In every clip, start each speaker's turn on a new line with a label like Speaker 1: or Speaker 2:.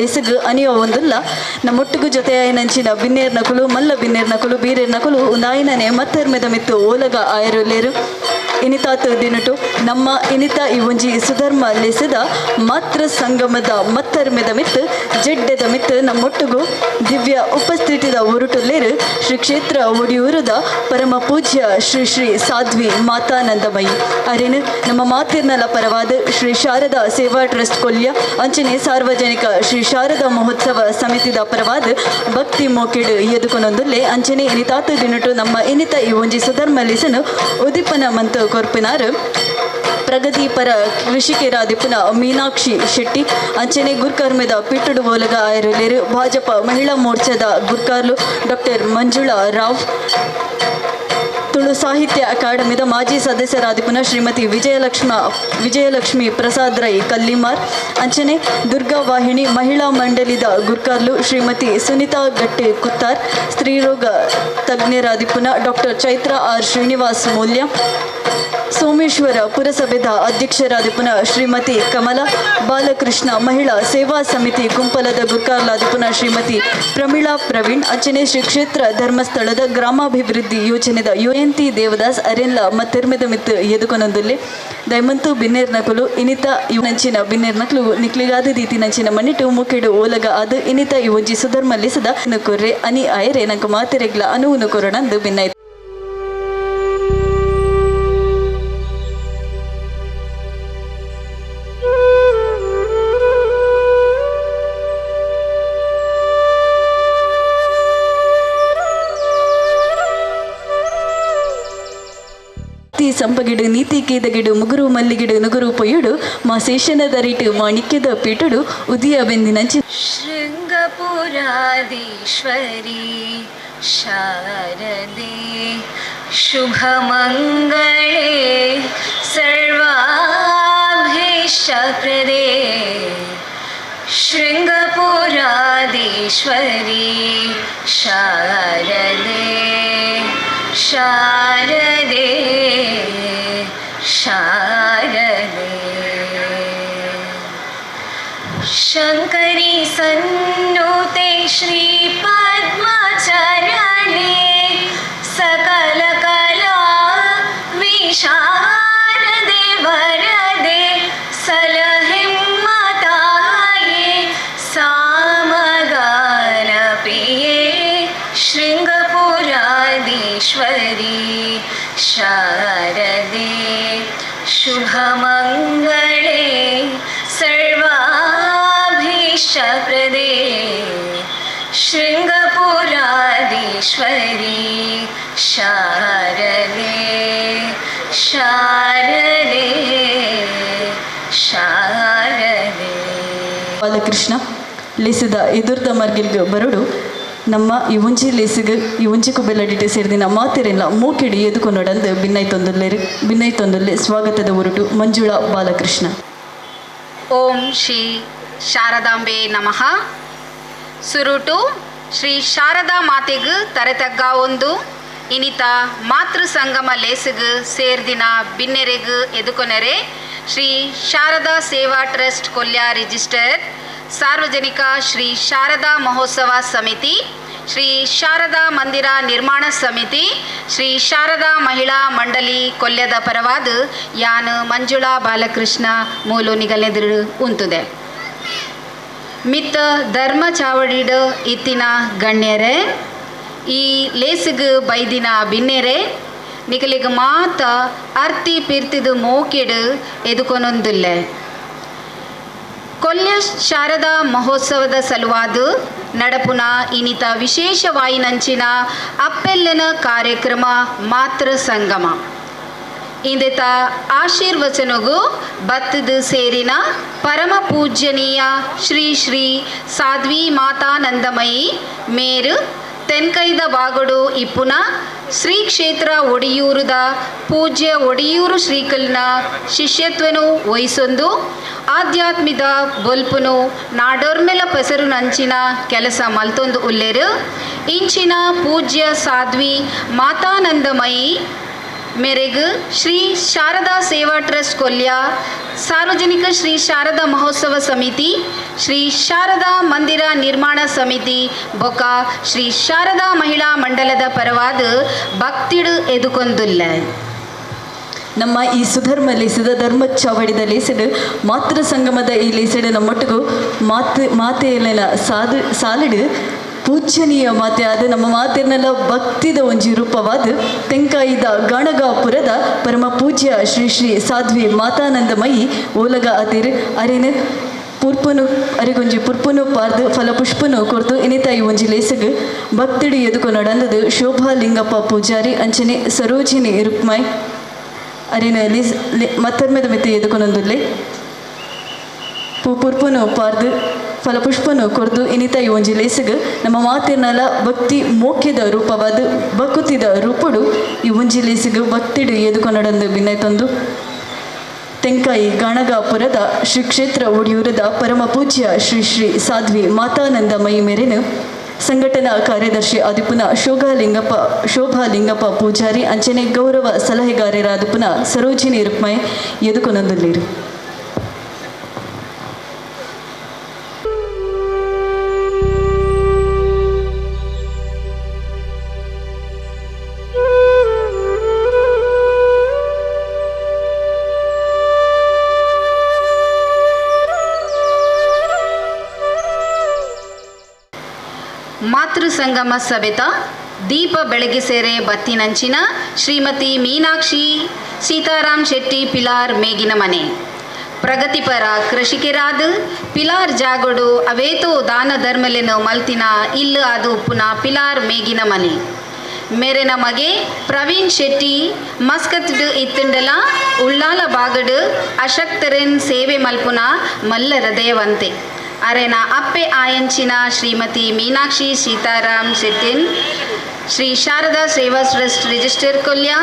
Speaker 1: ಲೇಸುಗು ಅನಿಯೋ ಒಂದುಲ್ಲ. ನಮ್ಮೊಟ್ಟಿಗೂ ಜೊತೆಯಾಯಿನಂಚಿನ ಬಿನ್ನೇರ್ ನಕುಲು ಮಲ್ಲ ಬಿನ್ನೇರ್ ನಕುಲು ಬೀರೇರ್ ನಕುಲು ಉಂದಾಯಿನನೆ ಮತ್ತರ್ಮೆದ ಮಿತ್ತು ಓಲಗ ಆಯರುಲ್ಲೇರು. ಇನಿತಾತು ದಿನಟು ನಮ್ಮ ಇನಿತ ಈ ಒಂಜಿ ಸುಧರ್ಮ ಲೇಸದ ಮಾತೃ ಸಂಗಮದ ಮತ್ತರ್ಮೆದ ಮಿತ್ತು ಜಡ್ಡೆದ ಮಿತ್ತು ನಮ್ಮೊಟ್ಟಿಗೂ ದಿವ್ಯ ಉಪಸ್ಥಿತಿದ ಉರುಟುಲ್ಲೇರು ಶ್ರೀ ಕ್ಷೇತ್ರ ಒಡಿಯೂರದ ಪರಮ ಪೂಜ್ಯ ಶ್ರೀ ಶ್ರೀ ಸಾಧ್ವಿ ಮಾತಾನಂದಮಯಿ ಅರೇನು ನಮ್ಮ ಮಾತಿರ್ನಲ ಪರವಾದ ಶ್ರೀ ಶಾರದಾ ಸೇವಾ ಟ್ರಸ್ಟ್ ಕೊಲ್ಯ ಅಂಚನೆ ಸಾರ್ವಜನಿಕ ಶ್ರೀ ಶಾರದಾ ಮಹೋತ್ಸವ ಸಮಿತಿದ ಪರವಾದ ಭಕ್ತಿ ಮೋಕೆಡು ಎದುಕೊನೊಂದುಲ್ಲೆ. ಅಂಚನೆ ಇನಿತಾತು ದಿನಟು ನಮ್ಮ ಇನಿತ ಈ ಒಂಜಿ ಸುಧರ್ಮ ಲೇಸನು ಉದಿಪನ ಮಂತು ಕೊರ್ಪಿನಾರು ಪ್ರಗತಿಪರ ಕೃಷಿಕರಾದಿಪ್ಪುನ ಮೀನಾಕ್ಷಿ ಶೆಟ್ಟಿ ಅಂಚನೆ ಗುರ್ಕರ್ಮೆದ ಪಿಟ್ಟುಡು ಓಲಗ ಆಯರುಲೇರು ಭಾಜಪ ಮಹಿಳಾ ಮೋರ್ಚಾದ ಗುರ್ಕಾರ್ಲು ಡಾಕ್ಟರ್ ಮಂಜುಳಾ ರಾವ್, ತುಳು ಸಾಹಿತ್ಯ ಅಕಾಡೆಮಿದ ಮಾಜಿ ಸದಸ್ಯರಾದಿಪ್ಪುನ ಶ್ರೀಮತಿ ವಿಜಯಲಕ್ಷ್ಮಿ ಪ್ರಸಾದ್ ರೈ ಕಲ್ಲಿಮಾರ್, ಅಂಚನೆ ದುರ್ಗಾ ವಾಹಿನಿ ಮಹಿಳಾ ಮಂಡಳಿದ ಗುರ್ಕಾರ್ಲು ಶ್ರೀಮತಿ ಸುನಿತಾ ಗಟ್ಟೆ ಕುತ್ತಾರ್, ಸ್ತ್ರೀರೋಗ ತಜ್ಞರಾದಿಪ್ಪುನ ಡಾಕ್ಟರ್ ಚೈತ್ರ ಆರ್ ಶ್ರೀನಿವಾಸ್ ಮೂಲ್ಯ, ಸೋಮೇಶ್ವರ ಪುರಸಭೆದ ಅಧ್ಯಕ್ಷರಾದಿಪ್ಪುನ ಶ್ರೀಮತಿ ಕಮಲಾ ಬಾಲಕೃಷ್ಣ ಮಹಿಳಾ ಸೇವಾ ಸಮಿತಿ ಗುಂಪಲದ ಗುರ್ಕಾರ್ಲಾದಿಪ್ಪುನ ಶ್ರೀಮತಿ ಪ್ರಮೀಳಾ ಪ್ರವೀಣ್, ಅಂಚನೆ ಶ್ರೀ ಕ್ಷೇತ್ರ ಧರ್ಮಸ್ಥಳದ ಗ್ರಾಮಾಭಿವೃದ್ಧಿ ಯೋಜನೆದ ಯೋಯಂತಿ ದೇವದಾಸ್ ಅರೆನ್ಲ ಮತ್ತಿರ್ಮೆದ ಮಿತ್ತು ಎದುಕೊನೊಂದುಲ್ಲೆ. ದಯಮಂತು ಬಿನ್ನೇರ್ ನಕುಲು ಇನಿತ ಇವ್ ನಂಚಿನ ಬಿನ್ನೇರ್ ನಕಲು ನಿಕ್ಲಿಗಾದ ದೀತಿ ನಂಚಿನ ಮಣ್ಣಿಟ್ಟು ಮುಕ್ಕೆಡು ಓಲಗ ಅದು ಇನಿತ ಇವೊಂಜಿ ಸುಧರ್ಮ ಲಿಸದ ಕೊರ್ರೆ ಅನಿ ಆಯರೆ ನಂಕು ಮಾತೆರೆಗ್ಲ ಅನುವು ಕೊರೊಣಂದು ಬಿನ್ನೈ. ಸಂಪಗಿಡು ನೀತಿ ಕೇದಗಿಡು ಮುಗುರು ಮಲ್ಲಿಗಿಡು ನುಗುರು ಪೊಯ್ಯುಡು ಮಾ ಶೇಷನ ದರಿಟು ಮಾಣಿಕ್ಯದ ಪೀಟುಡು ಉದಿಯ ಬೆಂದಿನಂಚಿ.
Speaker 2: ಶೃಂಗಪುರಾಧೀಶ್ವರಿ ಶಾರದೆ ಶುಭಮಂಗಳೇ ಸರ್ವಾಭೀಷ್ಟಪ್ರದೆ. ಶೃಂಗಪುರಾಧೀಶ್ವರಿ ಶಾರದೆ ಶಾರದೆ ಶಾರದೆ. ಶಂಕರಿ ಸನ್ನುತೆ ಶ್ರೀ ಪದ್ಮಚರಣೆ ಸಕಲ ಕಲಾ ವಿಶಾರದೆ ವರದೆ ಸಲಹಿಮ್ಮತಾಯೇ ಸಾಮಗಾನ ಪ್ರಿಯೇ ಶೃಂಗಪುರಾಧೀಶ್ವರಿ ಶಾರದೆ ಶುಭಮಂಗಳೇ ಸರ್ವಾಭೀಷ್ಟಪ್ರದೆ. ಶೃಂಗಪುರಾಧೀಶ್ವರಿ ಶಾರದೆ ಶಾರದೆ ಶಾರದೆ.
Speaker 1: ಬಾಲಕೃಷ್ಣ ಲೇಸಿದ ಎದುರ್ದ ಮರ್ಗಿಲ್ಗ ಬರುಡು ನಮ್ಮ ಈ ಒಂಜಿ ಲೇಸಿಗೆ ಈ ಒಂಜಿ ಕುಬೆಲಡಿಟು ಸೇರಿದಿನ ಮಾತೆರೆಲ್ಲ ಮೂಕೆಡಿ ಎದುಕೊನೊಡಂದು ಬಿನ್ನೈತೊಂದುಲ್ಲೇರು ಬಿನ್ನೈತೊಂದುಲ್ಲೆ. ಸ್ವಾಗತದ ಉರುಟು ಮಂಜುಳಾ ಬಾಲಕೃಷ್ಣ.
Speaker 3: ಓಂ ಶ್ರೀ ಶಾರದಾಂಬೆ ನಮಃ. ಸುರುಟು ಶ್ರೀ ಶಾರದಾ ಮಾತೆಗು ತರೆತಗ್ಗ ಒಂದು ಇನಿತ ಮಾತೃ ಸಂಗಮ ಲೇಸುಗು ಸೇರ್ದಿನ ಬಿನ್ನೆರೆಗು ಎದುಕೊನೆರೆ ಶ್ರೀ ಶಾರದಾ ಸೇವಾ ಟ್ರಸ್ಟ್ ಕೊಲ್ಯ ರಿಜಿಸ್ಟರ್ ಸಾರ್ವಜನಿಕ ಶ್ರೀ ಶಾರದಾ ಮಹೋತ್ಸವ ಸಮಿತಿ, ಶ್ರೀ ಶಾರದಾ ಮಂದಿರ ನಿರ್ಮಾಣ ಸಮಿತಿ, ಶ್ರೀ ಶಾರದಾ ಮಹಿಳಾ ಮಂಡಳಿ ಕೊಲ್ಯದ ಪರವಾದ ಯಾನು ಮಂಜುಳಾ ಬಾಲಕೃಷ್ಣ ಮೂಲು ನಿಗಲೆದುರು ಉಂತುದೆ. ಮಿತ್ತ ಧರ್ಮ ಚಾವಡಿಡ ಇತ್ತಿನ ಗಣ್ಯರೇ, ಈ ಲೇಸುಗು ಬೈದಿನ ಬಿನ್ನೆರೆ, ನಿಗಲಿಗೆ ಮಾತ ಅರ್ತಿ ಪಿರ್ತಿದು ಮೋಕೆಡು ಎದುಕೊನೊಂದುಲ್ಲೆ. ಕೊಲ್ಯ ಶಾರದಾ ಮಹೋತ್ಸವದ ಸಲುವಾದ ನಡಪುನ ಇನಿತ ವಿಶೇಷವಾಯಿನಂಚಿನ ಅಪ್ಪೆಲ್ಲನ ಕಾರ್ಯಕ್ರಮ ಮಾತೃ ಸಂಗಮ ಇಂದೆತ ಆಶೀರ್ವಚನಗು ಬತ್ತದ ಸೇರಿನ ಪರಮ ಪೂಜ್ಯನೀಯ ಶ್ರೀ ಶ್ರೀ ಸಾಧ್ವಿ ಮಾತಾನಂದಮಯಿ ಮೇರು ತೆನ್ಕೈದ ಬಾಗಡು ಇಪ್ಪುನ ಶ್ರೀ ಕ್ಷೇತ್ರ ಒಡಿಯೂರುದ ಪೂಜ್ಯ ಒಡಿಯೂರು ಶ್ರೀಕಲ್ನ ಶಿಷ್ಯತ್ವನು ವಹಿಸೊಂದು ಆಧ್ಯಾತ್ಮಿಕ ಬೊಲ್ಪುನು ನಾಡೋರ್ಮೆಲ ಪಸರು ನಂಚಿನ ಕೆಲಸ ಮಲ್ತೊಂದು ಉಲ್ಲೇರು. ಇಂಚಿನ ಪೂಜ್ಯ ಸಾಧ್ವಿ ಮಾತಾನಂದಮಯಿ ಮೇರೆಗ್ ಶ್ರೀ ಶಾರದಾ ಸೇವಾ ಟ್ರಸ್ಟ್ ಕೊಲ್ಯ, ಸಾರ್ವಜನಿಕ ಶ್ರೀ ಶಾರದಾ ಮಹೋತ್ಸವ ಸಮಿತಿ, ಶ್ರೀ ಶಾರದಾ ಮಂದಿರ ನಿರ್ಮಾಣ ಸಮಿತಿ ಬೊಕ ಶ್ರೀ ಶಾರದಾ ಮಹಿಳಾ ಮಂಡಲದ ಪರವಾದ ಭಕ್ತಿಡು ಎದುಕೊಂದುಲ್ಲ.
Speaker 1: ನಮ್ಮ ಈ ಸುಧರ್ಮ ಲೇಸದ ಧರ್ಮ ಚಾವಡಿದ ಲೇಸಡು ಮಾತೃ ಸಂಗಮದ ಈ ಲೇಸಡು ನಮ್ಮೊಟ್ಟಿಗೂ ಮಾತು ಮಾತೆಯಲ್ಲೆಲ್ಲ ಸಾದು ಸಾಲಿಡು ಪೂಜನೀಯ ಮಾತೆ ಆದ ನಮ್ಮ ಮಾತಿರ್ನೆಲ್ಲ ಭಕ್ತಿದ ಒಂಜಿ ರೂಪವಾದ ತೆಂಕಾಯಿದ ಗಾಣಗಾಪುರದ ಪರಮ ಪೂಜ್ಯ ಶ್ರೀ ಶ್ರೀ ಸಾಧ್ವಿ ಮಾತಾನಂದಮಯಿ ಓಲಗ ಅತಿರು ಅರೇನು ಪುರ್ಪುನು ಅರೆಗೊಂಜಿ ಪುರ್ಪುನು ಪಾರ್ದು ಫಲಪುಷ್ಪನು ಕೊರ್ದು ಇನಿತಾಯಿ ಒಂಜಿ ಲೇಸಗು ಭಕ್ತಿಡು ಎದುಕು ನಡಂದದು ಶೋಭಾ ಲಿಂಗಪ್ಪ ಪೂಜಾರಿ ಅಂಚನೆ ಸರೋಜಿನಿ ರುಕ್ಮಾಯ್ ಅರೇನು ಲಿಸ್ ಮತ್ತರ್ಮೆದ ಮಿತಿ ಎದುಕೊನೊಂದುಲ್ಲೆ ಪೂ ಪುರ್ಪುನು ಪಾರ್ದು ಫಲಪುಷ್ಪನು ಕೊರ್ದು ಇನಿತಾಯಿ ಒಂಜಿ ಲೇಸಗು ನಮ್ಮ ಮಾತಿರ್ನಲ ಭಕ್ತಿ ಮೋಕ್ಯದ ರೂಪವಾದ ಭಕುತಿದ ರೂಪಡು ಈ ಒಂಜಿ ಲೇಸಗು ಭಕ್ತಿಡು ಎದುಕೊನಡಂದು ಬಿನ್ನೈತೊಂದು ತೆಂಕಾಯಿ ಗಾಣಗಾಪುರದ ಶ್ರೀ ಕ್ಷೇತ್ರ ಒಡಿಯೂರದ ಪರಮ ಪೂಜ್ಯ ಶ್ರೀ ಶ್ರೀ ಸಾಧ್ವಿ ಮಾತಾನಂದಮಯಿ ಮೇರೆನು ಸಂಘಟನಾ ಕಾರ್ಯದರ್ಶಿ ಆದಿಪುನ ಶೋಭಾ ಲಿಂಗಪ್ಪ ಪೂಜಾರಿ ಅಂಚನೆ ಗೌರವ ಸಲಹೆಗಾರರಾದಿಪುನ ಸರೋಜಿನಿ ರುಕ್ಮಯ್ ಎದುಕೊನೊಂದುಲ್ಲೇರು.
Speaker 3: ಮಾತೃ ಸಂಗಮ ಸಭೆತ ದೀಪ ಬೆಳಗಿಸೇರೆ ಬತ್ತಿನಂಚಿನ ಶ್ರೀಮತಿ ಮೀನಾಕ್ಷಿ ಸೀತಾರಾಮ್ ಶೆಟ್ಟಿ ಪಿಲಾರ್ ಮೇಗಿನ ಮನೆ ಪ್ರಗತಿಪರ ಕೃಷಿಕರಾದ ಪಿಲಾರ್ ಜಾಗೋಡು ಅವೇತೋ ದಾನ ಧರ್ಮಲೆನು ಮಲ್ತಿನ ಇಲ್ಲು ಅದು ಉಪ್ಪುನ ಪಿಲಾರ್ ಮೇಗಿನ ಮನೆ ಮೇರೆನ ಮಗೆ ಪ್ರವೀಣ್ ಶೆಟ್ಟಿ ಮಸ್ಕತ್ ಇತ್ತಂಡಲ ಉಳ್ಳಾಲ ಬಾಗಡು ಅಶಕ್ತರೆನ್ ಸೇವೆ ಮಲ್ಪುನ ಮಲ್ಲ ಹೃದಯವಂತೆ ಅರೆನ ಅಪ್ಪೆ ಆಯಂಚಿನ ಶ್ರೀಮತಿ ಮೀನಾಕ್ಷಿ ಸೀತಾರಾಮ್ ಶೆಟ್ಟಿನ್ ಶ್ರೀ ಶಾರದಾ ಸೇವಾ ಟ್ರಸ್ಟ್ ರಿಜಿಸ್ಟರ್ ಕೊಲ್ಯ,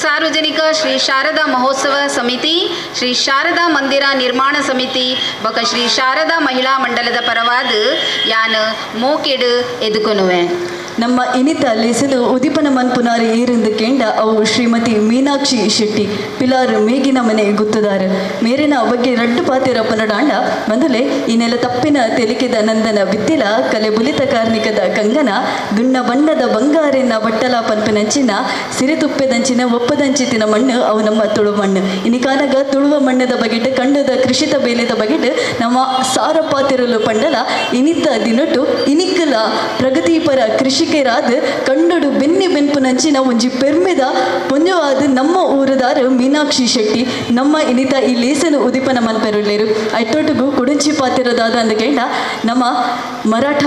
Speaker 3: ಸಾರ್ವಜನಿಕ ಶ್ರೀ ಶಾರದಾ ಮಹೋತ್ಸವ ಸಮಿತಿ, ಶ್ರೀ ಶಾರದಾ ಮಂದಿರ ನಿರ್ಮಾಣ ಸಮಿತಿ ಬೊಕ ಶ್ರೀ ಶಾರದಾ ಮಹಿಳಾ ಮಂಡಲದ ಪರವಾದ ಯಾನ್ ಮೋಕೆಡು ಎದುಕೊನುವೆ.
Speaker 1: ನಮ್ಮ ಇನಿತ ಲೇಸಲು ಉದಿಪನ ಮನ್ಪುನಾರಿ ಏರೆಂದು ಕೇಂಡ ಅವು ಶ್ರೀಮತಿ ಮೀನಾಕ್ಷಿ ಶೆಟ್ಟಿ ಪಿಲಾರು ಮೇಗಿನ ಮನೆ ಗುತ್ತದಾರ ಮೇರಿನ ಬಗ್ಗೆ ರಡ್ಡು ಪಾತಿರ ಪನಡಾಂಡ ಮೊದಲೇ ಈ ನೆಲ ತಪ್ಪಿನ ತೆಲಿಕೆದ ನಂದನ ಬಿತ್ತಿಲ ಕಲೆ ಬುಲಿತ ಕಾರ್ಣಿಕದ ಕಂಗನ ದುಣ್ಣ ಬಣ್ಣದ ಬಂಗಾರಿನ ಬಟ್ಟಲ ಪನ್ಪಿನಂಚಿನ ಸಿರಿತುಪ್ಪೆದಂಚಿನ ಒಪ್ಪದಂಚಿತಿನ ಮಣ್ಣು ಅವು ನಮ್ಮ ತುಳು ಮಣ್ಣು. ಇನಿಕಾನಗ ತುಳುವ ಮಣ್ಣದ ಬಗೆಟ್ ಕಂಡದ ಕೃಷಿತ ಬೇಲೆದ ಬಗೆಟ್ ನಮ್ಮ ಸಾರ ಪಾತಿರಲು ಪಂಡಲ ಇನಿತ ದಿನಟು ಇನಿಕಲ ಪ್ರಗತಿಪರ ಕೃಷಿ ಕೃಷಿಕರಾದ ಕಂಡಡು ಬೆನ್ನಿ ಬೆನ್ಪುನಂಚಿನ ಒಂಜಿ ಪೆರ್ಮೆದ ಪೊಂಜವಾದ ನಮ್ಮ ಊರದಾರು ಮೀನಾಕ್ಷಿ ಶೆಟ್ಟಿ ನಮ್ಮ ಇನಿತ ಈ ಲೇಸನು ಉದಿಪನ ಮನ್ಪೆರುಳ್ಳೇರು. ಐತೊಟ್ಟುಗು ಕುಡುಂಚಿ ಪಾತಿರದಾದ ಅಂದ ನಮ್ಮ ಮರಾಠ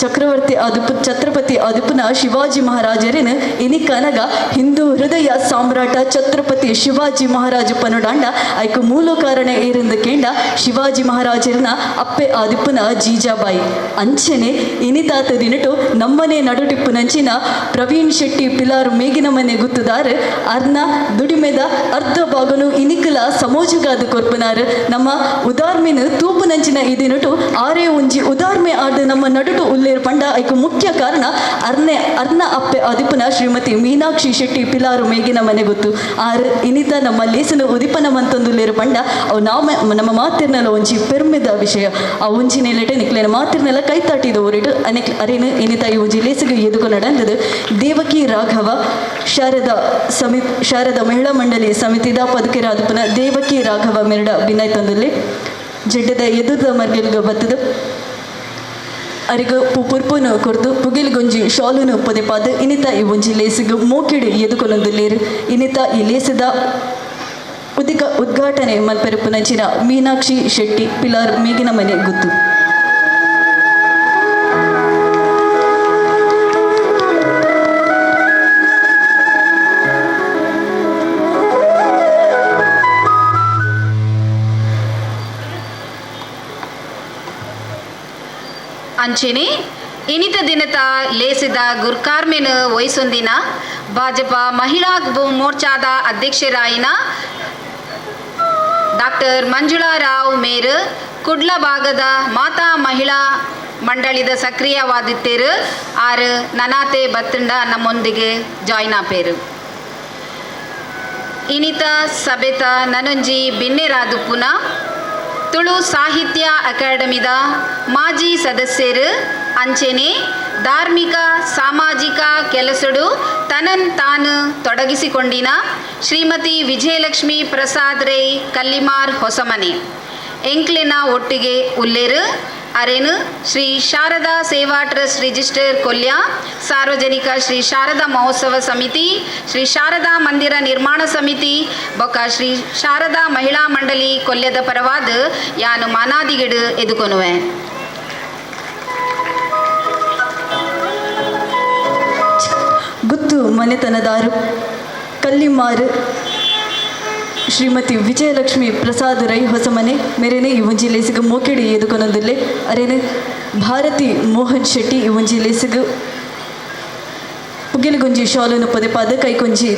Speaker 1: ಚಕ್ರವರ್ತಿ ಆದಿಪು ಛತ್ರಪತಿ ಆದಿಪುನ ಶಿವಾಜಿ ಮಹಾರಾಜರೇನು ಇನಿಕನಗ ಹಿಂದೂ ಹೃದಯ ಸಾಮ್ರಾಟ ಛತ್ರಪತಿ ಶಿವಾಜಿ ಮಹಾರಾಜ ಪನುಡಾಂಡ ಐಕು ಮೂಲ ಕಾರಣ ಏರೆಂದು ಕೇಂಡ ಶಿವಾಜಿ ಮಹಾರಾಜರನ ಅಪ್ಪೆ ಆದಿಪುನ ಜೀಜಾಬಾಯಿ ಅಂಚನೆ ಇನಿತಾತ ದಿನಟು ನಮ್ಮನೆ ನಡುಟಿಪ್ಪುನಂಚಿನ ಪ್ರವೀಣ್ ಶೆಟ್ಟಿ ಪಿಲಾರು ಮೇಗಿನ ಮನೆ ಗುತ್ತುದಾರು ಅರ್ನ ದುಡಿಮೆದ ಅರ್ಧ ಭಾಗನು ಇನಿಕಲ ಸಮೋಜಗಾದ ಕೊರ್ಪುನಾರು ನಮ್ಮ ಉದಾರ್ಮೆನು ತೂಪುನಂಚಿನ ಈ ದಿನಟು ಆರೇ ಒಂಜಿ ಉದಾರ್ಮೆ ಆದ ನಮ್ಮ ನಡುಟು ಉಲ್ಲೇರು ಪಂಡ ಐಕು ಮುಖ್ಯ ಕಾರಣ ಅರ್ನ ಅಪ್ಪೆ ಆದಿಪುನ ಶ್ರೀಮತಿ ಮೀನಾಕ್ಷಿ ಶೆಟ್ಟಿ ಪಿಲಾರು ಮೇಗಿನ ಮನೆ ಗೊತ್ತು ಆರ್ ಇನಿತ ನಮ್ಮ ಲೇಸನು ಉದಿಪನ ಮಂತೊಂದುಲ್ಲೇರು ಪಂಡ ಅವು ನಮ್ಮ ಮಾತಿರ್ನೆಲ್ಲ ಒಂಜಿ ಪೆರ್ಮೆದ ವಿಷಯ ಆ ಒಂಜಿ ನೆಲೆಟೆ ನಿಕ್ಲೇನ ಮಾತಿರ್ನೆಲ್ಲ ಕೈತಾಟಿದ ಊರಿಡು ಅನೆಕ್ ಅರೇನು ಇನಿತ ಈ ಒಂಜಿ ಲೇಸಿಗೆ ಎದುಕು ನಡೆಂದದು ದೇವಕಿ ರಾಘವ ಶಾರದಾ ಮಹಿಳಾ ಮಂಡಳಿ ಸಮಿತಿದ ಪದುಕೆರಾದಪುನ ದೇವಕಿ ರಾಘವ ಮೆರಡ ಬಿನ್ನಾಯ್ತೊಂದುಲ್ಲೆ ಜಡ್ಡದ ಎದುದ ಮರ್ಗೆಲ್ಗ ಬತ್ತದ ಅರಿಗ ಪುರ್ಪುನು ಕೊರ್ದು ಪುಗಿಲ್ ಗೊಂಜಿ ಶಾಲುನು ಪೊದೆಪಾದ ಇನಿತ ಈ ಒಂಜಿ ಲೇಸಿಗೆ ಮೋಕಿಡು ಎದುಕೊನೊಂದುಲ್ಲೇರು ಇನಿತ ಈ ಲೇಸದ ಉದ್ಘಾಟನೆ ಮಲ್ಪೆರಪುನಂಚಿನ ಮೀನಾಕ್ಷಿ ಶೆಟ್ಟಿ ಪಿಲಾರ್ ಮೇಗಿನ ಮನೆ ಗುತ್ತು.
Speaker 3: ಅಂಚೆನೆ ಇನಿತ ದಿನತ ಲೇಸಿದ ಗುರ್ಕಾರ್ಮೆನ್ ವಹಿಸೊಂದಿನ ಭಾಜಪ ಮಹಿಳಾ ಮೋರ್ಚಾದ ಅಧ್ಯಕ್ಷರಾಯಿನ ಡಾಕ್ಟರ್ ಮಂಜುಳಾ ರಾವ್ ಮೇರು ಕುಡ್ಲ ಭಾಗದ ಮಾತಾ ಮಹಿಳಾ ಮಂಡಳಿದ ಇನಿತ ಸಬೆತ ನನೊಂಜಿ ಬಿನ್ನೆರಾದುಪ್ಪುನ ತುಳು ಸಾಹಿತ್ಯ ಅಕಾಡೆಮಿದ ಮಾಜಿ ಸದಸ್ಯರು ಅಂಚೆನೆ ಧಾರ್ಮಿಕ ಸಾಮಾಜಿಕ ಕೆಲಸಡು ತನನ್ ತಾನು ತೊಡಗಿಸಿಕೊಂಡಿನ ಶ್ರೀಮತಿ ವಿಜಯಲಕ್ಷ್ಮಿ ಪ್ರಸಾದ್ ರೈ ಕಲ್ಲಿಮಾರ್ ಹೊಸಮನೆ ಎಂಕ್ಲೆನ ಒಟ್ಟಿಗೆ ಉಲ್ಲೇರು. ಅರೇನು ಶ್ರೀ ಶಾರದಾ ಸೇವಾ ಟ್ರಸ್ಟ್ ರಿಜಿಸ್ಟರ್ ಕೊಲ್ಯ, ಸಾರ್ವಜನಿಕ ಶ್ರೀ ಶಾರದಾ ಮಹೋತ್ಸವ ಸಮಿತಿ, ಶ್ರೀ ಶಾರದಾ ಮಂದಿರ ನಿರ್ಮಾಣ ಸಮಿತಿ ಬೊಕ ಶ್ರೀ ಶಾರದಾ ಮಹಿಳಾ ಮಂಡಳಿ ಕೊಲ್ಯದ ಪರವಾದ ಯಾನು ಮಾನಾದಿಗಿಡು ಎದುಕೊನುವೆ.
Speaker 1: ಗುತ್ತು ಮನೆತನದಾರು ಕಲ್ಲಿಮಾರು ಶ್ರೀಮತಿ ವಿಜಯಲಕ್ಷ್ಮಿ ಪ್ರಸಾದ್ ರೈ ಹೊಸಮನೆ ಮೇರೆನೆ ಈ ಒಂಜಿ ಲೇಸಿಗೆ ಮೋಕೆಡಿ ಎದುಕೊನೊಂದುಲ್ಲೆ. ಅರೇನೆ ಭಾರತಿ ಮೋಹನ್ ಶೆಟ್ಟಿ ಈ ಒಂಜಿ ಲೇಸಿಗೆ ಪುಗೆಲುಗೊಂಜಿ ಶಾಲನ್ನು ಪದೆಪಾದ ಕೈಕೊಂಜಿ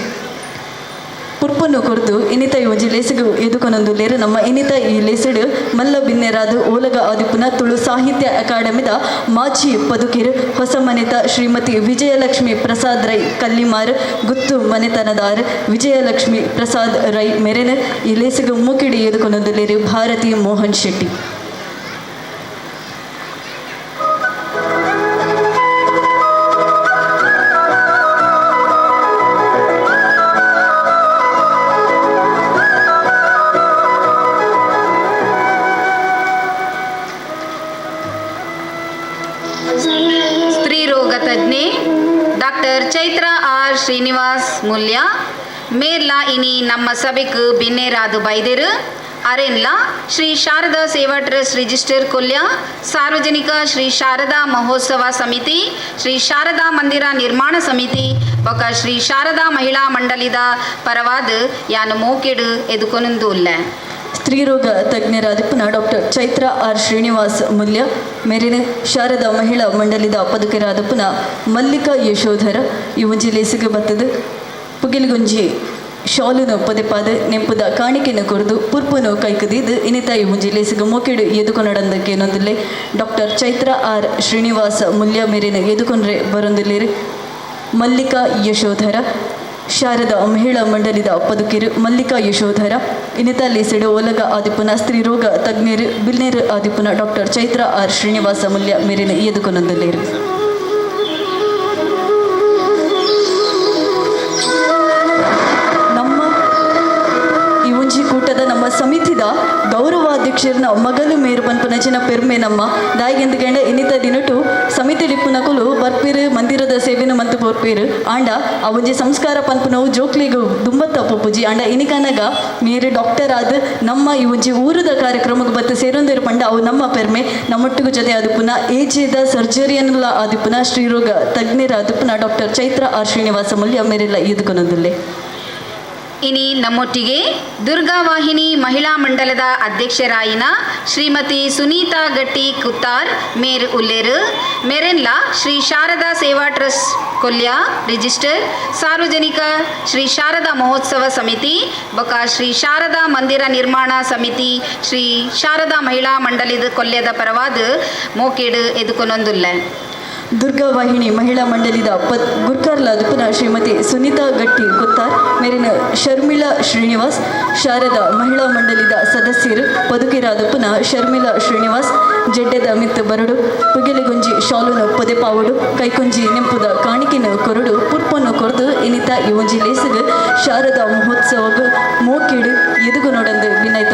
Speaker 1: ಪುರ್ಪನ್ನು ಕೊರ್ದು ಇನಿತ ಈ ಒಂಜಿ ಲೇಸಿಗು ಎದುಕೊನೊಂದುಲ್ಲೇರು. ನಮ್ಮ ಇನಿತ ಈ ಲೇಸಡು ಮಲ್ಲ ಬಿನ್ನೆರಾದ ಓಲಗ ಆದಿಪುನ ತುಳು ಸಾಹಿತ್ಯ ಅಕಾಡೆಮಿದ ಮಾಜಿ ಪದುಕಿರು ಹೊಸ ಮನೆತ ಶ್ರೀಮತಿ ವಿಜಯಲಕ್ಷ್ಮಿ ಪ್ರಸಾದ್ ರೈ ಕಲ್ಲಿಮಾರ್, ಗುತ್ತು ಮನೆತನದಾರ್ ವಿಜಯಲಕ್ಷ್ಮಿ ಪ್ರಸಾದ್ ರೈ ಮೆರೆನ ಈ ಲೇಸಿಗು ಮೂಕಿಡಿ ಎದುಕೊನೊಂದುಲ್ಲೇರು ಭಾರತಿ ಮೋಹನ್ ಶೆಟ್ಟಿ.
Speaker 3: ಸ್ತ್ರೀ ರೋಗ ತಜ್ಞೆ ಡಾಕ್ಟರ್ ಚೈತ್ರ ಆರ್ ಶ್ರೀನಿವಾಸ್ ಮೂಲ್ಯ ಮೇರ್ಲಾ ಇನಿ ನಮ್ಮ ಸಭೆಕ್ ಬಿನ್ನೇರಾದು ಬೈದೆರು. ಅರೆನ್ಲಾ ಶ್ರೀ ಶಾರದಾ ಸೇವಾ ಟ್ರಸ್ಟ್ ರಿಜಿಸ್ಟರ್ ಕೊಲ್ಯ, ಸಾರ್ವಜನಿಕ ಶ್ರೀ ಶಾರದಾ ಮಹೋತ್ಸವ ಸಮಿತಿ, ಶ್ರೀ ಶಾರದಾ ಮಂದಿರ ನಿರ್ಮಾಣ ಸಮಿತಿ ಬೊಕ ಶ್ರೀ ಶಾರದಾ ಮಹಿಳಾ ಮಂಡಳಿದ ಪರವಾದ ಯಾನು ಮೋಕೆಡು ಎದುಕೊನೊಂದು ಉಲ್ಲ.
Speaker 1: ಸ್ತ್ರೀರೋಗ ತಜ್ಞರಾದಿಪ್ಪನ ಡಾಕ್ಟರ್ ಚೈತ್ರ ಆರ್ ಶ್ರೀನಿವಾಸ್ ಮೂಲ್ಯ ಮೇರಿನ ಶಾರದಾ ಮಹಿಳಾ ಮಂಡಳಿದ ಪದುಕೆರಾದಪ್ಪನ ಮಲ್ಲಿಕಾ ಯಶೋಧರ ಈ ಒಂಜಿ ಲೇಸಿಗೆ ಬತ್ತದು ಪುಗಿಲ್ಗುಂಜಿ ಶಾಲುನು ಪದೆಪಾದ ನೆಂಪುದ ಕಾಣಿಕೆನು ಕೊರ್ದು ಪುರ್ಪುನು ಕೈಕದೀದು ಇನಿತ ಈ ಒಂಜಿ ಲೇಸಿಗೆ ಮೋಕೆಡು ಎದುಕೊನಡಂದಕ್ಕೆ ನೊಂದುಲ್ಲೆ. ಡಾಕ್ಟರ್ ಚೈತ್ರ ಆರ್ ಶ್ರೀನಿವಾಸ ಮೂಲ್ಯ ಮೇರಿನ ಎದುಕೊಂಡ್ರೆ ಬರೊಂದುಲ್ಲೇರು ಮಲ್ಲಿಕಾ ಯಶೋಧರ. ಶಾರದಾ ಮಹಿಳಾ ಮಂಡಳಿದ ಪದುಕಿರು ಮಲ್ಲಿಕಾ ಯಶೋಧರ. ಇನಿತ ಲೇಸಿಡು ಓಲಗ ಆದಿಪುನ ಸ್ತ್ರೀರೋಗ ತಜ್ಞರು ಬಿಲ್ನೇರು ಆದಿಪುನ ಡಾಕ್ಟರ್ ಚೈತ್ರ ಆರ್ ಶ್ರೀನಿವಾಸ ಮೂಲ್ಯ ಮೇರಿನ ಎದುಕೊನೊಂದುಲ್ಲೇರು. ನಮ್ಮ ಈ ಒಂಜಿ ಕೂಟದ ನಮ್ಮ ಸಮಿತಿದ ಗೌರವಾಧ್ಯಕ್ಷರನ ಮಗಲು ಮೇರು ಪನ್ಪುನಂಚಿನ ಪೆರ್ಮೆ ನಮ್ಮ ದಾಯಿಗೆಂದುಗೆಂಡ ಇನ್ನಿತ ದಿನಟು ಸಮಿತಿ ಡಿಪ್ಪುನಕುಲು ಬರ್ಪೀರು, ಮಂದಿರದ ಸೇವೆನು ಮಂತು ಪೋರ್ಪೀರು. ಆಂಡ ಆ ಒಂಜಿ ಸಂಸ್ಕಾರ ಪನ್ಪುನವು ಜೋಕ್ಲಿಗು ದುಂಬತ್ತ ಪೊಪ್ಪುಜಿ. ಆಂಡ ಇನಿಕನಗ ಮೇರು ಡಾಕ್ಟರ್ ಆದ್ ನಮ್ಮ ಈ ಒಂಜಿ ಊರದ ಕಾರ್ಯಕ್ರಮಕ್ಕೆ ಬತ್ತು ಸೇರೊಂದಿರು ಪಂಡ ಅವು ನಮ್ಮ ಪೆರ್ಮೆ. ನಮ್ಮೊಟ್ಟಿಗೂ ಜೊತೆ ಆದಿಪ್ಪುನ ಏಜೆದ ಸರ್ಜರಿಯನ್ನುಲ ಆದಿಪ್ಪುನ ಶ್ರೀರೋಗ ತಜ್ಞರ ಆದಿಪ್ಪುನ ಡಾಕ್ಟರ್ ಚೈತ್ರ ಆರ್ ಶ್ರೀನಿವಾಸ ಮೂಲ್ಯ ಮೇರೆಲ್ಲ ಎದುಕೊನೊಂದುಲ್ಲೆ.
Speaker 3: ಇನಿ ನಮ್ಮೊಟ್ಟಿಗೆ ದುರ್ಗಾವಾಹಿನಿ ಮಹಿಳಾ ಮಂಡಲದ ಅಧ್ಯಕ್ಷರಾಯಿನ ಶ್ರೀಮತಿ ಸುನೀತಾ ಗಟ್ಟಿ ಕುತ್ತಾರ್ ಮೇರ್ ಉಲ್ಲೇರು. ಮೆರೆನ್ಲಾ ಶ್ರೀ ಶಾರದಾ ಸೇವಾ ಟ್ರಸ್ಟ್ ಕೊಲ್ಯ ರಿಜಿಸ್ಟರ್, ಸಾರ್ವಜನಿಕ ಶ್ರೀ ಶಾರದಾ ಮಹೋತ್ಸವ ಸಮಿತಿ ಬೊಕ ಶ್ರೀ ಶಾರದಾ ಮಂದಿರ ನಿರ್ಮಾಣ ಸಮಿತಿ, ಶ್ರೀ ಶಾರದಾ ಮಹಿಳಾ ಮಂಡಲಿದ ಕೊಲ್ಯದ ಪರವಾದ ಮೋಕೇಡು ಎದುಕೊನೊಂದುಲ್ಲ.
Speaker 1: ದುರ್ಗಾವಾಹಿನಿ ಮಹಿಳಾ ಮಂಡಳಿದ ಗುರ್ಕಾರ್ಲಾದುಪುನ ಶ್ರೀಮತಿ ಸುನೀತಾ ಗಟ್ಟಿ ಕೊತ್ತಾರ್ ಮೇರಿನ ಶರ್ಮಿಳಾ ಶ್ರೀನಿವಾಸ್. ಶಾರದಾ ಮಹಿಳಾ ಮಂಡಳಿದ ಸದಸ್ಯರು ಪದುಕಿರಾದುಪುನ ಶರ್ಮಿಳಾ ಶ್ರೀನಿವಾಸ್ ಜಡ್ಡೆದ ಮಿತ್ತು ಬರಡು ಪುಗೆಲೆಗುಂಜಿ ಶಾಲುನು ಪೊದೆಪಾವಡು ಕೈಕೊಂಜಿ ನೆಂಪುದ ಕಾಣಿಕೆನ ಕೊರಡು ಪುರ್ಪನ್ನು ಕೊರದು ಇನಿತ ಈ ಒಂಜಿ ಲೇಸುಗು ಶಾರದಾ ಮಹೋತ್ಸವಗು ಮೋಕಿಡು ಎದುಗು ನೋಡಂದು ವಿನಯ್.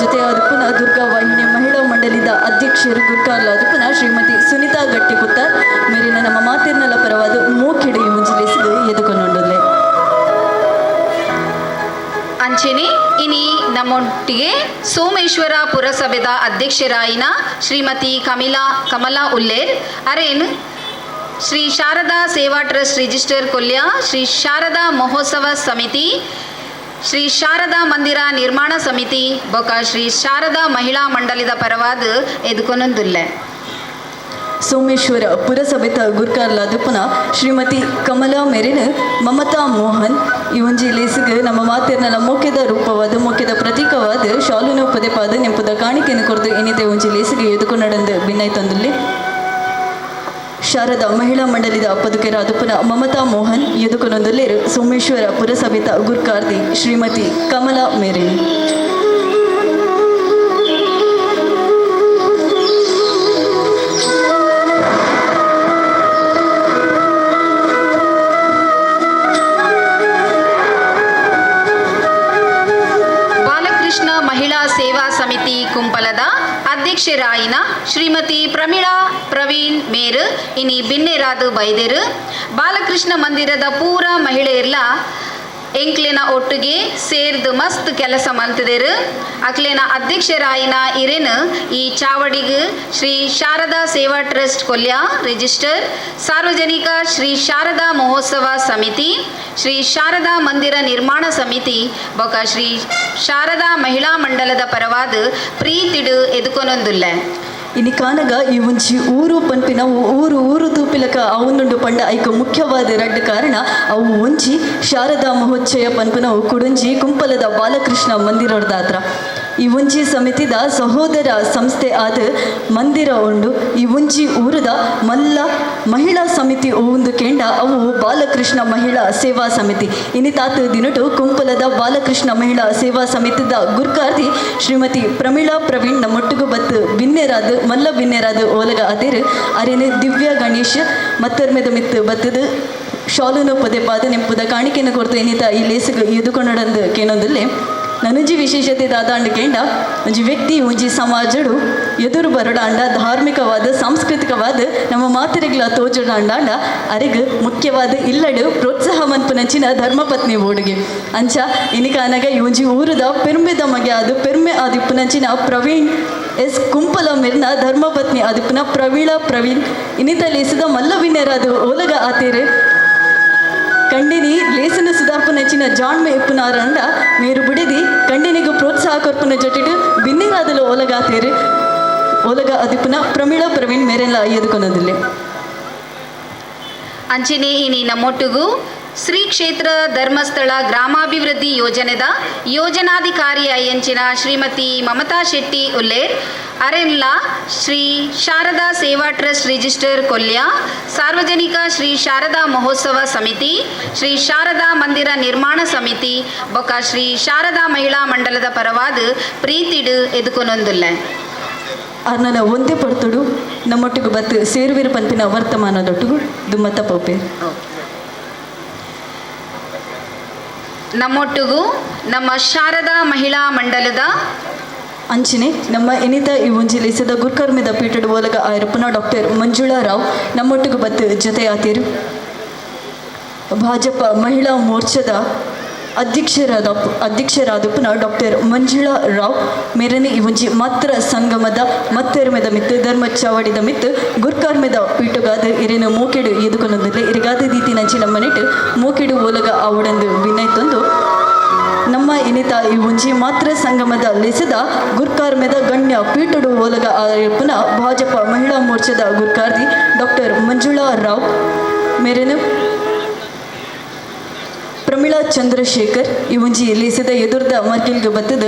Speaker 1: ಜೊತೆಯಾದ ಪುನಃ ದುರ್ಗಾ ವಾಹಿನಿ ಮಹಿಳಾ ಮಂಡಳಿದ ಅಧ್ಯಕ್ಷರು ಗುರ್ಕಾರ್ಲಾದ ಪುನಃ ಶ್ರೀಮತಿ ಸುನೀತಾ ಗಟ್ಟಿ ಪುತ್ತಾರ್ ಮೇರಿನ ನಮ್ಮ ಮಾತಿರ್ನಲ ಪರವಾದ ಮೋಕಿಡು ಈ ಒಂಜಿ ಲೇಸುಗು ಎದುಕೊನೊಂಡುಲ್ಲೆ.
Speaker 3: ಅಂಚೆನೆ ಇನಿ ನಮ್ಮೊಟ್ಟಿಗೆ ಸೋಮೇಶ್ವರ ಪುರಸಭೆದ ಅಧ್ಯಕ್ಷರಾಯಿನ ಶ್ರೀಮತಿ ಕಮಲಾ ಉಲ್ಲೇರ್. ಅರೇನ್ ಶ್ರೀ ಶಾರದಾ ಸೇವಾ ಟ್ರಸ್ಟ್ ರಿಜಿಸ್ಟರ್ ಕೊಲ್ಯ, ಶ್ರೀ ಶಾರದಾ ಮಹೋತ್ಸವ ಸಮಿತಿ, ಶ್ರೀ ಶಾರದಾ ಮಂದಿರ ನಿರ್ಮಾಣ ಸಮಿತಿ ಬೊಕ ಶ್ರೀ ಶಾರದಾ ಮಹಿಳಾ ಮಂಡಳಿದ ಪರವಾದ ಎದುಕೊನೊಂದುಲ್ಲೆ.
Speaker 1: ಸೋಮೇಶ್ವರ ಪುರಸಭೆತ ಗುರ್ಕಾರ್ಲಾದ ಪುನಃ ಶ್ರೀಮತಿ ಕಮಲಾ ಮೆರಿನ್ ಮಮತಾ ಮೋಹನ್ ಈ ಒಂಜಿ ಲೇಸುಗು ನಮ್ಮ ಮಾತಿರ್ನಲ ಮೋಕೆದ ರೂಪವಾದ ಮೋಕೆದ ಪ್ರತೀಕವಾದ ಶಾಲುನು ಪದೆಪಾದ ನೆಂಪುದ ಕಾಣಿಕೆಯನ್ನು ಕೊರ್ದು ಇನಿತೆ ಒಂಜಿ ಲೇಸುಗು ಎದುಕು ನಡೆಂದು ಬಿನ್ನೈ ತಂದುಲ್ಲೆ. ಶಾರದಾ ಮಹಿಳಾ ಮಂಡಳಿದ ಪದುಕೆರಾದುಪುನ ಮಮತಾ ಮೋಹನ್ ಎದುಕೊನೊಂದುಲ್ಲೇರು ಸೋಮೇಶ್ವರ ಪುರಸಭೆತ ಗುರ್ಕಾರ್ದಿ ಶ್ರೀಮತಿ ಕಮಲಾ ಮೇರಿನ್.
Speaker 3: ಬಾಲಕೃಷ್ಣ ಮಹಿಳಾ ಸೇವಾ ಸಮಿತಿ ಕುಂಪಲದ ಅಧ್ಯಕ್ಷರಾಯಿನ ಶ್ರೀಮತಿ ಪ್ರಮೀಳಾ ಪ್ರವೀಣ್ ಮೇರು ಇನಿ ಬಿನ್ನೆರಾದು ಬೈದೆರು. ಬಾಲಕೃಷ್ಣ ಮಂದಿರದ ಪೂರ ಮಹಿಳೆಯರ್ಲ ಎಂಕ್ಲೆನ ಒಟ್ಟಿಗೆ ಸೇರ್ದು ಮಸ್ತ್ ಕೆಲಸ ಮಲ್ತದೆರು. ಅಕ್ಲೆನ ಅಧ್ಯಕ್ಷರಾಯಿನ ಇರೆನ್ ಈ ಚಾವಡಿಗ್ ಶ್ರೀ ಶಾರದಾ ಸೇವಾ ಟ್ರಸ್ಟ್ ಕೊಲ್ಯ ರಿಜಿಸ್ಟರ್, ಸಾರ್ವಜನಿಕ ಶ್ರೀ ಶಾರದಾ ಮಹೋತ್ಸವ ಸಮಿತಿ, ಶ್ರೀ ಶಾರದಾ ಮಂದಿರ ನಿರ್ಮಾಣ ಸಮಿತಿ ಬೊಕ ಶ್ರೀ ಶಾರದಾ ಮಹಿಳಾ ಮಂಡಲದ ಪರವಾದ ಪ್ರೀತಿಡು ಎದುಕೊನೊಂದುಲ್ಲ.
Speaker 1: ಇನಿ ಕಾನಗ ಈ ಒಂಜಿ ಊರು ಪನ್ಪಿನ ಊರು ಊರು ತೂಪಿಲಕ ಅವನುಂಡು ಪಂಡ ಐಕ ಮುಖ್ಯವಾದ ರಡ್ಡ್ ಕಾರಣ ಅವು ಒಂಜಿ ಶಾರದಾ ಮಹೋಚ್ಚಯ ಪನ್ಪಿನವು, ಕುಡೊಂಜಿ ಕುಂಪಲದ ಬಾಲಕೃಷ್ಣ ಮಂದಿರದಾತ್ರ. ಈ ಒಂಜಿ ಸಮಿತಿದ ಸಹೋದರ ಸಂಸ್ಥೆ ಆದ ಮಂದಿರ ಉಂಡು. ಈ ಒಂಜಿ ಊರದ ಮಲ್ಲ ಮಹಿಳಾ ಸಮಿತಿ ಒಂದು ಕೆಂಡ ಅವು ಬಾಲಕೃಷ್ಣ ಮಹಿಳಾ ಸೇವಾ ಸಮಿತಿ. ಇನಿತಾತ ದಿನಟು ಕುಂಪಲದ ಬಾಲಕೃಷ್ಣ ಮಹಿಳಾ ಸೇವಾ ಸಮಿತಿದ ಗುರ್ಕಾರ್ದಿ ಶ್ರೀಮತಿ ಪ್ರಮೀಳಾ ಪ್ರವೀಣ್ ನಮ್ಮೊಟ್ಟಿಗೂ ಬತ್ತು ಬಿನ್ನೆರಾದ ಮಲ್ಲ ಬಿನ್ನೆರಾದ ಓಲಗ ಅದಿರು ಅರೇನು ದಿವ್ಯ ಗಣೇಶ್ ಮತ್ತರ್ಮೆದ ಮಿತ್ತು ಬತ್ತದು ಶಾಲುನ ಪದೇ ಪಾದ ನೆಂಪುದ ಕಾಣಿಕೆಯನ್ನು ಕೊಡ್ತು ಇನ್ನಿತ ಈ ಲೇಸುಗು ಎದುಕೊಂಡಂದು ಕೇನೊಂದುಲ್ಲೆ. ನನೊಂಜಿ ವಿಶೇಷತೆ ದಾದಾಂಡ ಕೇಂಡ ಒಂಜಿ ವ್ಯಕ್ತಿ ಒಂಜಿ ಸಮಾಜಡು ಎದುರು ಬರಡಾಂಡ ಧಾರ್ಮಿಕವಾದ ಸಾಂಸ್ಕೃತಿಕವಾದ ನಮ್ಮ ಮಾತೆರೆಗ್ಲ ತೋಜಡಾಂಡಾಂಡ ಅರೆಗ್ ಮುಖ್ಯವಾದ ಇಲ್ಲಡು ಪ್ರೋತ್ಸಾಹ ಮನ್ಪುನಂಚಿನ ಧರ್ಮಪತ್ನಿ ಓಡುಗೆ. ಅಂಚ ಇನಿಕಾನಗ ಈ ಒಂಜಿ ಊರದ ಪೆರ್ಮೆದ ಮಗೆ ಅದು ಪೆರ್ಮೆ ಆದಿಪ್ಪುನಂಚಿನ ಪ್ರವೀಣ್ ಎಸ್ ಕುಂಪಲ ಮೆರ್ನ ಧರ್ಮಪತ್ನಿ ಆದಿಪ್ಪುನ ಪ್ರವೀಳ ಪ್ರವೀಣ್ ಇನ್ನಿತ ಲೇಸದ ಮಲ್ಲವಿನ್ಯರಾದ ಓಲಗ ಆತೇರು. ಕಂಡಿನಿ ಲೇಸನ ಸುಧಾರ್ಪುನಂಚಿನ ಜಾಣ್ಮೆ ಇಪ್ಪುನಾರಂಡ ಮೇರು ಬುಡಿದಿ ಕಂಡಿನಿಗೂ ಪ್ರೋತ್ಸಾಹ ಕೊರ್ಪುನ ಜೊತೆಡು ಬಿನ್ನಿರಾದಲು ಓಲಗಾತೇರು. ಓಲಗ ಅದಿಪ್ಪುನ ಪ್ರಮೀಳ ಪ್ರವೀಣ್ ಮೇರೆಲ್ಲ ಎದುಕೊನದಿಲ್ಲ.
Speaker 3: ಅಂಚಿನೆ ಇನಿ ನಮ್ಮೊಟ್ಟಿಗೂ ಶ್ರೀ ಕ್ಷೇತ್ರ ಧರ್ಮಸ್ಥಳ ಗ್ರಾಮಾಭಿವೃದ್ಧಿ ಯೋಜನೆದ ಯೋಜನಾಧಿಕಾರಿ ಅಯ್ಯಂಚಿನ ಶ್ರೀಮತಿ ಮಮತಾ ಶೆಟ್ಟಿ ಉಲ್ಲೇರ್ ಅರೆನ್ಲಾ ಶ್ರೀ ಶಾರದಾ ಸೇವಾ ಟ್ರಸ್ಟ್ ರಿಜಿಸ್ಟರ್ ಕೊಲ್ಯ, ಸಾರ್ವಜನಿಕ ಶ್ರೀ ಶಾರದಾ ಮಹೋತ್ಸವ ಸಮಿತಿ, ಶ್ರೀ ಶಾರದಾ ಮಂದಿರ ನಿರ್ಮಾಣ ಸಮಿತಿ ಬೊಕ ಶ್ರೀ ಶಾರದಾ ಮಹಿಳಾ ಮಂಡಲದ ಪರವಾದ ಪ್ರೀತಿಡು ಎದುಕೊನೊಂದುಲ್ಲ.
Speaker 1: ಅರ್ನನ ಒಂದೇ ಪಡ್ತುಡು ನಮ್ಮೊಟ್ಟಿಗೆ ಬತ್ತು ಸೇರುವಿರು ಪಂಪಿನ ವರ್ತಮಾನದೊಟ್ಟಿಗೂ ದುಮ್ಮತ್ತ ಪೋಪೆ.
Speaker 3: ನಮ್ಮೊಟ್ಟಿಗೂ ನಮ್ಮ ಶಾರದಾ ಮಹಿಳಾ ಮಂಡಲದ
Speaker 1: ಅಂಚಿನೆ ನಮ್ಮ ಎನಿತ ಈ ಒಂಜಿ ಲೇಸದ ಗುರ್ಕರ್ಮಿದ ಪೀಠದ ಓಲಗ ಆಯಿರಪ್ಪನ ಡಾಕ್ಟರ್ ಮಂಜುಳಾ ರಾವ್ ನಮ್ಮೊಟ್ಟಿಗೆ ಬತ್ತು ಜೊತೆಯಾತಿರು. ಭಾಜಪ ಮಹಿಳಾ ಮೋರ್ಚಾದ ಅಧ್ಯಕ್ಷರಾದಪ್ಪನ ಡಾಕ್ಟರ್ ಮಂಜುಳಾ ರಾವ್ ಮೇರನೆ ಈ ಒಂಜಿ ಮಾತ್ರ ಸಂಗಮದ ಮತ್ತೆರ್ಮೆದ ಮಿತ್ತು ಧರ್ಮ ಚಾವಡಿದ ಮಿತ್ತು ಗುರ್ಕಾರ್ಮೆದ ಪೀಠಗಾದ ಇರೇನು ಮೋಕೆಡು ಎದುಕೊನೊಂದಿಲ್ಲ. ಇರಿಗಾದ ದೀತಿ ನಂಚಿನ ಮನೆಟ್ ಮೋಕೆಡು ಓಲಗ ಆವಡಂದು ವಿನಯ್ತೊಂದು ನಮ್ಮ ಇನಿತ ಈ ಒಂಜಿ ಮಾತ್ರ ಸಂಗಮದ ಲೆಸದ ಗುರ್ಕಾರ್ಮೆದ ಗಣ್ಯ ಪೀಠಡು ಓಲಗ ಆಯಪ್ಪನ ಭಾಜಪ ಮಹಿಳಾ ಮೋರ್ಚಾದ ಗುರ್ಕಾರ್ದಿ ಡಾಕ್ಟರ್ ಮಂಜುಳಾ ರಾವ್ ಮೇರೆನು ಪ್ರಮೀಳಾ ಚಂದ್ರಶೇಖರ್ ಈ ಒಂಜಿ ಲೇಸದ ಎದುರ್ದ ಮರ್ಗಿಲ್ಗೆ ಬತ್ತದ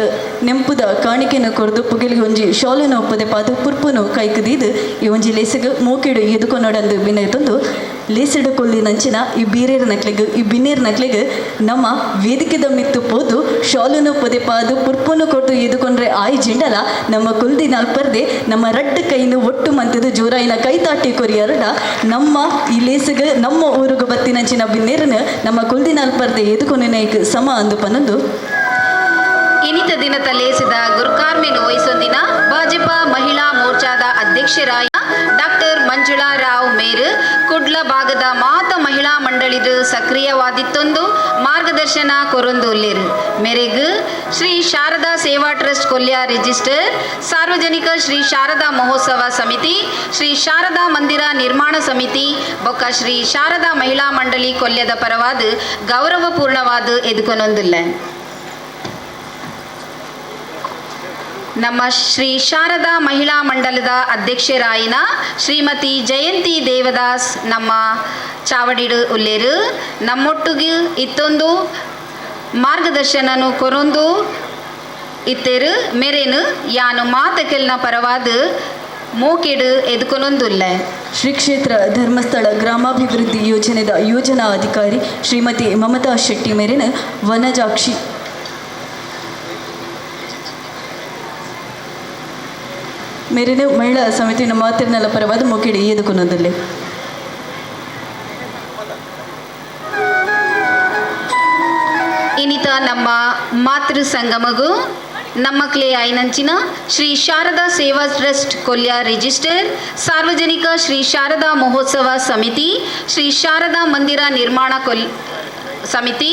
Speaker 1: ನೆಂಪುದ ಕಾಣಿಕೆನ ಕೊರ್ದು ಪುಗಿಲ್ಗೆ ಒಂಜಿ ಶಾಲುನ ಒಪ್ಪದೆ ಪಾದ ಪುರ್ಪುನು ಕೈಕದೀದು ಈ ಒಂಜಿ ಲೇಸಗ್ ಮೋಕೆಡು ಎದುಕೊನೊಡಂದು ವಿನಯತೊಂದು ಲೇಸಡು ಕೊಲ್ಲಿ ನಂಚಿನ ಈ ಬೀರೇರ್ ನಕ್ಲೆಗ್ ಈ ಬಿನ್ನೇರ್ ನಕ್ಲೆಗ್ ನಮ್ಮ ವೇದಿಕೆದ ಮಿತ್ತು ಪೋದು ಶಾಲುನು ಪೊದೆ ಪಾದು ಪುರ್ಪುನು ಕೊಟ್ಟು ಎದುಕೊಂಡ್ರೆ ಆಯಿ ಜಿಂಡಲ ನಮ್ಮ ಕುಲ್ದಿ ನಾಲ್ಪರ್ದೆ ನಮ್ಮ ರಡ್ಡು ಕೈನು ಒಟ್ಟು ಮಂತದು ಜೋರಾಯಿನ ಕೈ ತಾಟಿ ಕೊರಿಯರಡ ನಮ್ಮ ಈ ಲೇಸಗ್ ನಮ್ಮ ಊರುಗು ಬತ್ತಿನಂಚಿನ ಬಿನ್ನೇರನು ನಮ್ಮ ಕುಲ್ದಿ ನಾಲ್ಪರ್ದೆ ಎದುಕೊನೆನೈಕ್ ಸಮ ಅಂದು ಪನೊಂದು.
Speaker 3: ಇನಿತ ದಿನ ಲೇಸಿದ ಗುರ್ಕಾರ್ಮೆನು ವಹಿಸೊಂದಿನ ಭಾಜಪ ಮಹಿಳಾ ಮೋರ್ಚಾದ ಅಧ್ಯಕ್ಷರಾಯ ಡಾಕ್ಟರ್ ಮಂಜುಳಾ ರಾವ್ ಮೇರು ಕುಡ್ಲ ಭಾಗದ ಮಾತ ಮಹಿಳಾ ಮಂಡಳಿದು ಸಕ್ರಿಯವಾದಿತ್ತೊಂದು ಮಾರ್ಗದರ್ಶನ ಕೊರೊಂದು ಉಲ್ಲೇರು. ಮೇರೆಗ್ ಶ್ರೀ ಶಾರದಾ ಸೇವಾ ಟ್ರಸ್ಟ್ ಕೊಲ್ಯ ರಿಜಿಸ್ಟರ್, ಸಾರ್ವಜನಿಕ ಶ್ರೀ ಶಾರದಾ ಮಹೋತ್ಸವ ಸಮಿತಿ, ಶ್ರೀ ಶಾರದಾ ಮಂದಿರ ನಿರ್ಮಾಣ ಸಮಿತಿ ಬೊಕ್ಕ ಶ್ರೀ ಶಾರದಾ ಮಹಿಳಾ ಮಂಡಳಿ ಕೊಲ್ಯದ ಪರವಾದ ಗೌರವಪೂರ್ಣವಾದ ಎದುಕೊನೊಂದಿಲ್ಲ. ನಮ್ಮ ಶ್ರೀ ಶಾರದಾ ಮಹಿಳಾ ಮಂಡಲದ ಅಧ್ಯಕ್ಷರಾಯಿನ ಶ್ರೀಮತಿ ಜಯಂತಿ ದೇವದಾಸ್ ನಮ್ಮ ಚಾವಡಿಡು ಉಲ್ಲೇರು. ನಮ್ಮೊಟ್ಟಿಗೆ ಇತ್ತೊಂದು ಮಾರ್ಗದರ್ಶನನು ಕೊರೊಂದು ಇತ್ತೇರು. ಮೇರೇನು ಯಾನು ಮಾತಕೆಲ್ನ ಪರವಾದ ಮೋಕೆಡು ಎದುಕೊನೊಂದುಲ್ಲೆ.
Speaker 1: ಶ್ರೀ ಕ್ಷೇತ್ರ ಧರ್ಮಸ್ಥಳ ಗ್ರಾಮಾಭಿವೃದ್ಧಿ ಯೋಜನೆದ ಯೋಜನಾ ಅಧಿಕಾರಿ ಶ್ರೀಮತಿ ಮಮತಾ ಶೆಟ್ಟಿ ಮೇರಿನ ವನಜಾಕ್ಷಿ ಮೇರಿನ ಮಹಿಳಾ ಸಮಿತಿನ ಮಾತಿರ್ನಲ್ಲ ಪರವಾದ ಮೊಕಿಡಿ ಎದುಕೊನೊಂದುಲ್ಲೆ.
Speaker 3: ಇನಿತ ನಮ್ಮ ಮಾತೃ ಸಂಗಮಗು ನಮ್ಮಕ್ಲೆ ಐನಂಚಿನ ಶ್ರೀ ಶಾರದಾ ಸೇವಾ ಟ್ರಸ್ಟ್ ಕೊಲ್ಯ ರಿಜಿಸ್ಟರ್, ಸಾರ್ವಜನಿಕ ಶ್ರೀ ಶಾರದಾ ಮಹೋತ್ಸವ ಸಮಿತಿ, ಶ್ರೀ ಶಾರದಾ ಮಂದಿರ ನಿರ್ಮಾಣ ಸಮಿತಿ,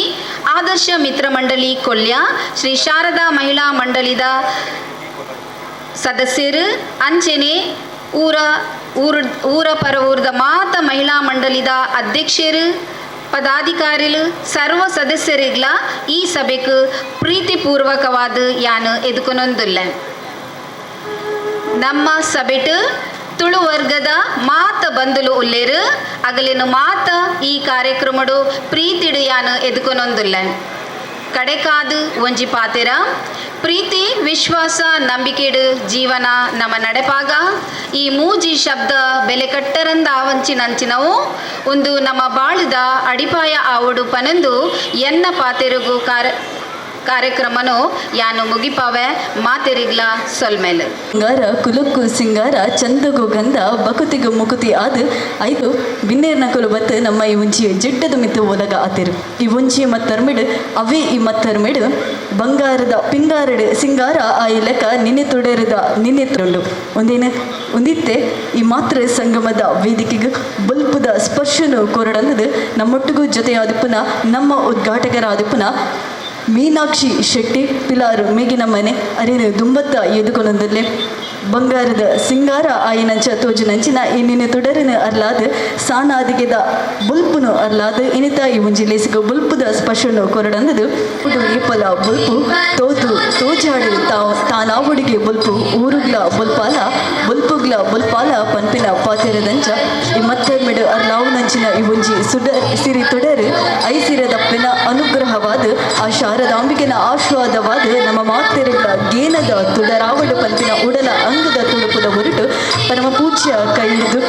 Speaker 3: ಆದರ್ಶ ಮಿತ್ರ ಮಂಡಳಿ ಕೊಲ್ಯ, ಶ್ರೀ ಶಾರದಾ ಮಹಿಳಾ ಮಂಡಳಿದ ಸದಸ್ಯರು, ಅಂಚೆನೆ ಊರ ಊರ ಊರ ಪರವೂರದ ಮಾತ ಮಹಿಳಾ ಮಂಡಳಿದ ಅಧ್ಯಕ್ಷರು, ಪದಾಧಿಕಾರಿಲು, ಸರ್ವ ಸದಸ್ಯರಿಗ್ಲ ಈ ಸಭೆಗೆ ಪ್ರೀತಿಪೂರ್ವಕವಾದ ಯಾನು ಎದುಕೊನೊಂದುಲ್ಲ. ನಮ್ಮ ಸಭೆಟ್ ತುಳು ವರ್ಗದ ಮಾತ ಬಂದುಲು ಉಲ್ಲೇರು ಅಗಲಿನ ಮಾತ ಈ ಕಾರ್ಯಕ್ರಮಡು ಪ್ರೀತಿಡು ಯಾನು ಎದುಕೊನೊಂದುಲ್ಲ. ಕಡೆಕಾದು ಒಂಜಿ ಪಾತೆರ, ಪ್ರೀತಿ ವಿಶ್ವಾಸ ನಂಬಿಕೆಡು ಜೀವನ ನಮ್ಮ ನಡೆಪಾಗ ಈ ಮೂಜಿ ಶಬ್ದ ಬೆಲೆ ಕಟ್ಟರಂದ ಆವಂಚಿನಂಚಿನವು ಒಂದು ನಮ್ಮ ಬಾಳುದ ಅಡಿಪಾಯ ಆವಡು ಪನಂದು ಎನ್ನ ಪಾತೆರುಗು ಕಾರ್ಯಕ್ರಮನು ಯಾನು ಮುಗಿಪಾವೆ. ಮಾತೆರಿಗ್ಲ ಸೊಲ್ಮೇಲೆ.
Speaker 1: ಸಿಂಗಾರ ಕುಲಕ್ಕು ಸಿಂಗಾರ, ಚಂದಗು ಗಂಧ, ಬಕುತಿಗು ಮುಕುತಿ ಆದ ಐದು ಬಿನ್ನೇರ್ನ ಕುಲು ಬತ್ತು ನಮ್ಮ ಈ ಒಂಜಿ ಜಿಡ್ಡದ ಮಿತ್ತು ಒಲಗ ಆತಿರು. ಈ ಒಂಜಿ ಮತ್ತರ್ಮಿಡು ಅವೇ ಈ ಮತ್ತರ್ಮಿಡು ಬಂಗಾರದ ಪಿಂಗಾರಡು ಸಿಂಗಾರ ಆ ಇಲಕ ನಿನ್ನೆ ತುಡೇರದ ನಿನ್ನೆ ತುಂಡು ಒಂದೇನು ಒಂದಿತ್ತೆ ಈ ಮಾತ್ರ ಸಂಗಮದ ವೇದಿಕೆಗೆ ಬಲ್ಪುದ ಸ್ಪರ್ಶನು ಕೊರಡಂದದು ನಮ್ಮೊಟ್ಟಿಗೂ ಜೊತೆಯಾದಿಪ್ಪುನ ನಮ್ಮ ಉದ್ಘಾಟಕರಾದಿಪ್ಪುನ ಮೀನಾಕ್ಷಿ ಶೆಟ್ಟಿ ಪಿಲಾರು ಮೇಗಿನ ಮನೆ ಅರೇನು ದುಂಬತ್ತ ಎದುಕೊನೊಂದಲ್ಲೇ. ಬಂಗಾರದ ಸಿಂಗಾರ ಆಯಿನಂಚ ತೋಜುನಂಚಿನ ಇನ್ನಿನ ತುಡರಿನ ಅರ್ಲಾದ ಸಾನಾದಿಗೆದ ಬುಲ್ಪುನು ಅರ್ಲಾದ ಇನಿತ ಈ ಒಂಜಿ ಲೇಸಿಗ ಬುಲ್ಪುದ ಸ್ಪರ್ಶನು ಕೊರಡಂದದು ಏಪಲ ಬುಲ್ಪು ತೋತು ತೋಜಾಡು ತಾನಾವುಡಿಗೆ ಬುಲ್ಪು ಊರುಗ್ಲ ಬುಲ್ಪಾಲ ಬುಲ್ಪುಗ್ಲ ಬುಲ್ಪಾಲ ಪನ್ಪಿನ ಪಾತೆರದಂಚ ಈ ಮತ್ತೆರ್ಮಿಡು ಅರ್ಲಾವುನಂಚಿನ ಈ ಒಂಜಿ ಸುಡ ಸಿರಿ ತುಡರು ಐಸಿರದಪ್ಪಿನ ಅನುಗ್ರಹವಾದ ಆ ಶಾರದಾಂಬಿಕೆನ ಆಶೀರ್ವಾದವಾದ ನಮ್ಮ ಮಾತೆರೆಗಳ ಗೇನದ ತುಡರಾವಡು ಪನ್ಪಿನ ಉಡಲ ಅಂಗದ ತುಳುಪುದ ಹೊರಟು ಪರಮ ಪೂಜ್ಯ ಕೈ ಹಿಡಿದು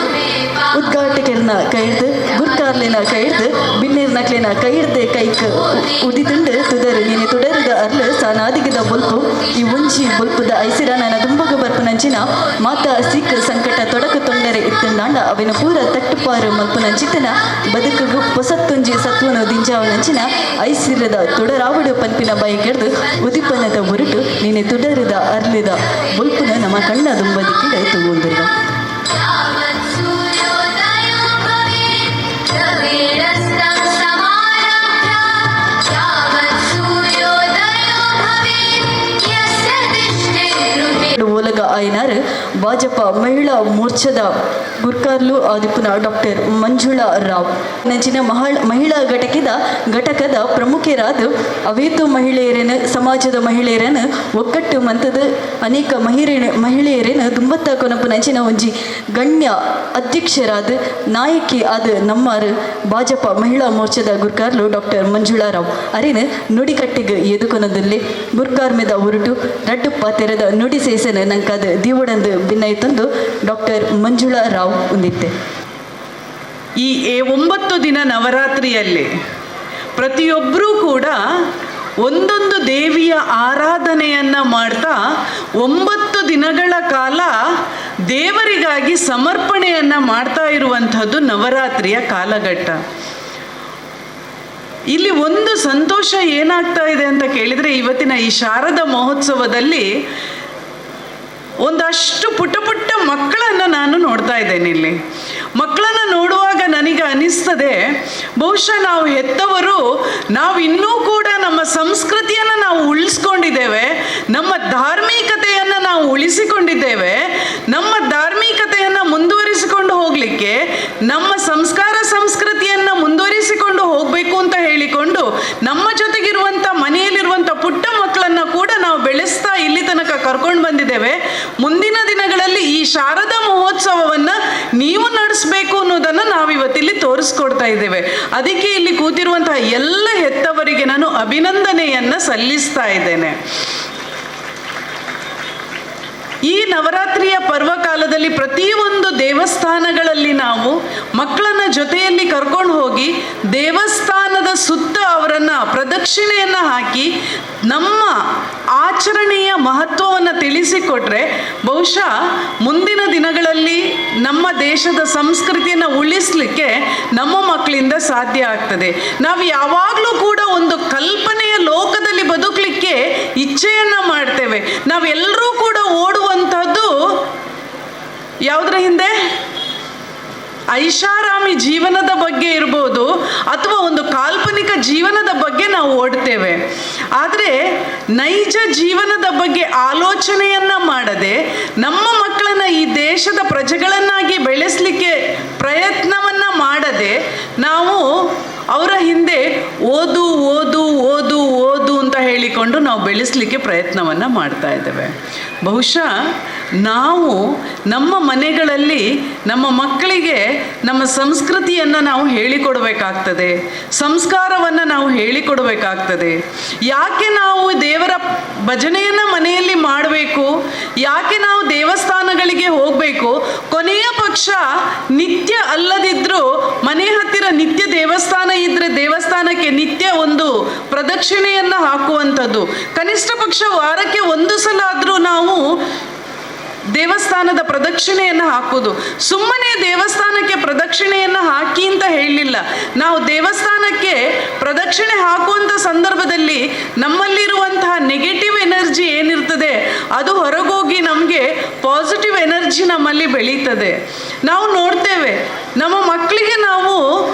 Speaker 1: ಉದ್ಘಾಟಕರನ್ನ ಕೈ ಹಿಡಿದು ಗುರ್ಕಾರ್ಲಿನ ಕೈ ಹಿಡಿದು ಬಿನ್ನೇರ್ನಕ್ಲಿನ ಕೈ ಹಿಡ್ದೆ ಕೈಕ್ ಉದಿತುಂಡು ತುದರು ನೀನೆ ತುಡರದ ಅರ್ಲು ಸಾನಾದಿಗದ ಬೊಲ್ಪು ಈ ಒಂಜಿ ಬೊಲ್ಪುದ ಐಸಿರ ನನ್ನ ದುಂಬಗ ಬರ್ಪುನಂಚಿನ ಮಾತಾ ಸಿಕ್ ಸಂಕಟ ತೊಡಕು ತೊಂದರೆ ಇತ್ತಂದಾಂಡ ಅವಿನ ಪೂರ ತಟ್ಟುಪಾರು ಮಲ್ಪುನಂಚಿತನ ಬದುಕುಗು ಪೊಸತ್ತೊಂಜಿ ಸತ್ವನು ದಿಂಜಾವನಂಚಿನ ಐಸಿರದ ತುಡರಾವಡು ಪನ್ಪಿನ ಬಯಕೆಡ್ದು ಉದಿಪನದ ಹೊರಟು ನೀನೆ ತುಡರದ ಅರ್ಲಿದ ಬೊಲ್ಪುನ ನಮ್ಮ ಕಣ್ಣ ದುಂಬದಿಕ್ಕಿಡ ತಗೊಂಡಿರುವ. ಓಲಗ ಆಯನಾರ್ ಭಾಜಪ ಮಹಿಳಾ ಮೋರ್ಚಾದ ಗುರ್ಕಾರ್ಲು ಆದಿಪುನ ಡಾಕ್ಟರ್ ಮಂಜುಳಾ ರಾವ್ ನಂಚಿನ ಮಹಿಳಾ ಘಟಕದ ಪ್ರಮುಖರಾದ ಅವೇತು ಮಹಿಳೆಯರನ್ನು ಸಮಾಜದ ಮಹಿಳೆಯರನ್ನು ಒಗ್ಗಟ್ಟು ಮಂತದ ಅನೇಕ ಮಹಿಳೆಯರನ್ನು ದುಂಬತ್ತ ಕೊನಪು ನಂಚಿನ ಒಂಜಿ ಗಣ್ಯ ಅಧ್ಯಕ್ಷರಾದ ನಾಯಕಿ ಆದ ನಮ್ಮಾರು ಭಾಜಪ ಮಹಿಳಾ ಮೋರ್ಚಾದ ಗುರ್ಕಾರ್ಲು ಡಾಕ್ಟರ್ ಮಂಜುಳಾ ರಾವ್ ಅರಿನ ನುಡಿಕಟ್ಟಿಗೆ ಎದುಕೊನದಲ್ಲಿ ಗುರ್ಕಾರ್ಮೆದ ಉರುಟು ರಡ್ಡು ಪಾತೆರದ ನುಡಿ ಸೇಸನ ನಂಕಾದ ದೀವಡಂದು ಭಿನ್ನೈತಂದು ಡಾಕ್ಟರ್ ಮಂಜುಳಾ ರಾವ್ ಹೊಂದಿತ್ತೆ.
Speaker 4: ಈ 9 ದಿನ ನವರಾತ್ರಿಯಲ್ಲಿ ಪ್ರತಿಯೊಬ್ಬರೂ ಕೂಡ ಒಂದೊಂದು ದೇವಿಯ ಆರಾಧನೆಯನ್ನು ಮಾಡ್ತಾ 9 ದಿನಗಳ ಕಾಲ ದೇವರಿಗಾಗಿ ಸಮರ್ಪಣೆಯನ್ನು ಮಾಡ್ತಾ ಇರುವಂಥದ್ದು ನವರಾತ್ರಿಯ ಕಾಲಘಟ್ಟ. ಇಲ್ಲಿ ಒಂದು ಸಂತೋಷ ಏನಾಗ್ತಾ ಇದೆ ಅಂತ ಕೇಳಿದರೆ, ಇವತ್ತಿನ ಈ ಶಾರದಾ ಮಹೋತ್ಸವದಲ್ಲಿ ಒಂದಷ್ಟು ಪುಟ್ಟ ಪುಟ್ಟ ಮಕ್ಕಳನ್ನು ನಾನು ನೋಡ್ತಾ ಇದ್ದೇನೆ. ಇಲ್ಲಿ ಮಕ್ಕಳನ್ನು ನೋಡುವಾಗ ನನಗೆ ಅನಿಸ್ತದೆ, ಬಹುಶಃ ನಾವು ಹೆತ್ತವರು ನಾವು ಇನ್ನೂ ಕೂಡ ನಮ್ಮ ಸಂಸ್ಕೃತಿಯನ್ನು ನಾವು ಉಳಿಸ್ಕೊಂಡಿದ್ದೇವೆ, ನಮ್ಮ ಧಾರ್ಮಿಕತೆಯನ್ನು ನಾವು ಉಳಿಸಿಕೊಂಡಿದ್ದೇವೆ. ನಮ್ಮ ಧಾರ್ಮಿಕತೆಯನ್ನು ಮುಂದುವರಿಸಿಕೊಂಡು ಹೋಗಲಿಕ್ಕೆ, ನಮ್ಮ ಸಂಸ್ಕಾರ ಸಂಸ್ಕೃತಿಯನ್ನು ಮುಂದುವರಿಸಿಕೊಂಡು ಹೋಗಬೇಕು ಅಂತ ಹೇಳಿಕೊಂಡು ನಮ್ಮ ಜೊತೆಗಿರುವಂಥ ಮನೆಯಲ್ಲಿರುವಂಥ ಪುಟ್ಟ ಮಕ್ಕಳನ್ನು ಕೂಡ ನಾವು ಬೆಳೆಸ್ತಾ ಇಲ್ಲಿ ತನಕ ಕರ್ಕೊಂಡು ಬಂದಿದ್ದೇವೆ. ಮುಂದಿನ ದಿನಗಳಲ್ಲಿ ಈ ಶಾರದಾ ಮಹೋತ್ಸವವನ್ನು ನೀವು ನಡೆಸಬೇಕು ಅನ್ನೋದನ್ನು ನಾವಿವತ್ತಿಲ್ಲಿ ತೋರಿಸ್ಕೊಡ್ತಾ ಇದ್ದೇವೆ. ಅದಕ್ಕೆ ಇಲ್ಲಿ ಕೂತಿರುವಂತಹ ಎಲ್ಲ ಹೆತ್ತವರಿಗೆ ನಾನು ಅಭಿನಂದನೆಯನ್ನು ಸಲ್ಲಿಸ್ತಾ ಇದ್ದೇನೆ. ಈ ನವರಾತ್ರಿಯ ಪರ್ವಕಾಲದಲ್ಲಿ ಪ್ರತಿಯೊಂದು ದೇವಸ್ಥಾನಗಳಲ್ಲಿ ನಾವು ಮಕ್ಕಳನ್ನ ಜೊತೆಯಲ್ಲಿ ಕರ್ಕೊಂಡು ಹೋಗಿ ದೇವಸ್ಥಾನದ ಸುತ್ತ ಅವರನ್ನು ಪ್ರದಕ್ಷಿಣೆಯನ್ನು ಹಾಕಿ ನಮ್ಮ ಆಚರಣೆಯ ಮಹತ್ವವನ್ನು ತಿಳಿಸಿಕೊಟ್ರೆ ಬಹುಶಃ ಮುಂದಿನ ದಿನಗಳಲ್ಲಿ ನಮ್ಮ ದೇಶದ ಸಂಸ್ಕೃತಿಯನ್ನು ಉಳಿಸಲಿಕ್ಕೆ ನಮ್ಮ ಮಕ್ಕಳಿಂದ ಸಾಧ್ಯ ಆಗ್ತದೆ. ನಾವು ಯಾವಾಗಲೂ ಕೂಡ ಒಂದು ಕಲ್ಪನೆಯ ಲೋಕದಲ್ಲಿ ಬದುಕಲಿಕ್ಕೆ ಇಚ್ಛೆಯನ್ನು ಮಾಡ್ತೇವೆ. ನಾವೆಲ್ಲರೂ ಕೂಡ ಓಡುವಂಥದ್ದು ಯಾವುದರ ಹಿಂದೆ? ಐಷಾರಾಮಿ ಜೀವನದ ಬಗ್ಗೆ ಇರ್ಬೋದು ಅಥವಾ ಒಂದು ಕಾಲ್ಪನಿಕ ಜೀವನದ ಬಗ್ಗೆ ನಾವು ಓಡ್ತೇವೆ. ಆದರೆ ನೈಜ ಜೀವನದ ಬಗ್ಗೆ ಆಲೋಚನೆಯನ್ನು ಮಾಡದೆ ನಮ್ಮ ಮಕ್ಕಳನ್ನು ಈ ದೇಶದ ಪ್ರಜೆಗಳನ್ನಾಗಿ ಬೆಳೆಸಲಿಕ್ಕೆ ಪ್ರಯತ್ನವನ್ನು ಮಾಡದೆ ನಾವು ಅವರ ಹಿಂದೆ ಓದು ಓದು ಓದು ಓದು ಅಂತ ಹೇಳಿಕೊಂಡು ನಾವು ಬೆಳೆಸಲಿಕ್ಕೆ ಪ್ರಯತ್ನವನ್ನು ಮಾಡ್ತಾ ಇದ್ದೇವೆ. ಬಹುಶಃ ನಾವು ನಮ್ಮ ಮನೆಗಳಲ್ಲಿ ನಮ್ಮ ಮಕ್ಕಳಿಗೆ ನಮ್ಮ ಸಂಸ್ಕೃತಿಯನ್ನು ನಾವು ಹೇಳಿಕೊಡ್ಬೇಕಾಗ್ತದೆ, ಸಂಸ್ಕಾರವನ್ನು ನಾವು ಹೇಳಿಕೊಡ್ಬೇಕಾಗ್ತದೆ. ಯಾಕೆ ನಾವು ದೇವರ ಭಜನೆಯನ್ನು ಮನೆಯಲ್ಲಿ ಮಾಡಬೇಕು, ಯಾಕೆ ನಾವು ದೇವಸ್ಥಾನಗಳಿಗೆ ಹೋಗಬೇಕು? ಕೊನೆಯ ಪಕ್ಷ ನಿತ್ಯ ಅಲ್ಲದಿದ್ದರೂ ಮನೆ ಹತ್ತಿರ ನಿತ್ಯ ದೇವಸ್ಥಾನ ಇದ್ದರೆ ದೇವಸ್ಥಾನಕ್ಕೆ ನಿತ್ಯ ಒಂದು ಪ್ರದಕ್ಷಿಣೆಯನ್ನು ಹಾಕುವಂಥದ್ದು, ಕನಿಷ್ಠ ಪಕ್ಷ ವಾರಕ್ಕೆ ಒಂದು ಸಲ ಆದರೂ ನಾವು ದೇವಸ್ಥಾನದ ಪ್ರದಕ್ಷಿಣೆಯನ್ನು ಹಾಕುವುದು. ಸುಮ್ಮನೆ ದೇವಸ್ಥಾನಕ್ಕೆ ಪ್ರದಕ್ಷಿಣೆಯನ್ನು ಹಾಕಿ ಅಂತ ಹೇಳಲಿಲ್ಲ. ನಾವು ದೇವಸ್ಥಾನಕ್ಕೆ ಪ್ರದಕ್ಷಿಣೆ ಹಾಕುವಂಥ ಸಂದರ್ಭದಲ್ಲಿ ನಮ್ಮಲ್ಲಿರುವಂತಹ ನೆಗೆಟಿವ್ ಎನರ್ಜಿ ಏನಿರ್ತದೆ ಅದು ಹೊರಗೋಗಿ ನಮಗೆ ಪಾಸಿಟಿವ್ ಎನರ್ಜಿ ನಮ್ಮಲ್ಲಿ ಬೆಳೀತದೆ. ನಾವು ನೋಡ್ತೇವೆ ನಮ್ಮ ಮಕ್ಕಳಿಗೆ. ನಾವು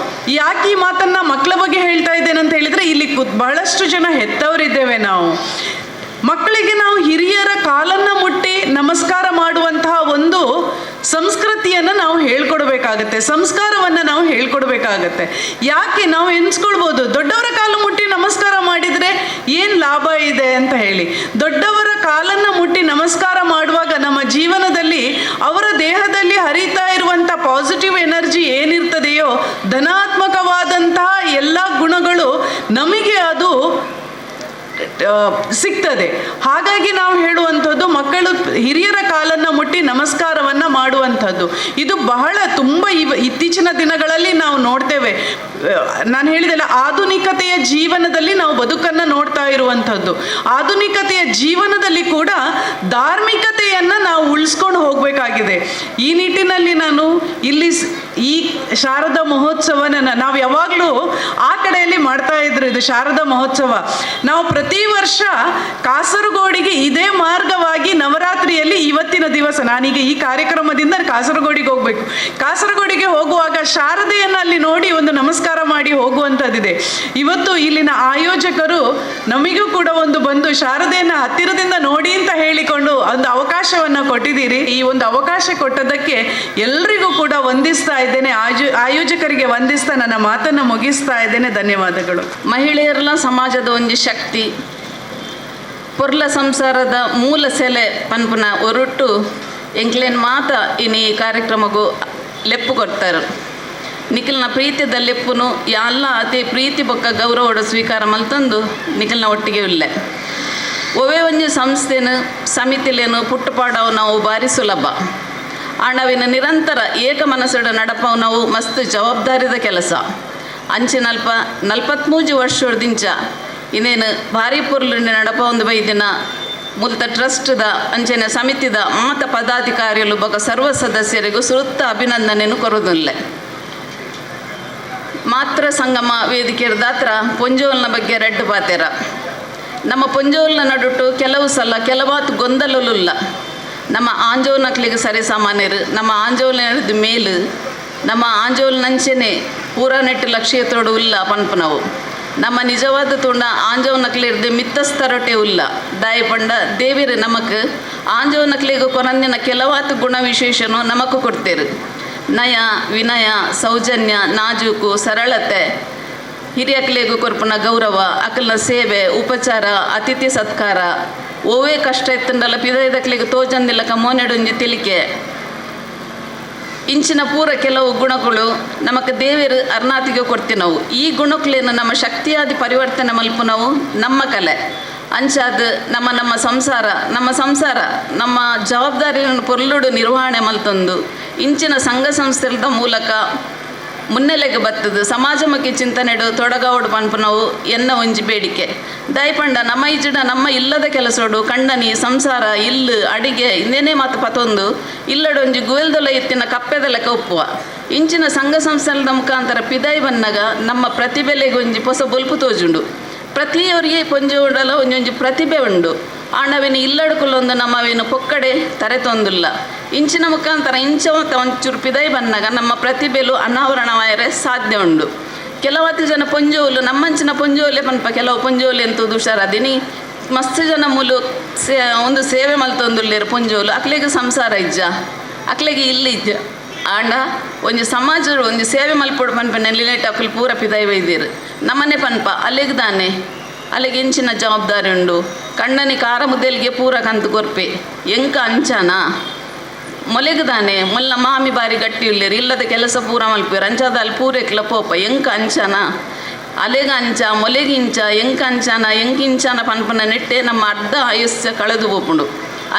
Speaker 4: ಯಾಕೆ ಈ ಮಾತನ್ನು ಮಕ್ಕಳ ಬಗ್ಗೆ ಹೇಳ್ತಾ ಇದ್ದೇನೆ ಅಂತ ಹೇಳಿದರೆ, ಇಲ್ಲಿ ಬಹಳಷ್ಟು ಜನ ಹೆತ್ತವರಿದ್ದೇವೆ ನಾವು. ಮಕ್ಕಳಿಗೆ ನಾವು ಹಿರಿಯರ ಕಾಲನ್ನು ಮುಟ್ಟಿ ನಮಸ್ಕಾರ ಮಾಡುವಂತಹ ಒಂದು ಸಂಸ್ಕೃತಿಯನ್ನು ನಾವು ಹೇಳ್ಕೊಡ್ಬೇಕಾಗತ್ತೆ, ಸಂಸ್ಕಾರವನ್ನು ನಾವು ಹೇಳ್ಕೊಡ್ಬೇಕಾಗತ್ತೆ. ಯಾಕೆ ನಾವು ಎನ್ಸ್ಕೊಳ್ಬೋದು, ದೊಡ್ಡವರ ಕಾಲು ಮುಟ್ಟಿ ನಮಸ್ಕಾರ ಮಾಡಿದರೆ ಏನು ಲಾಭ ಇದೆ ಅಂತ ಹೇಳಿ. ದೊಡ್ಡವರ ಕಾಲನ್ನು ಮುಟ್ಟಿ ನಮಸ್ಕಾರ ಮಾಡುವಾಗ ನಮ್ಮ ಜೀವನದಲ್ಲಿ ಅವರ ದೇಹದಲ್ಲಿ ಹರಿತಾ ಇರುವಂಥ ಪಾಸಿಟಿವ್ ಎನರ್ಜಿ ಏನಿರ್ತದೆಯೋ, ಧನಾತ್ಮಕವಾದಂತಹ ಎಲ್ಲ ಗುಣಗಳು ನಮಗೆ ಅದು ಸಿಗ್ತದೆ. ಹಾಗಾಗಿ ನಾವು ಹೇಳುವಂಥದ್ದು, ಮಕ್ಕಳು ಹಿರಿಯರ ಕಾಲನ್ನು ಮುಟ್ಟಿ ನಮಸ್ಕಾರವನ್ನು ಮಾಡುವಂಥದ್ದು ಇದು ಬಹಳ ತುಂಬ ಇತ್ತೀಚಿನ ದಿನಗಳಲ್ಲಿ ನಾವು ನೋಡ್ತೇವೆ. ನಾನು ಹೇಳಿದೆಲ್ಲ, ಆಧುನಿಕತೆಯ ಜೀವನದಲ್ಲಿ ನಾವು ಬದುಕನ್ನು ನೋಡ್ತಾ ಇರುವಂಥದ್ದು. ಆಧುನಿಕತೆಯ ಜೀವನದಲ್ಲಿ ಕೂಡ ಧಾರ್ಮಿಕತೆಯನ್ನು ನಾವು ಉಳಿಸ್ಕೊಂಡು ಹೋಗಬೇಕಾಗಿದೆ. ಈ ನಿಟ್ಟಿನಲ್ಲಿ ನಾನು ಇಲ್ಲಿ ಈ ಶಾರದಾ ಮಹೋತ್ಸವನ ನಾವು ಯಾವಾಗಲೂ ಆ ಕಡೆಯಲ್ಲಿ ಮಾಡ್ತಾ ಇದ್ರು. ಇದು ಶಾರದಾ ಮಹೋತ್ಸವ ನಾವು ಪ್ರತಿ ವರ್ಷ ಕಾಸರಗೋಡಿಗೆ ಇದೇ ಮಾರ್ಗವಾಗಿ ನವರಾತ್ರಿಯಲ್ಲಿ ಇವತ್ತಿನ ದಿವಸ ನಾನೀಗ ಈ ಕಾರ್ಯಕ್ರಮದಿಂದ ಕಾಸರಗೋಡಿಗೆ ಹೋಗಬೇಕು. ಕಾಸರಗೋಡಿಗೆ ಹೋಗುವಾಗ ಶಾರದೆಯನ್ನು ಅಲ್ಲಿ ನೋಡಿ ಒಂದು ನಮಸ್ಕಾರ ಮಾಡಿ ಹೋಗುವಂಥದ್ದಿದೆ. ಇವತ್ತು ಇಲ್ಲಿನ ಆಯೋಜಕರು ನಮಗೂ ಕೂಡ ಒಂದು ಬಂದು ಶಾರದೆಯನ್ನು ಹತ್ತಿರದಿಂದ ನೋಡಿ ಅಂತ ಹೇಳಿಕೊಂಡು ಒಂದು ಅವಕಾಶವನ್ನು ಕೊಟ್ಟಿದ್ದೀರಿ. ಈ ಒಂದು ಅವಕಾಶ ಕೊಟ್ಟದಕ್ಕೆ ಎಲ್ರಿಗೂ ಕೂಡ ವಂದಿಸ್ತಾ ಇದ್ದೇನೆ. ಆಯೋಜಕರಿಗೆ ವಂದಿಸ್ತಾ ನನ್ನ ಮಾತನ್ನು ಮುಗಿಸ್ತಾ ಇದ್ದೇನೆ. ಧನ್ಯವಾದಗಳು.
Speaker 5: ಮಹಿಳೆಯರೆಲ್ಲ ಸಮಾಜದ ಒಂಜಿ ಶಕ್ತಿ, ಪೊರ್ಲ ಸಂಸಾರದ ಮೂಲ ಸೆಲೆ ಪನ್ಪುನ ಒರುಟ್ಟು ಎಂಕ್ಲೇನ್ ಮಾತ ಇನಿ ಈ ಕಾರ್ಯಕ್ರಮಗೂ ಲೆಪ್ಪು ಕೊಡ್ತಾರೆ. ನಿಖಿಲ್ನ ಪ್ರೀತಿದ ಲೆಪ್ಪುನು ಎಲ್ಲ ಅತಿ ಪ್ರೀತಿ ಬೊಕ್ಕ ಗೌರವಡು ಸ್ವೀಕಾರ ಮಲ್ತಂದು ನಿಖಿಲ್ನ ಒಟ್ಟಿಗೆ ಉಲ್ಲೆ. ಒವೇ ಒಂಜಿ ಸಂಸ್ಥೆನು ಸಮಿತಿಲೇನು ಪುಟ್ಟುಪಾಡವು ನಾವು ಭಾರಿ ಸುಲಭ. ಆಂಡವಿನ ನಿರಂತರ ಏಕ ಮನಸ್ಸುಡ ನಡಪವು ನಾವು ಮಸ್ತ್ ಜವಾಬ್ದಾರಿದ ಕೆಲಸ. ಅಂಚಿನಲ್ಪ 43 ವರ್ಷದಿಂಚ ಇನ್ನೇನು ಭಾರಿ ಪೊರ್ಲುಂಡೆ ನಡಪ ಒಂದು ಬೈದಿನ ಮುಲ್ತ ಟ್ರಸ್ಟ್ದ ಅಂಚನೆ ಸಮಿತಿದ ಮಾತ ಪದಾಧಿಕಾರಿಗಳು ಬೊಕ ಸರ್ವ ಸದಸ್ಯರಿಗೂ ಸುರುತ್ತ ಅಭಿನಂದನೆಯನ್ನು ಕೊರುದುಲ್ಲೆ. ಮಾತ್ರ ಸಂಗಮ ವೇದಿಕೆ ದಾತ್ರ ಪೊಂಜೋಲ್ನ ಬಗ್ಗೆ ರೆಡ್ ಪಾತೆರ. ನಮ್ಮ ಪೊಂಜೋಲ್ನ ನಡುಟು ಕೆಲವು ಸಲ ಕೆಲವಾತು ಗೊಂದಲುಲ್ಲ. ನಮ್ಮ ಆಂಜೋನಕ್ಲಿಗೆ ಸರಿ ಸಾಮಾನ್ಯರು, ನಮ್ಮ ಆಂಜೋಲಿನ ಮೇಲು, ನಮ್ಮ ಆಂಜೋಲ್ನಂಚೆನೆ ಪೂರ ನೆಟ್ಟು ಲಕ್ಷ್ಯತೋಡು ಉಲ್ಲ ಪನ್ಪುನವು. ನಮ್ಮ ನಿಜವಾದ ತುಂಡ ಆಂಜೋನಕ್ಲಿರ್ದು ಮಿತ್ತಸ್ತರೊಟೆ ಉಲ್ಲ. ದಾಯ ಪಂಡ ದೇವಿರು ನಮಕ್ ಆಂಜೋನಕ್ಲಿಗೆ ಕೊರಂದಿನ ಕೆಲವಾತು ಗುಣ ವಿಶೇಷನು ನಮಕು ಕೊಡ್ತೇರು. ನಯ ವಿನಯ, ಸೌಜನ್ಯ, ನಾಜೂಕು, ಸರಳತೆ, ಹಿರಿಯಕ್ಲಿಗೂ ಕೊರ್ಪುನ ಗೌರವ, ಅಕಲ್ನ ಸೇವೆ ಉಪಚಾರ, ಅತಿಥಿ ಸತ್ಕಾರ, ಓವೇ ಕಷ್ಟ ಇತ್ತಂಡಲ ಪಿದೈದಕ್ಲಿಗೆ ತೋಜಂದಿಲ್ಲಕ ಮೋನೆಡೊಂಜಿ ತಿಳಿಕೆ, ಇಂಚಿನ ಪೂರ ಕೆಲವು ಗುಣಗಳು ನಮಕ್ ದೇವರು ಅರ್ನಾತಿಗೆ ಕೊಡ್ತಿನವು. ಈ ಗುಣಕ್ಲೇನು ನಮ್ಮ ಶಕ್ತಿಯಾದಿ ಪರಿವರ್ತನೆ ಮಲ್ಪುನವು ನಮ್ಮ ಕಲೆ. ಅಂಚಾದ್ ನಮ್ಮ ನಮ್ಮ ಸಂಸಾರ, ನಮ್ಮ ಸಂಸಾರ ನಮ್ಮ ಜವಾಬ್ದಾರಿಯನ್ನು ಪೊರ್ಲುಡು ನಿರ್ವಹಣೆ ಮಲ್ತೊಂದು ಇಂಚಿನ ಸಂಘ ಸಂಸ್ಥೆದ ಮೂಲಕ ಮುನ್ನೆಲೆಗೆ ಬತ್ತದು ಸಮಾಜಮುಖಿ ಚಿಂತನೆಡು ತೊಡಗಾವಡು ಪನ್ಪುನವು ಎನ್ನ ಒಂಜಿ ಬೇಡಿಕೆ. ದಯಪಂಡ ನಮ್ಮ ಇಜ್ಜಿಡ ನಮ್ಮ ಇಲ್ಲದ ಕೆಲಸೋಡು ಕಂಡನಿ ಸಂಸಾರ ಇಲ್ಲು ಅಡಿಗೆ ಇಂದೇನೇ ಮಾತು ಪತೊಂದು ಇಲ್ಲಡೊಂಜಿ ಗುವೆಲ್ದೊಲ ಎತ್ತಿನ ಕಪ್ಪೆದ ಲೆಕ್ಕ ಒಪ್ಪುವ ಇಂಚಿನ ಸಂಘ ಸಂಸ್ಥೆದ ಮುಖಾಂತರ ಪಿದಾಯಿ ಬನ್ನಗ ನಮ್ಮ ಪ್ರತಿಭೆಲೆಗೊಂಜಿ ಪೊಸ ಬೊಲ್ಪು ತೋಜುಂಡು. ಪ್ರತಿಯವರಿಗೆ ಪೊಂಜೋಡಲ ಒಂಜೊಂಜಿ ಪ್ರತಿಭೆ ಉಂಡು. ಆಂಡವೇನು ಇಲ್ಲಡ್ಕುಲೊಂದು ನಮ್ಮವೇನು ಪೊಕ್ಕಡೆ ತರೆ ತೊಂದುಲ್ಲ. ಇಂಚಿನ ಮುಖಾಂತರ ಇಂಚ ಒಂಚೂರು ಪಿದೈ ಬನ್ನಗ ನಮ್ಮ ಪ್ರತಿಭೆಲು ಅನಾವರಣವಾಯರೆ ಸಾಧ್ಯ ಉಂಡು. ಕೆಲವತ್ತು ಜನ ಪೊಂಜೋಲು ನಮ್ಮಂಚಿನ ಪೊಂಜೋಲೆ ಪನ್ಪ ಕೆಲವು ಪೊಂಜೋಲು ಎಂತ ಹುಷಾರದಿನಿ ಮಸ್ತ್ ಜನ ಮೂಲು ಸೇ ಒಂದು ಸೇವೆ ಮಲ್ತೊಂದುಲ್ಲೇರು ಪೊಂಜೋಲು. ಅಕ್ಲೆಗ್ ಸಂಸಾರ ಇಜ್ಜ, ಅಕ್ಲೆಗ್ ಇಲ್ಲಿ ಇಜ್ಜ. ಆಂಡ ಒಂಜಿ ಸಮಾಜ ಒಂಜಿ ಸೇವೆ ಮಲ್ಪೊಡು ಪನ್ಪ ನೆಲ್ಲಿನೇಟ್ ಅಕ್ಲು ಪೂರ ಪಿದೈ ಒಯ್ದೀರು. ನಮ್ಮನೆ ಪನ್ಪ ಅಲ್ಲಿಗೆ ದಾನೆ ಅಲ್ಲಿಗೆ ಇಂಚಿನ ಜವಾಬ್ದಾರಿ ಉಂಡು. ಕಣ್ಣನಿ ಖಾರ ಮುದ್ದೆಲಿಗೆ ಪೂರ ಕಂತು ಕೊರ್ಪೆ ಎಂಕ ಅಂಚನ ಮೊಲೆಗ್ ದಾನೆ ಮೊಲ್ಲ ಮಾಮಿ ಬಾರಿ ಗಟ್ಟಿ ಉಲ್ಲೇರು ಇಲ್ಲದ ಕೆಲಸ ಪೂರ ಮಲ್ಪೇರು ಅಂಚಾದ ಅಲ್ಲಿ ಪೂರೆಕ್ಲ ಪೋಪ ಎಂಕ ಅಂಚನ ಅಲೆಗ ಅಂಚ ಮೊಲೆಗ್ ಇಂಚ ಎಂಕ ಅಂಚನ ಎಂಕ ಇಂಚನ ಪನ್ಪನ ನೆಟ್ಟೆ ನಮ್ಮ ಅರ್ಧ ಆಯುಷ್ಯ ಕಳೆದು ಪೋಪುಂಡು.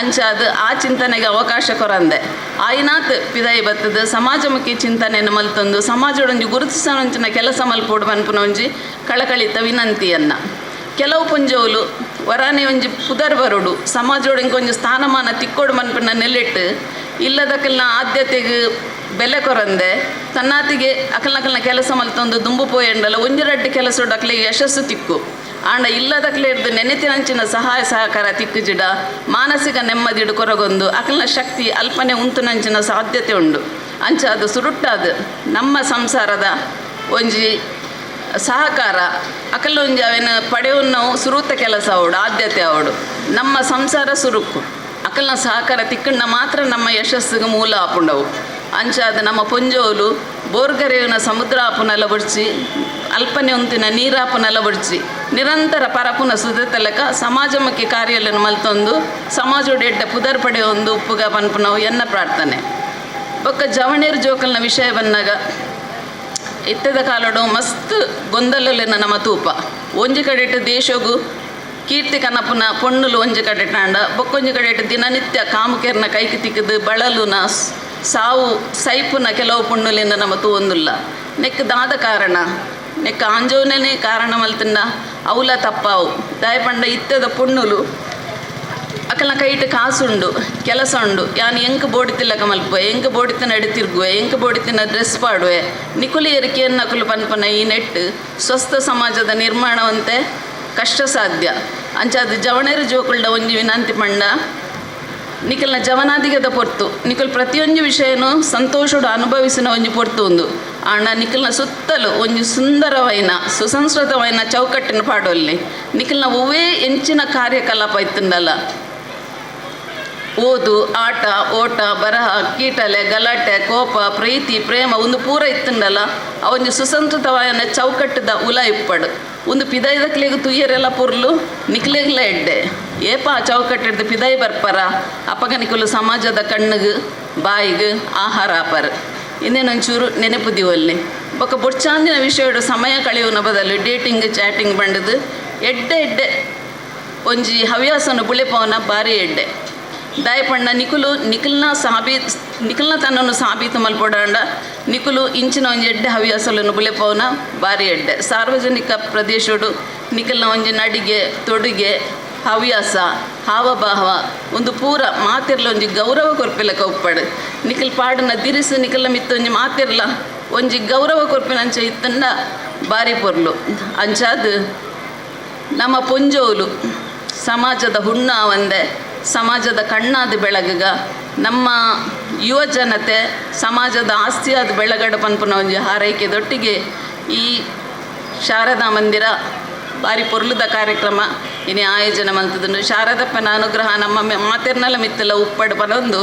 Speaker 5: ಅಂಚಾದ ಆ ಚಿಂತನೆಗೆ ಅವಕಾಶ ಕೊರಂದೆ ಆಯಿನಾತ್ ಪಿದಾಯಿ ಬತ್ತದ ಸಮಾಜಮುಖಿ ಚಿಂತನೆಯನ್ನು ಮಲ್ತೊಂದು ಸಮಾಜದೊಂಜಿ ಗುರುತಿಸೊಂಚಿನ ಕೆಲಸ ಮಲ್ಪೋಡು ಪನ್ಪುನ ಒಂಜಿ ಕಳಕಳಿತ ವಿನಂತಿಯನ್ನ. ಕೆಲವು ಪೊಂಜೋಲು ವರಾನೆ ಒಂಜಿ ಪುದರ್ ಬರೋಡು ಸಮಾಜೋಡು ಇಂಕೊಂಜಿ ಸ್ಥಾನಮಾನ ತಿಕ್ಕೋಡು ಮನ್ಪುನ ನೆಲೆಟ್ಟು ಇಲ್ಲದಕ್ಕೆಲ್ಲ ಆದ್ಯತೆಗೆ ಬೆಲೆ ಕೊರಂದೆ ತನ್ನಾತಿಗೆ ಅಕಲ್ನಕಲ್ನ ಕೆಲಸ ಮಲ್ತೊಂದು ದುಂಬು ಪೋಯಂಡಲ ಒಂಜಿ ರಡ್ಡು ಕೆಲಸೋಡು ಅಕ್ಲಿಗೆ ಯಶಸ್ಸು ತಿಕ್ಕು. ಆಂಡ ಇಲ್ಲದಕ್ಲೆ ಹಿಡ್ದು ನೆನೆತಿನಂಚಿನ ಸಹಾಯ ಸಹಕಾರ ತಿಕ್ಕುಜಿಡ ಮಾನಸಿಕ ನೆಮ್ಮದಿಡು ಕೊರಗೊಂದು ಅಕಲ್ನ ಶಕ್ತಿ ಅಲ್ಪನೆ ಉಂತುನಂಚಿನ ಸಾಧ್ಯತೆ ಉಂಡು. ಅಂಚ ಅದು ಸುರುಟ್ಟಾದ ನಮ್ಮ ಸಂಸಾರದ ಒಂಜಿ ಸಹಕಾರ ಅಕಲ್ ಒಂಜಿ ಅವೇನು ಪಡೆಯುವ ಸುರುತ ಕೆಲಸ ಅವಡು ಆದ್ಯತೆ ಅವಡು ನಮ್ಮ ಸಂಸಾರ ಸುರುಕು ಅಕಲ್ನ ಸಹಕಾರ ತಿಕ್ಕಣ್ಣ ಮಾತ್ರ ನಮ್ಮ ಯಶಸ್ಸಿಗೆ ಮೂಲ ಆಪುಂಡವು. ಅಂಚಾದ ನಮ್ಮ ಪೊಂಜೋಲು ಬೋರ್ಗರೆಯುನ ಸಮುದ್ರ ಆಪುನೆಲ್ಲ ಬಡ್ಚಿ ಅಲ್ಪನೆ ಉಂತಿನ ನೀರಾಪುನೆಲ್ಲ ಬಡ್ಚಿ ನಿರಂತರ ಪರಪುನ ಸುದೆತಲಕ ಸಮಾಜಮುಖಿ ಕಾರ್ಯಗಳನ್ನು ಮಲ್ತೊಂದು ಸಮಾಜೋಡು ಎಡ್ಡ ಪುದರ್ ಪಡೆಯೊಂದು ಉಪ್ಪುಗ ಪನ್ಪುನವು ಎನ್ನ ಪ್ರಾರ್ಥನೆ. ಬೊಕ್ಕ ಜವಣೇರು ಜೋಕಲ್ನ ವಿಷಯ ಬಂದಾಗ ಇತ್ತದ ಕಾಲಡು ಮಸ್ತ್ ಗೊಂದಲಲೆನ ನಮ್ಮ ತೂಪ ಒಂಜಿ ಕಡೆಟ್ ದೇಶಗು ಕೀರ್ತಿ ಕನಪುನ ಪೊಣ್ಣುಲು ಒಂಜಿ ಕಡೆ ಟಾಂಡ ಬೊಕ್ಕೊಂಜಿ ಕಡೆಟ್ ದಿನನಿತ್ಯ ಕಾಮುಕೆರ್ನ ಕೈకి ತಿಕ್ಕದು ಬಳಲುನ ಸಾವು ಸೈಪುನ ಕೆಲವು ಪೊಣ್ಣುಲಿಂದ ನಮ್ಮ ತೂವೊಂದುಲ್ಲ. ನೆಕ್ ದಾದ ಕಾರಣ ನೆಕ್ ಆಂಜೋನೇ ಕಾರಣ ಮಲ್ತಿಂದ ಅವಲ ತಪ್ಪಾವು. ದಾಯಪಂಡ ಇತ್ತದ ಪೊಣ್ಣುಲು ಅಕಲ್ನ ಕೈಟ್ ಕಾಸುಂಡು ಕೆಲಸ ಉಂಡು ಯಾನ್ ಎಂಕ್ ಬೋಡಿತಿಲ್ಲಕ ಮಲ್ಪುವೆ ಎಂಕ್ ಬೋಡಿತಿನ ಎಡೆ ತಿರುಗುವೆ ಎಂಕ್ ಬೋಡಿತಿನ ಡ್ರೆಸ್ ಪಾಡುವೆ ನಿಕುಲಿ ಎರಿಕೆಯನ್ನು ನಕುಲು ಪನ್ಪನ ಈ ನೆಟ್ ಸ್ವಸ್ಥ ಸಮಾಜದ ನಿರ್ಮಾಣವಂತೆ ಕಷ್ಟ ಸಾಧ್ಯ. ಅಂಚಾದ ಜವಣೇರು ಜೋಕುಲ್ಡ ಒಂಜಿ ವಿನಂತಿ ಪಂಡ ನಿಕಲ್ನ ಜವನಾದಿಗದ ಪೊರ್ತು ನಿಕಲ್ ಪ್ರತಿಯೊಂದು ವಿಷಯನು ಸಂತೋಷಡು ಅನುಭವಿಸಿನ ಒಂಜಿ ಪೊರ್ತು ಉಂದು. ಆಂಡ ನಿಕಲ್ನ ಸುತ್ತಲೂ ಒಂಜಿ ಸುಂದರವೈನ ಸುಸಂಸ್ಕೃತವೈನ ಚೌಕಟ್ಟಿನ ಪಾಡೊಲ್ಲಿ ನಿಕಲ್ನ ಒವ್ವೇ ಎಂಚಿನ ಕಾರ್ಯಕಲಾಪ ಇತ್ತುಂಡಲ್ಲ ಓದು ಆಟ ಓಟ ಬರಹ ಕೀಟಲೆ ಗಲಾಟೆ ಕೋಪ ಪ್ರೀತಿ ಪ್ರೇಮ ಒಂದು ಪೂರ ಇತ್ತುಂಡಲ್ಲ ಆ ಒಂಜಿ ಸುಸಂಸ್ಕೃತವಾಯನ ಚೌಕಟ್ಟದ ಉಲ ಇಪ್ಪಡು ಒಂದು ಪಿದೈದಕ್ಲೆಗ್ ತುಯ್ಯರೆಲ್ಲ ಪೊರ್ಲು ನಿಕ್ಲೆಗ್ಲ ಎಡ್ಡೆ ಏಪ ಆ ಚೌಕಟ್ಟಿಡ್ದು ಪಿದೈ ಬರ್ಪರ ಅಪಗ ನಿಕುಲು ಸಮಾಜದ ಕಣ್ಣಿಗೆ ಬಾಯಿಗೆ ಆಹಾರ ಆಪರ್ ಇನ್ನೇನೊಂಚೂರು ನೆನಪು ದಿವಲ್ಲಿ. ಬೊಕ್ಕ ಬೊಡ್ಚಾಂದಿನ ವಿಷಯಡು ಸಮಯ ಕಳೆಯುವನ ಬದಲು ಡೇಟಿಂಗ್ ಚಾಟಿಂಗ್ ಬಂಡದು ಎಡ್ಡೆ ಎಡ್ಡೆ ಒಂಜಿ ಹವ್ಯಾಸನ ಬುಳೆಪವನ ಬಾರಿ ಎಡ್ಡೆ. ದಯಪಂಡ ನಿಕುಲು ನಿಕಲ್ನ ಸಾಬೀತ್ ನಿಕಲ್ನ ತನ್ನನ್ನು ಸಾಬೀತು ಮಲ್ಪೊಡಾಂಡ ನಿಕುಲು ಇಂಚಿನ ಒಂಜಿ ಎಡ್ಡೆ ಹವ್ಯಾಸలను ಬುಲೆಪವನ ಬಾರಿ ಎಡ್ಡೆ. ಸಾರ್ವಜನಿಕ ಪ್ರದೇಶಡು ನಿಕಲ್ನ ಒಂಜಿ ನಡಿಗೆ ತೊಡುಗೆ ಹವ್ಯಾಸ ಹಾವಭಾವ ಒಂದು ಪೂರ ಮಾತಿರ್ಲ ಒಂಜಿ ಗೌರವ ಕೊರ್ಪಿಲಕ ಉಪ್ಪಡು ನಿಕಲ್ ಪಾಡಿನ ದಿರಿಸು ನಿಕಲ್ನ ಮಿತ್ತೊಂಜಿ ಮಾತಿರ್ಲ ಒಂಜಿ ಗೌರವ ಕೊರ್ಪಿನಂಚ ಇತ್ತಂಡ ಬಾರಿ ಪೊರ್ಲು. ಅಂಚಾದ್ ನಮ್ಮ ಪೊಂಜೋಲು ಸಮಾಜದ ಹುಣ್ಣ ಒಂದೆ ಸಮಾಜದ ಕಣ್ಣಾದ ಬೆಳಗಗ ನಮ್ಮ ಯುವ ಜನತೆ ಸಮಾಜದ ಆಸ್ತಿಯಾದ ಬೆಳಗಡ ಪನ್ಪುನ ಒಂಜಿ ಹಾರೈಕೆದೊಟ್ಟಿಗೆ ಈ ಶಾರದಾ ಮಂದಿರ ಬಾರಿ ಪೊರ್ಲುದ ಕಾರ್ಯಕ್ರಮ ಇನಿ ಆಯೋಜನೆ ಮಲ್ತದುಂಡು. ಶಾರದಪ್ಪನ ಅನುಗ್ರಹ ನಮ್ಮ ಮಾತೆರ್ನಲ ಮಿತ್ತಲ ಉಪ್ಪಡು ಪನೊಂದು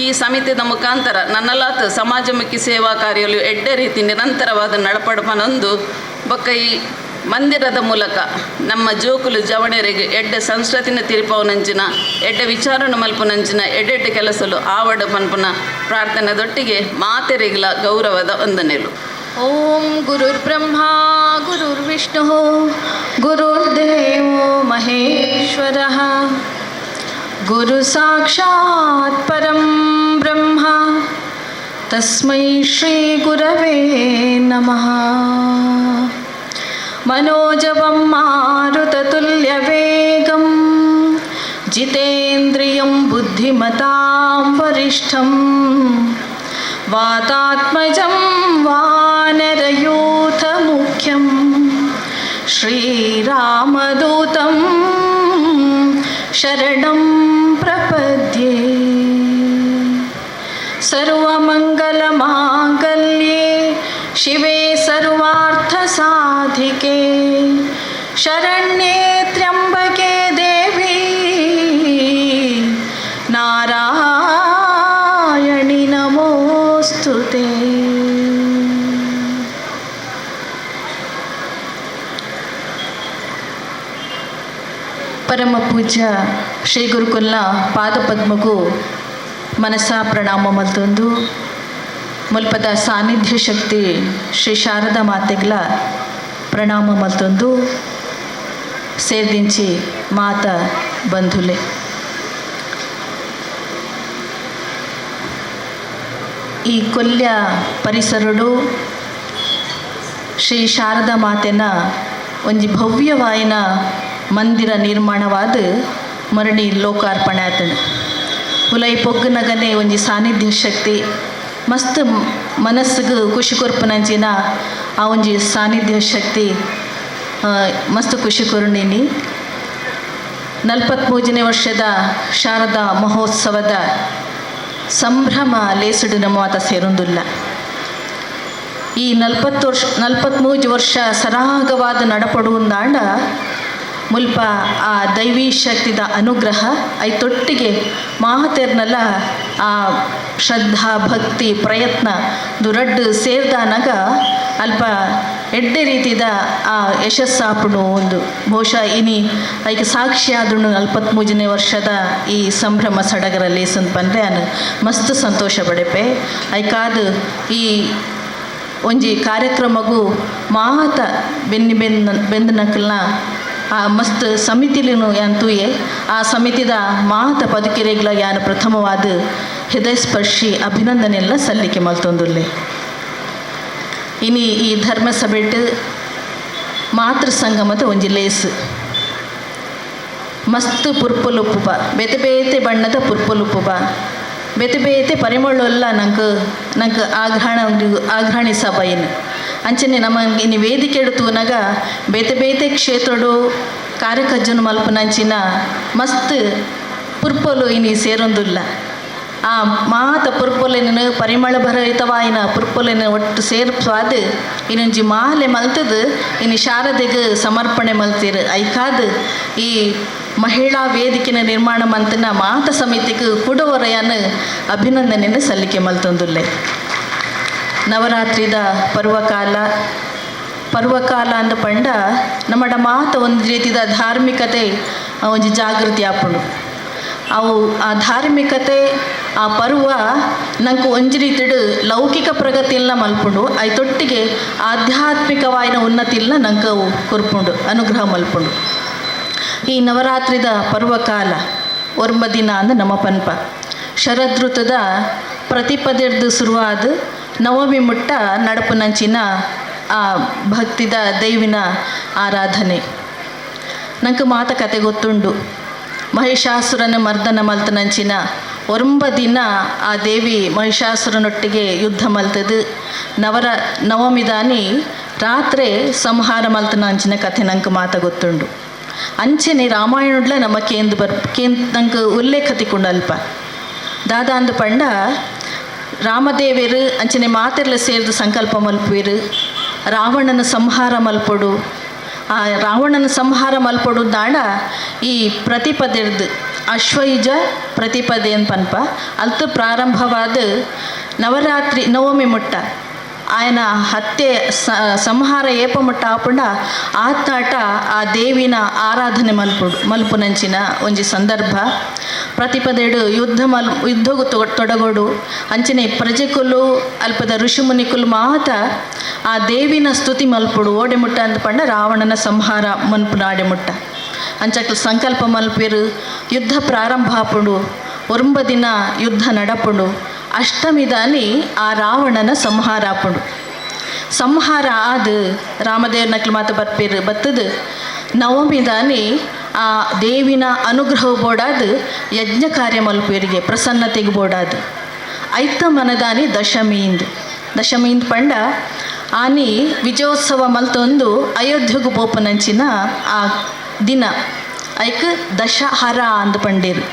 Speaker 5: ಈ ಸಮಿತಿದ ಮುಖಾಂತರ ನನ್ನಲಾತ್ ಸಮಾಜಮುಖಿ ಸೇವಾ ಕಾರ್ಯಲು ಎಡ್ಡೆ ರೀತಿ ನಿರಂತರವಾದ ನಡಪಡು ಪನೊಂದು ಬೊಕ್ಕ ಈ ಮಂದಿರದ ಮೂಲಕ ನಮ್ಮ ಜೋಕುಲು ಜವಣೆರಿಗೆ ಎಡ್ಡೆ ಸಂಸ್ಕೃತಿನ ತಿರಿಪವನಂಚಿನ ಎಡ್ಡೆ ವಿಚಾರಣ ಮಲ್ಪುನಂಚಿನ ಎಡ್ಡೆಡ್ಡೆ ಕೆಲಸಲು ಆವಡ ಪನ್ಪುನ ಪ್ರಾರ್ಥನೆದೊಟ್ಟಿಗೆ ಮಾತೆರಿಗ್ಲ ಗೌರವದ ವಂದನೆಲು.
Speaker 6: ಓಂ ಗುರುರ್ಬ್ರಹ್ಮ ಗುರುರ್ವಿಷ್ಣು ಗುರುರ್ದೇವೋ ಮಹೇಶ್ವರಃ ಗುರು ಸಾಕ್ಷಾತ್ ಪರಂ ಬ್ರಹ್ಮ ತಸ್ಮೈ ಶ್ರೀ ಗುರವೇ ನಮಃ. ಮನೋಜವಂ ಮಾರುತತುಲ್ಯವೇಗಂ ಜಿತೇಂದ್ರಿಯಂ ಬುದ್ಧಿಮತಾಂ ವರಿಷ್ಠಂ ವಾತಾತ್ಮಜಂ ವಾನರಯೂಥಮುಖ್ಯಂ ಶ್ರೀರಾಮದೂತಂ ಶರಣಂ ಪ್ರಪದ್ಯೆ. ಸರ್ವಮಂಗಲಮಾಂಗಲ್ಯೆ ಶಿವೆ ಸರ್ವಾರ್ಥಸಾಧಿಕೆ ಶರಣ್ಯೇ ತ್ರ್ಯಂಬಕೆ ದೇವಿ ನಾರಾಯಣಿ ನಮೋಸ್ತುತೆ. ಪರಮ ಪೂಜ್ಯ ಶ್ರೀ ಗುರುಕುಲ್ನ ಪಾದಪದ್ಮಗೂ ಮನಸ ಪ್ರಣಾಮ ಮಲ್ತೊಂದು ಮುಲ್ಪದ ಸಾನ್ನಿಧ್ಯ ಶಕ್ತಿ ಶ್ರೀ ಶಾರದಾ ಮಾತೆಗ್ಲ ಪ್ರಣಾಮ ಮಲ್ತೊಂದು ಸೇರ್ದಿಂಚಿ ಮಾತ ಬಂಧುಲೆ. ಈ ಕೊಲ್ಯ ಪರಿಸರಡು ಶ್ರೀ ಶಾರದಾ ಮಾತೆನ ಒಂಜಿ ಭವ್ಯವಾಯಿನ ಮಂದಿರ ನಿರ್ಮಾಣವಾದ ಮರಣಿ ಲೋಕಾರ್ಪಣೆ ಆತಂಡು. ಉಲೈ ಪೊಗ್ಗುನಗನೆ ಒಂಜಿ ಸಾನ್ನಿಧ್ಯ ಶಕ್ತಿ ಮಸ್ತ್ ಮನಸ್ಸಿಗೆ ಖುಷಿ ಕೊರ್ಪುನಂಚಿನ ಆ ಒಂಜಿ ಸಾನ್ನಿಧ್ಯ ಶಕ್ತಿ ಮಸ್ತ್ ಖುಷಿ ಕೊರುಣಿನಿ. 43ನೇ ವರ್ಷದ ಶಾರದಾ ಮಹೋತ್ಸವದ ಸಂಭ್ರಮ ಲೇಸುಡು ನಮ್ಮ ಸೇರೊಂದುಲ್ಲ. ಈ 43 ವರ್ಷ ಸರಾಗವಾದ ನಡಪಡುವಂದಾಂಡ ಮುಲ್ಪ ಆ ದೈವಿ ಶಕ್ತಿದ ಅನುಗ್ರಹ ಐತೊಟ್ಟಿಗೆ ಮಾತೆರ್ನಲ್ಲ ಆ ಶ್ರದ್ಧಾ ಭಕ್ತಿ ಪ್ರಯತ್ನ ದುರಡ್ಡು ಸೇರ್ದಾನಾಗ ಅಲ್ಪ ಎಡ್ಡೆ ರೀತಿದ ಆ ಯಶಸ್ಸಾಪುಣು ಒಂದು ಬಹುಶಃ ಇನಿ ಐಕೆ ಸಾಕ್ಷಿಯಾದುಣು 43ನೇ ವರ್ಷದ ಈ ಸಂಭ್ರಮ ಸಡಗರಲ್ಲಿ ಪಂದ್ರೆ ಅನು ಮಸ್ತ್ ಸಂತೋಷ ಪಡೆಪೆ. ಐಕಾದು ಈ ಒಂಜಿ ಕಾರ್ಯಕ್ರಮಗೂ ಮಾತ ಬೆನ್ನಿ ಬೆನ್ನ ಬೆಂದ ನಕಲ್ನ ಆ ಮಸ್ತ್ ಸಮಿತಿಲಿನು ಯಾನ್ ತೂಯೆ ಆ ಸಮಿತಿದ ಮಾತ ಪದುಕಿರೆಗ್ಲ ಯಾನ್ ಪ್ರಥಮವಾದ ಹೃದಯಸ್ಪರ್ಶಿ ಅಭಿನಂದನೆಲ್ಲ ಸಲ್ಲಿಕೆ ಮಲ್ತೊಂದುಲ್ಲೆ. ಇನಿ ಈ ಧರ್ಮಸಭೆಟ್ ಮಾತೃ ಸಂಗಮದ ಒಂಜಿ ಲೇಸು ಮಸ್ತ್ ಪುರ್ಪುಲುಪ್ಪುಬ ಬೇತೆ ಬೇತೆ ಬಣ್ಣದ ಪುರ್ಪುಲುಪ್ಪುಬ ಬೇತೆ ಬೇತೆ ಪರಿಮಳಲ್ಲ ನಂಗೆ ನಂಗೆ ಆಘ್ರಾಣಿಸಬೈನ್ ಅಂಚನೆ ನಮ್ಮ ಇನ್ನು ವೇದಿಕೆ ತೂನಗ ಬೇತೆ ಬೇತೆ ಕ್ಷೇತ್ರಡು ಕಾರ್ಯಕಜ್ಜನು ಮಲ್ಪನಂಚಿನ ಮಸ್ತ್ ಪುರ್ಪೊಲು ಇನಿ ಸೇರೊಂದುಲ್ಲ. ಆ ಮಾತ ಪುರ್ಪೊಲೆನ ಪರಿಮಳ ಭರಿತವಾಯಿನ ಪುರ್ಪೊಲೆನ ಒಟ್ಟು ಸೇರ್ಪಾದ ಇನ್ನೊಂಜಿ ಮಾಲೆ ಮಲ್ತದು ಇನ್ನು ಶಾರದೆಗೆ ಸಮರ್ಪಣೆ ಮಲ್ತಿರು. ಐಕಾದ್ ಈ ಮಹಿಳಾ ವೇದಿಕೆನ ನಿರ್ಮಾಣ ಮಂತನ ಮಾತ ಸಮಿತಿಗೆ ಕುಡವರೆಯನ್ನು ಅಭಿನಂದನೆಯನ್ನು ಸಲ್ಲಿಕೆ ಮಲ್ತೊಂದುಲ್ಲೆ. ನವರಾತ್ರಿದ ಪರ್ವಕಾಲ ಪರ್ವಕಾಲ ಅಂದ ಪಂಡ ನಮ್ಮಡ ಮಾತ ಒಂದು ರೀತಿದ ಧಾರ್ಮಿಕತೆ ಒಂಜಿ ಜಾಗೃತಿ ಆಪುಂಡು. ಅವು ಆ ಧಾರ್ಮಿಕತೆ ಆ ಪರ್ವ ನಂಗೆ ಒಂಜಿ ರೀತಿಡು ಲೌಕಿಕ ಪ್ರಗತಿಯೆಲ್ಲ ಮಲ್ಪುಂಡು ಐತೊಟ್ಟಿಗೆ ಆಧ್ಯಾತ್ಮಿಕವಾಯಿನ ಉನ್ನತಿಲ್ಲ ನಂಗೆ ಅವು ಕೊರ್ಪುಂಡು ಅನುಗ್ರಹ ಮಲ್ಪುಂಡು. ಈ ನವರಾತ್ರಿದ ಪರ್ವಕಾಲ ಒರ್ಮ ದಿನ ಅಂದ ನಮ್ಮ ಪನ್ಪ ಶರದೃತದ ಪ್ರತಿಪದೆರ್ದು ಶುರುವಾದ ನವಮಿ ಮುಟ್ಟ ನಡಪುನಂಚಿನ ಆ ಭಕ್ತಿದ ದೈವಿನ ಆರಾಧನೆ. ನಂಗೆ ಮಾತ ಕತೆ ಗೊತ್ತುಂಡು. ಮಹಿಷಾಸುರನ ಮರ್ದನ ಮಲ್ತನಂಚಿನ ಒರಂಬ ದಿನ ಆ ದೇವಿ ಮಹಿಷಾಸುರನೊಟ್ಟಿಗೆ ಯುದ್ಧ ಮಲ್ತದು ನವಮಿದಾನಿ ರಾತ್ರಿ ಸಂಹಾರ ಮಲ್ತನಂಚಿನ ಕಥೆ ನಂಗೆ ಮಾತ ಗೊತ್ತುಂಡು. ಅಂಚನೆ ರಾಮಾಯಣಡ್ಲ ನಮ್ಮ ಕೇಂದ್ರ ನಂಗೆ ಉಲ್ಲೇಖ ತಿಕ್ಕೊಂಡು ಅಲ್ಪ ದಾದಾ ಅಂದ ಪಂಡ ರಾಮದೇವರು ಅಂಚನೆ ಮಾತೆರ್ಲ ಸೇರ್ದು ಸಂಕಲ್ಪ ಮಲ್ಪುವಿರು ರಾವಣನ ಸಂಹಾರ ಮಲ್ಪೊಡು. ಆ ರಾವಣನ ಸಂಹಾರ ಮಲ್ಪೊಡು ದಾಂಡ ಈ ಪ್ರತಿಪದೆರ್ದು ಅಶ್ವಯುಜ ಪ್ರತಿಪದೆ ಪನ್ಪ ಅಲ್ತು ಪ್ರಾರಂಭವಾದ ನವರಾತ್ರಿ ನವಮಿ ಮುಟ್ಟ ಆಯನ ಹತ್ಯೆ ಸಂಹಾರ ಏಪ ಮುಟ್ಟ ಆಪುಂಡ ಆತಾಟ ಆ ದೇವಿನ ಆರಾಧನೆ ಮಲ್ಪುನಂಚಿನ ಒಂಜಿ ಸಂದರ್ಭ. ಪ್ರತಿಪದೆಡು ಯುದ್ಧ ಯುದ್ಧಗು ತೊಡಗೋಡು ಅಂಚನೆ ಪ್ರಜೆಕುಲು ಅಲ್ಪದ ಋಷಿಮುನಿಕುಲು ಮಾತ ಆ ದೇವಿನ ಸ್ತುತಿ ಮಲ್ಪುಡು ಓಡೆ ಮುಟ್ಟ ಅಂದ್ ಪಂಡ ರಾವಣನ ಸಂಹಾರ ಮನ್ಪುನ ಆಡೆ ಮುಟ್ಟ. ಅಂಚಕ್ಲು ಸಂಕಲ್ಪ ಮಲ್ಪೇರು, ಯುದ್ಧ ಪ್ರಾರಂಭ ಆಪುಂಡು. ಒರುಂಬ ದಿನ ಯುದ್ಧ ನಡಪುಂಡು. ಅಷ್ಟಮಿದಾನಿ ಆ ರಾವಣನ ಸಂಹಾರ ಆಪುಂಡು. ಸಂಹಾರ ಆದ್ ರಾಮದೇವ್ರ ನಕ್ಲು ಮಾತ ಬರ್ಪೇರು ಬತ್ತದು ನವಮಿದಾನಿ ಆ ದೇವಿನ ಅನುಗ್ರಹ ಬೋಡಾದ್ ಯಜ್ಞ ಕಾರ್ಯ ಮಲ್ಪೇರಿಗೆ ಪ್ರಸನ್ನತೆಗೆ ಬೋಡಾದ್. ಐತ ಮನದಾನಿ ದಶಮೀಂದ್, ದಶಮೀಂದ್ ಪಂಡ ಆನಿ ವಿಜಯೋತ್ಸವ ಮಲ್ತೊಂದು ಅಯೋಧ್ಯೆಗು ಪೋಪುನಂಚಿನ ಆ ದಿನ ಐಕ್ ದಶಹರ ಅಂದ್ ಪಂಡೇರು.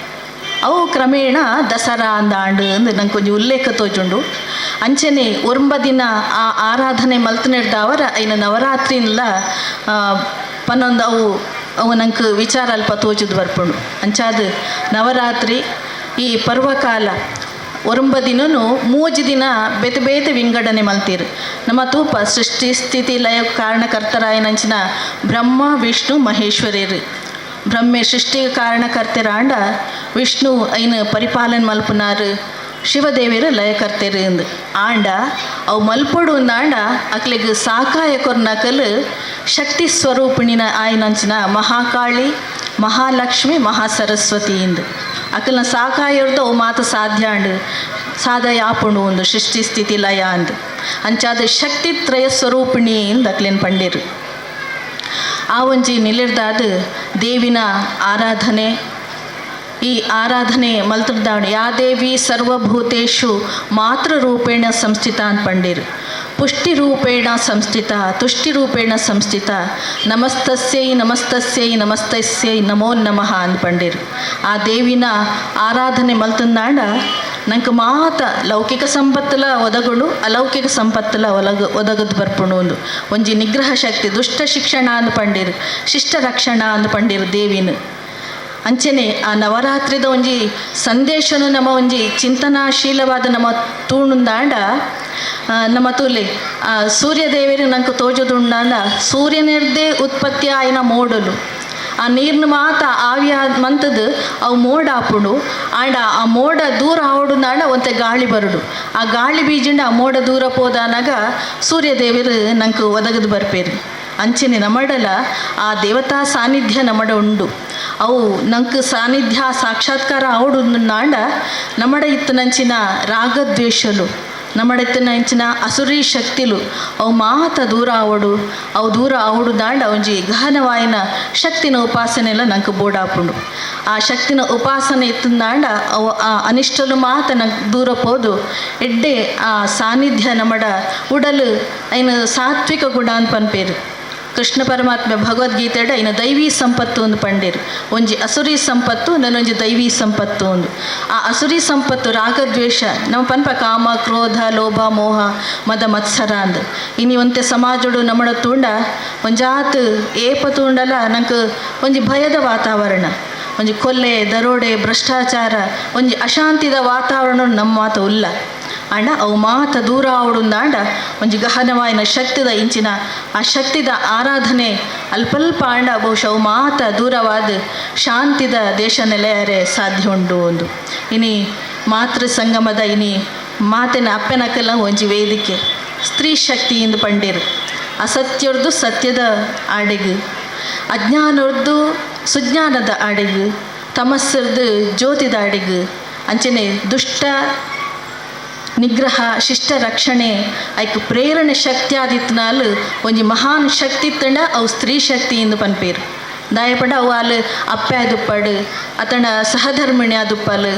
Speaker 6: ಅವು ಕ್ರಮೇಣ ದಸರಾ ಅಂದ ಆಂಡ್ ಅಂದ್ ನಂಗೆ ಒಂಜಿ ಉಲ್ಲೇಖ ತೋಜುಂಡು. ಅಂಚನೆ ಒರ್ಂಬ ದಿನ ಆ ಆರಾಧನೆ ಮಲ್ತನೆಡ್ದಾವರ ಐನ ನವರಾತ್ರಿನ್ಲ ಪನ್ನೊಂದು ಅವು ಅವು ನಂಗೆ ವಿಚಾರ ಅಲ್ಪ ತೋಜುದು ಬರ್ಪುಂಡು. ಅಂಚಾದ್ ನವರಾತ್ರಿ ಈ ಪರ್ವಕಾಲ ಒರುಂಬ ದಿನನು ಮೂಜಿ ದಿನ ಬೇತೆ ಬೇತೆ ವಿಂಗಡಣೆ ಮಲ್ತೀರು. ನಮ್ಮ ತೂಪ ಸೃಷ್ಟಿ ಸ್ಥಿತಿ ಲಯ ಕಾರಣಕರ್ತರಾಯನಂಚಿನ ಬ್ರಹ್ಮ ವಿಷ್ಣು ಮಹೇಶ್ವರರು. ಬ್ರಹ್ಮೆ ಸೃಷ್ಟಿಗೆ ಕಾರಣಕರ್ತರಾಂಡ, ವಿಷ್ಣು ಐನ ಪರಿಪಾಲನೆ ಮಲ್ಪುನಾರು, ಶಿವದೇವಿಯರು ಲಯಕರ್ತೆರು ಇಂದು. ಆಂಡ ಅವು ಮಲ್ಪೊಡು ಅಂದಾಂಡ ಅಕ್ಲೆಗ್ ಸಾಕಾಯ ಕೊರ್ನಕಲ್ ಶಕ್ತಿ ಸ್ವರೂಪಿಣಿನ ಆಯ್ನಂಚಿನ ಮಹಾಕಾಳಿ, ಮಹಾಲಕ್ಷ್ಮಿ, ಮಹಾಸರಸ್ವತಿ ಇಂದು. ಅಕಲ್ನ ಸಾಕಾಯರ್ದು ಅವು ಮಾತ ಸಾಧ್ಯ ಅಂಡ್ ಸಾಧಯ ಆಪುಂಡು ಒಂದು ಸೃಷ್ಟಿ ಸ್ಥಿತಿ ಲಯ ಅಂದ್. ಅಂಚಾದ ಶಕ್ತಿ ತ್ರಯ ಸ್ವರೂಪಿಣಿ ಇಂದ್ ಅಕ್ಲೇನ್ ಪಂಡೇರು. ಆ ಒಂಜಿ ನಿಲಿರ್ದಾದ ದೇವಿನ ಆರಾಧನೆ, ಈ ಆರಾಧನೆ ಮಲ್ತುರ್ದಾಣು. ಯಾ ದೇವಿ ಸರ್ವಭೂತೇಶು ಮಾತೃರೂಪೇಣ ಸಂಸ್ಥಿತ ಅಂತ ಪಂಡೀರು. ಪುಷ್ಟಿ ರೂಪೇಣ ಸಂಸ್ಥಿತ, ತುಷ್ಟಿ ರೂಪೇಣ ಸಂಸ್ಥಿತ, ನಮಸ್ತಸ್ಯೈ ನಮಸ್ತಸ್ಯೈ ನಮಸ್ತಸ್ಯೈ ನಮೋ ನಮಃ ಅಂತ ಪಂಡೀರು. ಆ ದೇವಿನ ಆರಾಧನೆ ಮಲ್ತಂದಾಂಡ ನಂಗೆ ಮಾತ ಲೌಕಿಕ ಸಂಪತ್ತುಲ ಒದಗುಳು, ಅಲೌಕಿಕ ಸಂಪತ್ತುಲ ಒದಗದು ಬರ್ಪುಂಡು. ಒಂದು ಒಂಜಿ ನಿಗ್ರಹ ಶಕ್ತಿ, ದುಷ್ಟ ಶಿಕ್ಷಣ ಅಂದ್ ಪಂಡೀರು, ಶಿಷ್ಟ ರಕ್ಷಣಾ ಅಂದ್ ಪಂಡೀರು ದೇವಿನ. ಅಂಚನೆ ಆ ನವರಾತ್ರಿದ ಒಂಜಿ ಸಂದೇಶನು ನಮ್ಮ ಒಂಜಿ ಚಿಂತನಾಶೀಲವಾದ ನಮ್ಮ ತೂಣುಂದಾಂಡ ನಮ್ಮ ತೂಲೆ ಆ ಸೂರ್ಯದೇವರು ನಂಗೆ ತೋಜುದುಂಡಾಂಡ ಸೂರ್ಯನಿರ್ದೇ ಉತ್ಪತ್ತಿ ಆಯಿನ ಮೋಡಲು, ಆ ನೀರ್ನ ಮಾತ ಆವಿಯ ಮಂತದು ಅವು ಮೋಡ ಆಪುಂಡು. ಆಂಡ ಆ ಮೋಡ ದೂರ ಆವಡುಂದಾಂಡ ಒಂತೆ ಗಾಳಿ ಬರುಡು. ಆ ಗಾಳಿ ಬೀಜಿಂಡ ಆ ಮೋಡ ದೂರ ಪೋದಾನಾಗ ಸೂರ್ಯದೇವರು ನಂಗೆ ಒದಗದು ಬರ್ಪೇರು. ಅಂಚನೆ ನಮಡಲ ಆ ದೇವತಾ ಸಾನ್ನಿಧ್ಯ ನಮಡ ಉಂಡು. ಅವು ನಂಗೆ ಸಾನ್ನಿಧ್ಯ ಸಾಕ್ಷಾತ್ಕಾರ ಆವಡು ನಾಂಡ ನಮಡ ಇತ್ತನಂಚಿನ ರಾಗದ್ವೇಷಲು, ನಮಡ ಇತ್ತನಂಚಿನ ಅಸುರಿ ಶಕ್ತಿಲು ಅವು ಮಾತ ದೂರ ಆವಡು. ಅವು ದೂರ ಆವಡು ದಾಂಡ ಒಂಜಿ ಗಹನವಾಯಿನ ಶಕ್ತಿನ ಉಪಾಸನೆ ಎಲ್ಲ ನಂಗೆ ಬೋಡಾಪುಂಡು. ಆ ಶಕ್ತಿನ ಉಪಾಸನೆ ಇತ್ತಂದಾಂಡ ಅವು ಆ ಅನಿಷ್ಟಲು ಮಾತ ನಂಗೆ ದೂರ ಪೋದು ಎಡ್ಡೆ ಆ ಸಾನ್ನಿಧ್ಯ ನಮಡ ಉಡಲು ಐನ ಸಾತ್ವಿಕ ಗುಣ ಅಂತ ಪನ್ಪೇರು. ಕೃಷ್ಣ ಪರಮಾತ್ಮ ಭಗವದ್ಗೀತೆಡ ಐನ ದೈವಿ ಸಂಪತ್ತು ಒಂದು ಪಂಡೇರು. ಒಂಜಿ ಅಸುರಿ ಸಂಪತ್ತು, ನನೊಂಜಿ ದೈವಿ ಸಂಪತ್ತು ಒಂದು. ಆ ಅಸುರಿ ಸಂಪತ್ತು ರಾಗದ್ವೇಷ ನಮ್ಮ ಪನ್ಪ ಕಾಮ ಕ್ರೋಧ ಲೋಭ ಮೋಹ ಮದ ಮತ್ಸರ ಅಂದ್. ಇನಿ ಒಂತೆ ಸಮಾಜಡು ನಮ್ಮಡ ತೂಂಡ ಒಂಜಾತ್ ಏಪ ತೂಂಡಲ ನಂಗೆ ಒಂಜಿ ಭಯದ ವಾತಾವರಣ, ಒಂಜಿ ಕೊಲ್ಲೆ ದರೋಡೆ ಭ್ರಷ್ಟಾಚಾರ, ಒಂಜಿ ಅಶಾಂತಿದ ವಾತಾವರಣ ನಮ್ಮ ಮಾತ ಉಲ್ಲ. ಆಂಡ ಅವು ಮಾತ ದೂರ ಆವಡುಂದಾಂಡ ಒಂಜಿ ಗಹನವಾಯಿನ ಶಕ್ತಿದ ಇಂಚಿನ ಆ ಶಕ್ತಿದ ಆರಾಧನೆ ಅಲ್ಪಲ್ಪ ಆಂಡ ಬಹುಶಃ ಅವು ಮಾತ ದೂರವಾದ ಶಾಂತಿದ ದೇಶ ನೆಲೆಯರೆ ಸಾಧ್ಯ ಉಂಡು ಒಂದು. ಇನಿ ಮಾತೃ ಸಂಗಮದ ಇನಿ ಮಾತಿನ ಅಪ್ಪೆನಕಲ್ಲ ಒಂಜಿ ವೇದಿಕೆ ಸ್ತ್ರೀ ಶಕ್ತಿ ಎಂದು ಪಂಡೇರು. ಅಸತ್ಯರ್ದು ಸತ್ಯದ ಆಡೆಗು, ಅಜ್ಞಾನರ್ದು ಸುಜ್ಞಾನದ ಆಡೆಗು, ತಮಸ್ಸರ್ದು ಜ್ಯೋತಿದ ಆಡೆಗು, ಅಂಚನೆ ದುಷ್ಟ ನಿಗ್ರಹ ಶಿಷ್ಟ ರಕ್ಷಣೆ ಐಕ್ ಪ್ರೇರಣೆ ಶಕ್ತಿ ಆದಿತ್ನಾಲ್ ಒಂಜಿ ಮಹಾನ್ ಶಕ್ತಿ ತಂಡ ಅವು ಸ್ತ್ರೀ ಶಕ್ತಿ ಎಂದು ಪನ್ಪೇರು. ದಾಯಪಂಡ ಅವು ಅಲ್ ಅಪ್ಪೆ ಆದುಪ್ಪಡು, ಅತಂಡ ಸಹಧರ್ಮಿಣಿ ಆದುಪ್ಪಲು,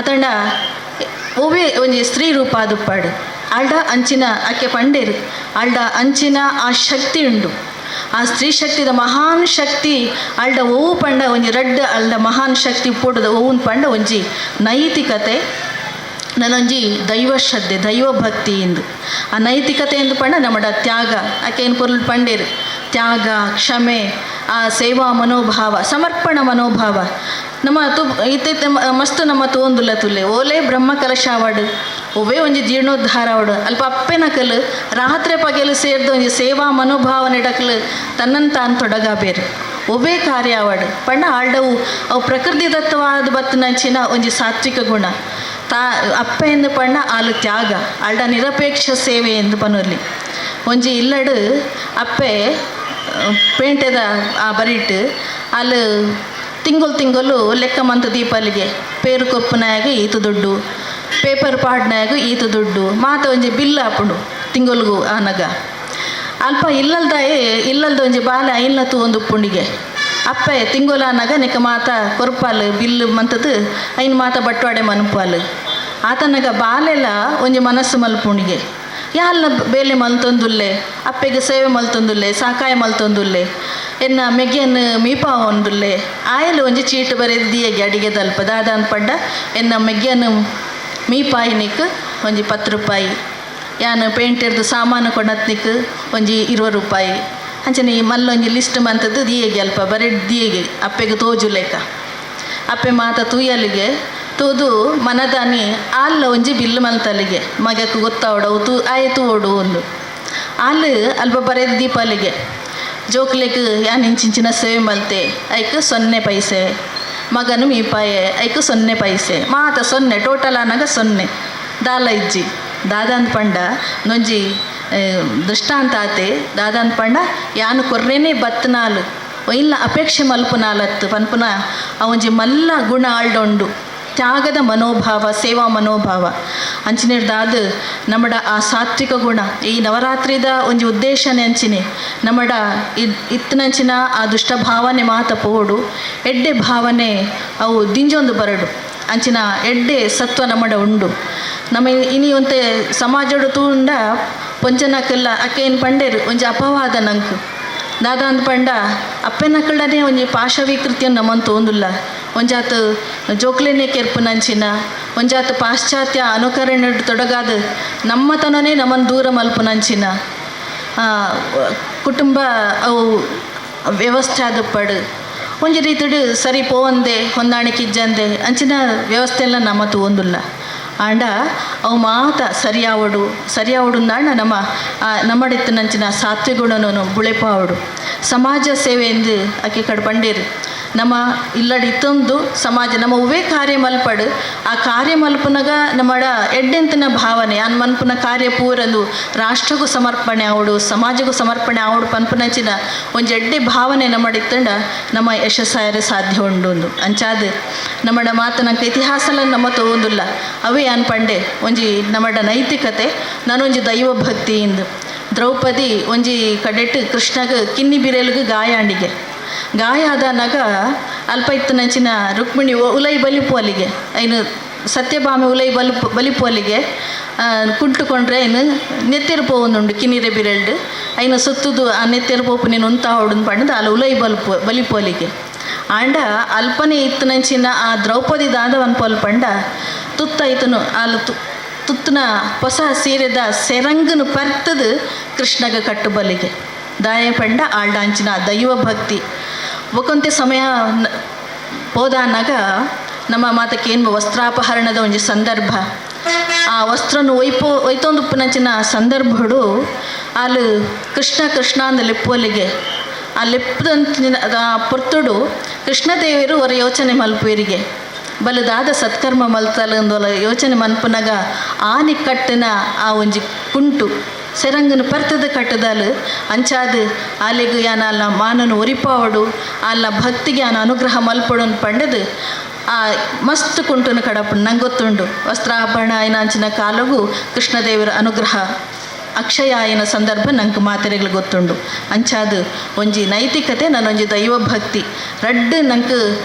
Speaker 6: ಅತಂಡ ಒವ್ವೇ ಒಂಜಿ ಸ್ತ್ರೀ ರೂಪ ಆದುಪ್ಪಾಡು. ಆಲ್ಡ ಅಂಚಿನ ಆಕೆ ಪಂಡೇರು, ಆಲ್ಡ ಅಂಚಿನ ಆ ಶಕ್ತಿ ಉಂಡು. ಆ ಸ್ತ್ರೀ ಶಕ್ತಿದ ಮಹಾನ್ ಶಕ್ತಿ ಆಲ್ಡ ಒವು ಪಂಡ ಒಂಜಿ ರಡ್ಡ್ ಅಲ್ಡ ಮಹಾನ್ ಶಕ್ತಿ ಪೋಟದ ಒವುನ್ ಪಂಡ ಒಂಜಿ ನೈತಿಕತೆ, ನನೊಂಜಿ ದೈವ ಶ್ರದ್ಧೆ, ದೈವ ಭಕ್ತಿ ಎಂದು. ಆ ನೈತಿಕತೆ ಎಂದು ಪಂಡ ನಮ್ಮಡ ತ್ಯಾಗ, ಆಕೆ ಏನು ಪೊರ್ಲು ಪಂಡೇರು, ತ್ಯಾಗ, ಕ್ಷಮೆ, ಆ ಸೇವಾ ಮನೋಭಾವ, ಸಮರ್ಪಣ ಮನೋಭಾವ. ನಮ್ಮ ತು ಇತ್ತೆ ಮಸ್ತ್ ನಮ್ಮ ತೋಂದುಲ್ಲ ತುಲೆ ಓಲೆ ಬ್ರಹ್ಮ ಕಲಶ ಆವಡು, ಒವ್ವೇ ಒಂಜಿ ಜೀರ್ಣೋದ್ಧಾರ ಆವಡು, ಅಲ್ಪ ಅಪ್ಪೆನಕಲ್ ರಾತ್ರಿ ಪಗೆಲು ಸೇರ್ದು ಒಂಜಿ ಸೇವಾ ಮನೋಭಾವ ನೆಡಕಲು ತನ್ನನ್ನು ತಾನು ತೊಡಗಾಬೇರು. ಒವ್ವೇ ಕಾರ್ಯ ಆವಡು ಪಂಡ ಆಲ್ಡವು ಅವು ಪ್ರಕೃತಿ ದತ್ತವಾದ ಬತ್ತಿನಂಚಿನ ಒಂಜಿ ಸಾತ್ವಿಕ ಗುಣ. ತಾ ಅಪ್ಪ ಎಂದು ಪಂಡ ಆಲು ತ್ಯಾಗ, ಆಲ್ಡ ನಿರಪೇಕ್ಷ ಸೇವೆ ಎಂದು ಪನೊರ್ಲಿ. ಒಂಜಿ ಇಲ್ಲಡು ಅಪ್ಪೆ ಪೇಂಟೆದ ಆ ಬರಿಟ್ ಅಲ್ಲಿ ತಿಂಗೊಲು ತಿಂಗೊಲು ಲೆಕ್ಕ ಮಂತ ದೀಪಾಲಿಗೆ ಪೇರು ಕೊಪ್ಪನಾಗ ಈತ ದುಡ್ಡು, ಪೇಪರ್ ಪಾಡ್ನಾಗ ಈತ ದುಡ್ಡು, ಮಾತ ಒಂಜಿ ಬಿಲ್ ಆಪುಂಡು ತಿಂಗೊಲ್ಗು ಆನಗ. ಅಲ್ಪ ಇಲ್ಲಲ್ದಾಯೆ ಇಲ್ಲಲ್ದ ಒಂಜಿ ಬಾಲೆ ಐಲ್ನ ತೂವೊಂದು ಉಪ್ಪುಂಡಿಗೆ. ಅಪ್ಪೆ ತಿಂಗೊಲು ಆನಗ ನೆಕ್ಕ ಮಾತ ಕೊರ್ಪಾಲು ಬಿಲ್ಲು ಮಂತದ್ದು ಐನ್ ಮಾತ ಬಟ್ವಾಡೆ ಮನ್ಪಾಲು. ಆತನಗ ಬಾಲೆಲ ಒಂಜಿ ಮನಸ್ಸು ಮಲ್ಪುಂಡಿಗೆ, ಯಾಲ್ನ ಬೇಲೆ ಮಲ್ತೊಂದುಲ್ಲೆ, ಅಪ್ಪೆಗೆ ಸೇವೆ ಮಲ್ತೊಂದುಲ್ಲೆ, ಸಾಕಾಯ ಮಲ್ತೊಂದುಲ್ಲೆ, ಎನ್ನ ಮೆಗ್ಯನ್ ಮೀಪಾವೊಂದುಲ್ಲೆ. ಆಯಲು ಒಂಜಿ ಚೀಟು ಬರೆದು ದಿಯಗೆ ಅಡಿಗೆ ದಲ್ಪ ದಾದ ಪಂಡ ಎನ್ನ ಮೆಗ್ಯನ್ ಮೀಪಾಯಿನಿಕ್ ಒಂಜಿ 10 ರೂಪಾಯಿ, ಯಾನ್ ಪೇಂಟೆರ್ದು ಸಾಮಾನು ಕೊಡತ್ನಿಕ್ ಒಂಜಿ 20 ರೂಪಾಯಿ, ಅಂಚನೆ ಈ ಮಲ್ಲೊಂಜಿ ಲಿಸ್ಟ್ ಮಂತದ್ದು ದಿಯಗೆ ಅಲ್ಪ ಬರೆದು ದಿಯಗೆ ಅಪ್ಪೆಗೆ ತೋಜುಲೇಕ. ಅಪ್ಪೆ ಮಾತ ತೂಯಲಿಗೆ ತೂದು ಮನದಾನಿ ಆಲ್ಲ ಒಂಜಿ ಬಿಲ್ಲು ಮಲ್ತಲಿಗೆ ಮಗಕ್ಕೆ ಗೊತ್ತಾವಡವು ತೂ ಆಯೆ ತೂವೋಡು ಒಂದು ಆಲ್ ಅಲ್ಪ ಬರೆದು ದೀಪಾಲಿಗೆ ಜೋಕ್ಲೆಗ್ ಯಾನ್ ಇಂಚಿಂಚಿನ ಸೇವೆ ಮಲ್ತೆ ಐಕ್ 0 ಪೈಸೆ, ಮಗನು ಮೀಪಾಯೆ ಐಕ್ 0 ಪೈಸೆ, ಮಾತ 0 ಟೋಟಲ್ ಆನಗ 0 ದಾಲ ಇಜ್ಜಿ. ದಾದಾಂದ್ ಪಂಡ ನೊಂಜಿ ದೃಷ್ಟಾಂತ ಆತೆ. ದಾದಾಂದ್ ಪಂಡ ಯಾನು ಕೊರ್ರೇನೆ ಬತ್ತನಾಲು ಒಯ್ಲ ಅಪೇಕ್ಷೆ ಮಲ್ಪುನಾಲತ್ತು ಪನ್ಪುನ ಆ ಒಂಜಿ ಮಲ್ಲ ಗುಣ ಆಲ್ಡೊಂಡು ತ್ಯಾಗದ ಮನೋಭಾವ, ಸೇವಾ ಮನೋಭಾವ. ಅಂಚಿನಿರ್ದಾದ ನಮ್ಮಡ ಆ ಸಾತ್ವಿಕ ಗುಣ ಈ ನವರಾತ್ರಿದ ಒಂಜಿ ಉದ್ದೇಶನೇ ಅಂಚಿನೆ ನಮ್ಮಡ ಇತ್ತನಂಚಿನ ಆ ದುಷ್ಟ ಭಾವನೆ ಮಾತ ಪೋಡು ಎಡ್ಡೆ ಭಾವನೆ ಅವು ದಿಂಜೊಂದು ಬರಡು ಅಂಚಿನ ಎಡ್ಡೆ ಸತ್ವ ನಮ್ಮಡ ಉಂಡು. ನಮ್ಮ ಇನಿ ಒಂತೆ ಸಮಾಜಡು ತೂಂಡ ಪೊಂಚನಕ್ಕೆಲ್ಲ ಅಕ್ಕೇನು ಪಂಡೇರು ಒಂಜಿ ಅಪವಾದ ನಂಕು ದಾದಾಂದ್ ಪಂಡ ಅಪ್ಪೆನಕ್ಕಳನೇ ಒಂಜಿ ಪಾಶವೀಕೃತಿಯನ್ನು ನಮ್ಮನ್ ತೋಂದುಲ್ಲ. ಒಂಜಾತ ಜೋಕ್ಲೆನೆ ಕೆರ್ಪುನಂಚಿನ ಒಂಜಾತ ಪಾಶ್ಚಾತ್ಯ ಅನುಕರಣೆ ತೊಡಗಾದ ನಮ್ಮತನನೇ ನಮ್ಮನ್ನು ದೂರ ಮಲ್ಪುನಂಚಿನ ಕುಟುಂಬ ಅವು ವ್ಯವಸ್ಥೆ ಆದಪ್ಪಡು ಒಂಜಿ ರೀತಿಡು ಸರಿ ಪೋವಂದೆ ಹೊಂದಾಣಿಕೆ ಇಜ್ಜಂದೆ ಅಂಚಿನ ವ್ಯವಸ್ಥೆ ಎಲ್ಲ ನಮ್ಮ ತೋಂದುಲ್ಲ. ಆಂಡ ಅವು ಮಾತ ಸರಿಯಾವಡು ಸರಿಯಾವಡು ನಮ್ಮ ನಮ್ಮಡಿತ್ತನಂಚಿನ ಸಾತ್ವಿಗುಣನೂ ಬುಳೆಪಾವಡು ಸಮಾಜ ಸೇವೆ ಎಂದು ಆಕೆ ಕಡೆ ಪಂಡೇರು. ನಮ್ಮ ಇಲ್ಲಡಿ ಇತ್ತೊಂದು ಸಮಾಜ ನಮ್ಮ ಉವೇ ಕಾರ್ಯ ಮಲ್ಪಡು ಆ ಕಾರ್ಯ ಮಲ್ಪುನಗ ನಮ್ಮಡ ಎಡ್ಡೆಂತಿನ ಭಾವನೆ ಅನ್ ಮನ್ಪುನ ಕಾರ್ಯ ಪೂರಂದು ರಾಷ್ಟ್ರಕ್ಕೂ ಸಮರ್ಪಣೆ ಆವಡು ಸಮಾಜಕ್ಕೂ ಸಮರ್ಪಣೆ ಆವಡು ಪನ್ಪುನಂಚಿನ ಒಂಜಿ ಎಡ್ಡೆ ಭಾವನೆ ನಮ್ಮಡಿತ್ತಂಡ ನಮ್ಮ ಯಶಸ್ಸಾಯರೆ ಸಾಧ್ಯ ಉಂಡು ಒಂದು ಅಂಚಾದ ನಮ್ಮಡ ಮಾತನಂಕ ಇತಿಹಾಸಲ ನಮ್ಮ ತೋಂದುಲ್ಲ. ಅವೇ ಅನ್ ಪಂಡೆ ಒಂಜಿ ನಮ್ಮಡ ನೈತಿಕತೆ ನಾನೊಂಜಿ ದೈವ ಭಕ್ತಿ ಇಂದು. ದ್ರೌಪದಿ ಒಂಜಿ ಕಡೆಟ್ ಕೃಷ್ಣಗ ಕಿನ್ನಿ ಬಿರೆಲ್ಗ್ ಗಾಯಾಂಡಿಗೆ ಗಾಯ ಆದನಾಗ ಅಲ್ಪ ಇತ್ತನಂಚಿನ ರುಕ್ಮಿಣಿ ಉಲೈ ಬಲಿಪು ಅಲ್ಲಿಗೆ ಐನು ಸತ್ಯಭಾಮೆ ಉಲೈ ಬಲಿಪು ಅಲ್ಲಿಗೆ ಕುಂಟುಕೊಂಡ್ರೆ ಐನು ನೆತ್ತೆರು ಪೋವೊಂದುಂಡು ಕಿನ್ನಿರೆ ಬಿರೆಲ್ಡ್ ಐನು ಸುತ್ತುದು ಆ ನೆತ್ತೆರು ಪೋಪು ನೀನು ಉಂತ ಹೊಡುನ್ ಪಂಡದು ಅಲ್ಲ ಉಲೈ ಬಲಿಪು ಅಲ್ಲಿಗೆ. ಆಂಡ ಅಲ್ಪನೆ ಇತ್ತನಂಚಿನ ಆ ದ್ರೌಪದಿ ದಾದವನ್ ಪೋಲ್ ಪಂಡ ತುತ್ತೈತನು ಅಲ್ಲ ತುತ್ತನ ಹೊಸ ಸೀರೆದ ಸೆರಂಗನು ಪರ್ತದು ಕೃಷ್ಣಗ ಕಟ್ಟು ಬಲಿಗೆ ದಾಯ ಪಂಡ ಆಲ್ಡಾಂಚಿನ ದೈವ ಭಕ್ತಿ. ಒಕೊಂತೆ ಸಮಯ ಹೋದಾನಾಗ ನಮ್ಮ ಮಾತಕ್ಕೇನು ವಸ್ತ್ರಾಪಹರಣದ ಒಂಜಿ ಸಂದರ್ಭ ಆ ವಸ್ತ್ರನು ಒಯ್ತೊಂದು ಉಪ್ಪುನಂಚಿನ ಸಂದರ್ಭಡು ಅಲ್ಲಿ ಕೃಷ್ಣ ಕೃಷ್ಣ ಅಂದ ಲೆಪ್ಪುವಲ್ಲಿಗೆ ಆ ಲೆಪ್ಪದಂಚಿನ ಆ ಪೊರ್ತುಡು ಕೃಷ್ಣದೇವರು ಅವರ ಯೋಚನೆ ಮಲ್ಪುವರಿಗೆ ಬಲದಾದ ಸತ್ಕರ್ಮ ಮಲ್ತಲಂದೊಲ ಯೋಚನೆ ಮನ್ಪುನಗ ಆನಿ ಕಟ್ಟಿನ ಆ ಒಂಜಿ ಕುಂಟು ಸೆರಂಗನ ಪರ್ತದ ಕಟ್ಟದಲು ಅಂಚಾದ ಆಲೆಗು ಯಾನ ಅಲ್ಲ ಮಾನನು ಒರಿಪಾವಡು ಅಲ್ಲ ಭಕ್ತಿಗೆ ಆನ ಅನುಗ್ರಹ ಮಲ್ಪಡು ಪಂಡದು ಆ ಮಸ್ತ್ ಕುಂಟುನ ಕಡಪು ನಂಗೆ ಗೊತ್ತುಂಡು. ವಸ್ತ್ರಾಭರಣ ಐನಾಂಚಿನ ಕಾಲಗೂ ಕೃಷ್ಣದೇವರ ಅನುಗ್ರಹ ಅಕ್ಷಯ ಆಯಿನ ಸಂದರ್ಭ ನಂಗೆ ಮಾತೆರೆಗಳು ಗೊತ್ತುಂಡು. ಅಂಚಾದ ಒಂಜಿ ನೈತಿಕತೆ ನಾನೊಂಜಿ ದೈವ ಭಕ್ತಿ ರಡ್ಡು ನಂಗೆ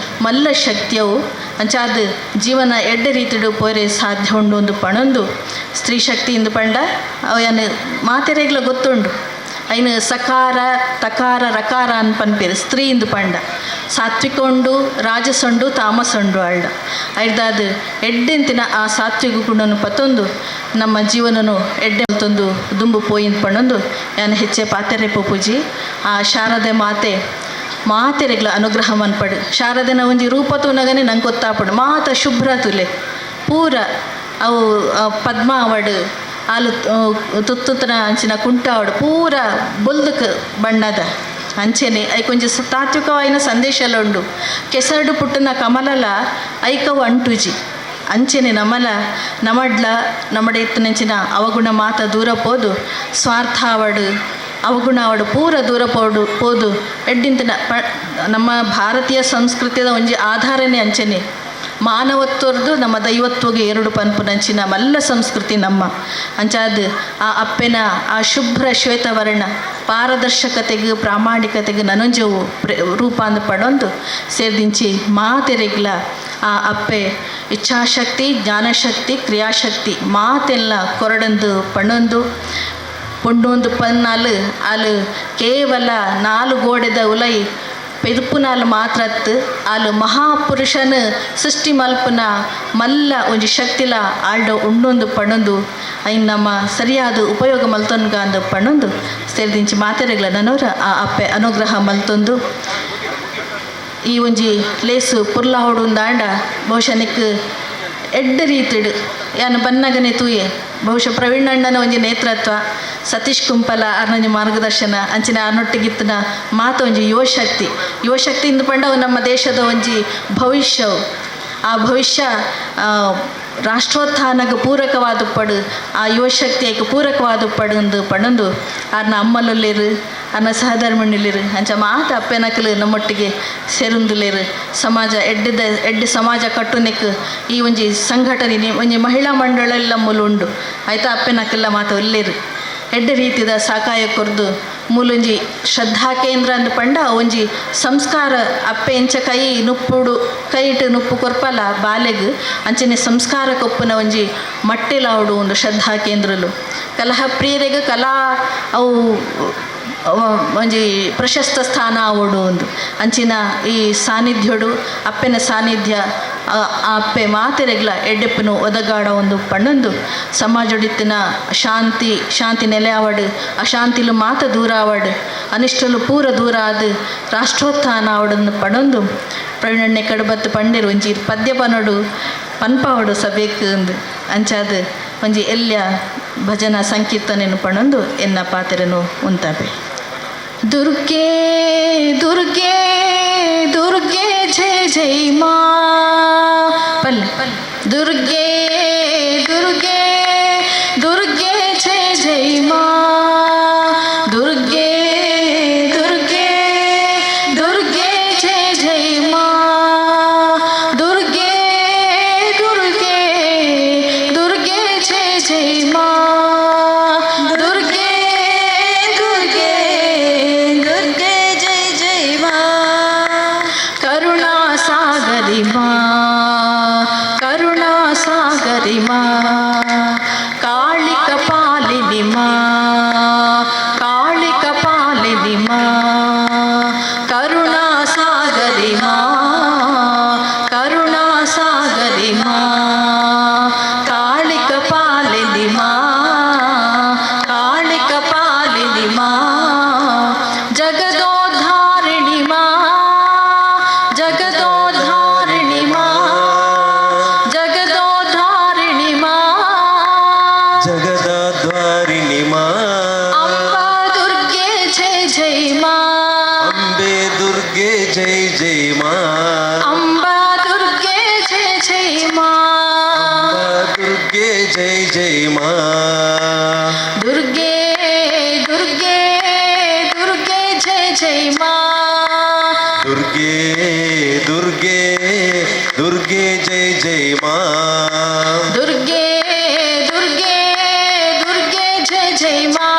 Speaker 6: ಮಲ್ಲ ಶಕ್ತಿಯವು ಅಂಚಾದ ಜೀವನ ಎಡ್ಡೆ ರೀತಿಡು ಪೋರೆ ಸಾಧ್ಯ ಉಂಡು ಒಂದು ಪಣೊಂದು ಸ್ತ್ರೀ ಶಕ್ತಿ ಇಂದು ಪಂಡ ಅವನ ಮಾತೆರೆಗ್ಲ ಗೊತ್ತುಂಡು. ಐನು ಸಕಾರ ತಕಾರ ರಕಾರ ಅನ್ ಪನ್ಪೇರು ಸ್ತ್ರೀ ಇಂದು ಪಂಡ ಸಾತ್ವಿಕ ಉಂಡು ರಾಜಸೊಂಡು ತಾಮಸೊಂಡು ಅಳ್ಳ ಐದಾದ ಎಡ್ಡೆಂತಿನ ಆ ಸಾತ್ವಿಕ ಗುಣನು ಪತ್ತೊಂದು ನಮ್ಮ ಜೀವನನು ಎಡ್ಡೆ ತಂದು ದುಂಬು ಪೋಯಿನ್ ಪಣೊಂದು ಯಾನ್ ಹೆಚ್ಚೆ ಪಾತೆರೆ ಪೂಜಿ ಆ ಶಾರದೆ ಮಾತೆ ಮಾತೆರೆಗ್ಲ ಅನುಗ್ರಹ ಮನ್ಪಡು. ಶಾರದೆನ ಒಂಜಿ ರೂಪ ತೂನಗನೆ ನಂಗೆ ಗೊತ್ತಾಪಡು ಮಾತ ಶುಭ್ರ ತುಲೆ ಪೂರ ಅವು ಪದ್ಮ ಅವಡು ಆಲು ತುತ್ತುತನ ಅಂಚಿನ ಕುಂಟ ಅವಡು ಪೂರ ಬೊಲ್ದಕ್ ಬಣ್ಣದ ಅಂಚೆನೆ ಐಕೊಂಜಿ ತಾತ್ವಿಕವಾಯಿನ ಸಂದೇಶಲ ಉಂಡು. ಕೆಸರಡು ಪುಟ್ಟನ ಕಮಲಲ ಐಕವು ಅಂಟುಜಿ ಅಂಚೆನೆ ನಮಲ ನಮಡ್ಲ ನಮ್ಮಡೆ ಇತ್ತನಂಚಿನ ಅವಗುಣ ಮಾತ ದೂರ ಪೋದು ಸ್ವಾರ್ಥ ಆವಡು ಅವಗುಣ ಆವಡು ಪೂರ ದೂರ ಪೋಡು ಪೋದು ಎಡ್ಡಿಂತನ ಪ ನಮ್ಮ ಭಾರತೀಯ ಸಂಸ್ಕೃತಿಯ ಒಂಜಿ ಆಧಾರನೇ ಅಂಚನೆ ಮಾನವತ್ವರ್ದು ನಮ್ಮ ದೈವತ್ವಗೆ ಎರಡು ಪನ್ಪುನಂಚಿನ ಮಲ್ಲ ಸಂಸ್ಕೃತಿ ನಮ್ಮ ಅಂಚಾದ್ ಆ ಅಪ್ಪೆನ ಆ ಶುಭ್ರ ಶ್ವೇತವರ್ಣ ಪಾರದರ್ಶಕತೆಗೆ ಪ್ರಾಮಾಣಿಕತೆಗೆ ನನೊಂಜವು ರೂಪಾಂದ ಪಡೊಂದು ಸೇರ್ದಿಂಚಿ ಮಾತೆರೆಗ್ಲ ಆ ಅಪ್ಪೆ ಇಚ್ಛಾಶಕ್ತಿ ಜ್ಞಾನಶಕ್ತಿ ಕ್ರಿಯಾಶಕ್ತಿ ಮಾತೆಲ್ಲ ಕೊರಡಂದು ಪಣೊಂದು ಪೊಂಡೊಂದು ಪನ್ನಾಲು ಅಲು ಕೇವಲ ನಾಲು ಗೋಡೆದ ಉಲೈ ಪೆದುಪುನಾಲು ಮಾತ್ರತ್ತು ಆಲು ಮಹಾಪುರುಷನ ಸೃಷ್ಟಿ ಮಲ್ಪುನ ಮಲ್ಲ ಒಂಜಿ ಶಕ್ತಿಲ ಆಲ್ಡ ಉಂಡೊಂದು ಪಣೊಂದು ಐನ್ ನಮ್ಮ ಸರಿಯಾದ ಉಪಯೋಗ ಮಲ್ತೊನ್ಗಾಂದು ಪಣೊಂದು ಸೇರ್ದಿಂಚಿ ಮಾತೆರೆಗ್ಲ ನನೋರ ಆ ಅಪ್ಪೆ ಅನುಗ್ರಹ ಮಲ್ತೊಂದು ಈ ಒಂಜಿ ಲೇಸು ಪುರ್ಲ ಹೊಡುಂದಾಂಡ ಬಹುಶಃ ನಿಕ್ ಎಡ್ಡೆ ರೀತಿಡ್ ಯಾನ್ ಬನ್ನಗನೆ ತೂಯೆ ಬಹುಶಃ ಪ್ರವೀಣ್ ಅಣ್ಣನ ಒಂಜಿ ನೇತೃತ್ವ ಸತೀಶ್ ಕುಂಪಲ ಅರ್ನೊಂಜಿ ಮಾರ್ಗದರ್ಶನ ಅಂಚಿನ ಅರ್ನೊಟ್ಟಿಗಿತ್ತಿನ ಮಾತ ಒಂಜಿ ಯುವಶಕ್ತಿ ಯುವಶಕ್ತಿ ಇಂದು ಪಂಡ ಅವು ನಮ್ಮ ದೇಶದ ಒಂಜಿ ಭವಿಷ್ಯವು ಆ ಭವಿಷ್ಯ ರಾಷ್ಟ್ರೋತ್ಥಾನಕ್ಕೆ ಪೂರಕವಾದ ಪಡು ಆ ಯುವಶಕ್ತಿಯಕ್ಕೆ ಪೂರಕವಾದ ಪಡು ಪಣಂದು ಅರ್ನ ಅಮ್ಮಲುಲ್ಲೇರು ಅರ್ನ ಸಹಧರ್ಮಣಿಲೇರು ಅಂಚ ಮಾತ ಅಪ್ಪೆನಕಲು ನಮ್ಮೊಟ್ಟಿಗೆ ಸೇರುಂದುಲೇರು ಸಮಾಜ ಎಡ್ಡೆದ ಎಡ್ಡೆ ಸಮಾಜ ಕಟ್ಟುನೆಕ್ ಈ ಒಂಜಿ ಸಂಘಟನೆ ಒಂಜಿ ಮಹಿಳಾ ಮಂಡಳ ಮೂಲ ಉಂಡು ಆಯ್ತಾ ಅಪ್ಪೆನಕಲ್ಲ ಮಾತ ಉಲ್ಲೇರು ಎಡ್ಡೆ ರೀತಿದ ಸಕಾಯ ಕೊರ್ದು ಮೂಲೊಂಜಿ ಶ್ರದ್ಧಾ ಕೇಂದ್ರ ಅಂದ್ ಪಂಡ ಒಂಜಿ ಸಂಸ್ಕಾರ ಅಪ್ಪೆ ಎಂಚ ಕೈ ನುಪ್ಪುಡು ಕೈಟ್ ನುಪ್ಪು ಕೊರ್ಪಲ ಬಾಲೆಗ್ ಅಂಚನೆ ಸಂಸ್ಕಾರ ಕೊಪ್ಪುನ ಒಂಜಿ ಮಟ್ಟೆಲಾವುಡು ಒಂದು ಶ್ರದ್ಧಾ ಕೇಂದ್ರಲು ಕಲಹ ಪ್ರಿಯರಿಗೆ ಕಲಾ ಅವು ಒಂಜಿ ಪ್ರಶಸ್ತ ಸ್ಥಾನ ಆವೊಡು ಒಂದು ಅಂಚಿನ ಈ ಸಾನ್ನಿಧ್ಯೋಡು ಅಪ್ಪೆನ ಸಾನ್ನಿಧ್ಯ ಆ ಅಪ್ಪೆ ಮಾತೆರೆಗ್ಲ ಎಡ್ಡೆಪ್ಪನು ಒದಗಾಡ ಒಂದು ಪಣ್ಣೊಂದು ಸಮಾಜೊಡಿತ್ತಿನ ಶಾಂತಿ ಶಾಂತಿ ನೆಲೆ ಆವಡು ಅಶಾಂತಿಲು ಮಾತ ದೂರ ಆವಡು ಅನಿಷ್ಟಲು ಪೂರ ದೂರ ಆದ್ ರಾಷ್ಟ್ರೋತ್ಥಾನ ಆವಡನ್ನು ಪಣೊಂದು ಪ್ರವೀಣಣ್ಣೆ ಕಡಬತ್ತು ಪಂಡೆರು ಒಂಜಿ ಪದ್ಯ ಪನೊಡು ಪನ್ಪಾವಡು ಸಬೇಕು ಅಂದು ಅಂಚಾದ್ ಒಂಜಿ ಎಲ್ಯ ಭಜನಾ ಸಂಕೀರ್ತನೆನು ಪಣೊಂದು ಎನ್ನ ಪಾತೆರನು ಉಂತಾಪೆ. ದುರ್ಗೆ ದುರ್ಗೆ ದುರ್ಗೆ ಜಯ ಜಯ ಮಾ ಪಲ್ಲೆ ದುರ್ಗೆ ದುರ್ಗೆ ದುರ್ಗೆ ಜಯ ಜಯ ಮಾ ದುರ್ಗೆ ದುರ್ಗೆ ದುರ್ಗೆ ಜಯ ಜಯ ಮಾ ದುರ್ಗೆ ದುರ್ಗೆ ದುರ್ಗೆ ಜಯ ಜಯ ಮಾ ದುರ್ಗೆ ದುರ್ಗೆ
Speaker 1: ದುರ್ಗೆ ಜಯ ಜಯ ಮಾ
Speaker 6: ಕರುಣಾ ಸಾಗರಿ ಮಾ ಕರುಣಾ ಸಾಗರಿ ಮಾ ಕಾಳಿಕ ಪಾಲಿನಿ ಮಾ ಕಾಳಿಕ ಪಾಲಿನಿ ಮಾ ಕರುಣಾ ಸಾಗರಿ ಮಾ ಕರುಣಾ ಸಾಗರಿ ಮಾ ಕಾಳಿಕ ಪಾಲಿನಿ ಮಾ ಕಾಳಿಕ ಪಾಲಿನಿ ಮಾ ಜಗದೋದ್ಧಾರಿಣಿ ಮಾ ಜಗದೋದ್ಧಾರಿಣಿ ಮಾ ಜಗದೋದ್ಧಾರಿಣಿ ಮಾ
Speaker 7: ಜಗದಾದ್ವಾರಿಣಿ ಮಾ
Speaker 6: ಅಂಬಾ ದುರ್ಗೆ ಜಯ ಜಯ ಮಾ
Speaker 7: ಅಂಬೆ ದುರ್ಗೆ ಜೈ ಜೈ ಮಾ
Speaker 6: ಅಂಬಾ ದುರ್ಗೆ ಜಯ ಜಯ ಮಾ
Speaker 7: ಅಂಬಾ ದುರ್ಗೆ ಜೈ ಜೈ ಮಾ
Speaker 6: ದುರ್ಗೆ ದುರ್ಗೆ ದುರ್ಗೆ ಜಯ ಜಯ ಮಾ
Speaker 7: ದುರ್ಗೆ ದುರ್ಗೆ ದುರ್ಗೆ ಜೈ ಜೈ ಮಾ
Speaker 6: ದುರ್ಗೆ ದುರ್ಗೆ ದುರ್ಗೆ ಜಯ ಜಯ ಮಾ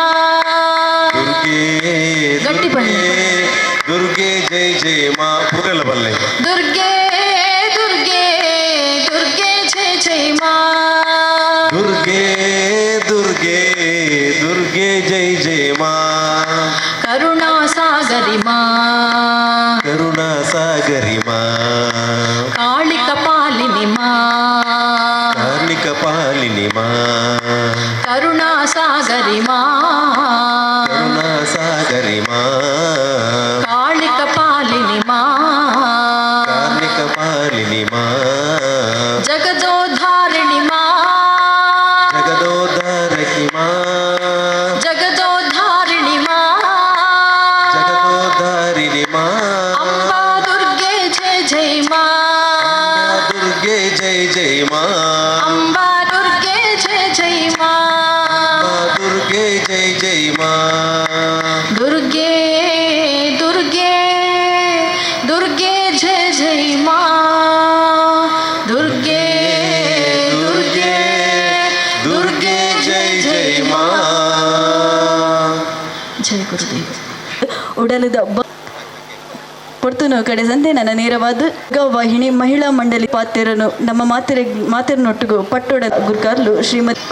Speaker 7: ದುರ್ಗೆ
Speaker 6: ಗಟ್ಟಿ ಬನ್ನಿ.
Speaker 7: ದುರ್ಗೆ ದುರ್ಗೆ ಜೈ ಜೈ ಮಾ ಪೂರೆಲ್ಲ ಬಲ್ಲೆ
Speaker 6: ದುರ್ಗೆ ದುರ್ಗೆ ದುರ್ಗೆ ಜಯ ಜಯ ಮಾ
Speaker 7: ದುರ್ಗೆ ದುರ್ಗೆ ದುರ್ಗೆ ಜೈ ಜೈ ಮಾ
Speaker 6: ಕರುಣಾ ಸಾಗರಿ ಮಾ
Speaker 7: ಕರುಣಾ ಸಾಗರಿ ಮಾ
Speaker 6: ಕಾಳಿಕ ಪಾಲಿನಿ ಮಾ
Speaker 7: ಕಾರ್ಣಿಕ ಪಾಲಿನಿ ಮಾ
Speaker 6: ಕರುಣಾ ಸಾಗರಿ ಮಾ
Speaker 7: ಕರುಣಾ ಸಾಗರಿ ಮಾ
Speaker 6: ಕಾಳಿಕ ಪಾಲಿನಿ ಮಾ ಜೈ ಗುರುದೇವ್.
Speaker 1: ಉಡಲದ ಪೊರ್ತುನು ಕಡೆ ಸಂತೆ ನನ್ನ ನೇರವಾದ ವಾಹಿನಿ ಮಹಿಳಾ ಮಂಡಳಿ ಪಾತೆರನು ನಮ್ಮ ಮಾತೆರೆ ಮಾತೆರನೊಟ್ಟಿಗೂ ಪಟ್ಟೋಡ ಗುರ್ಕಾರ್ಲು ಶ್ರೀಮತಿ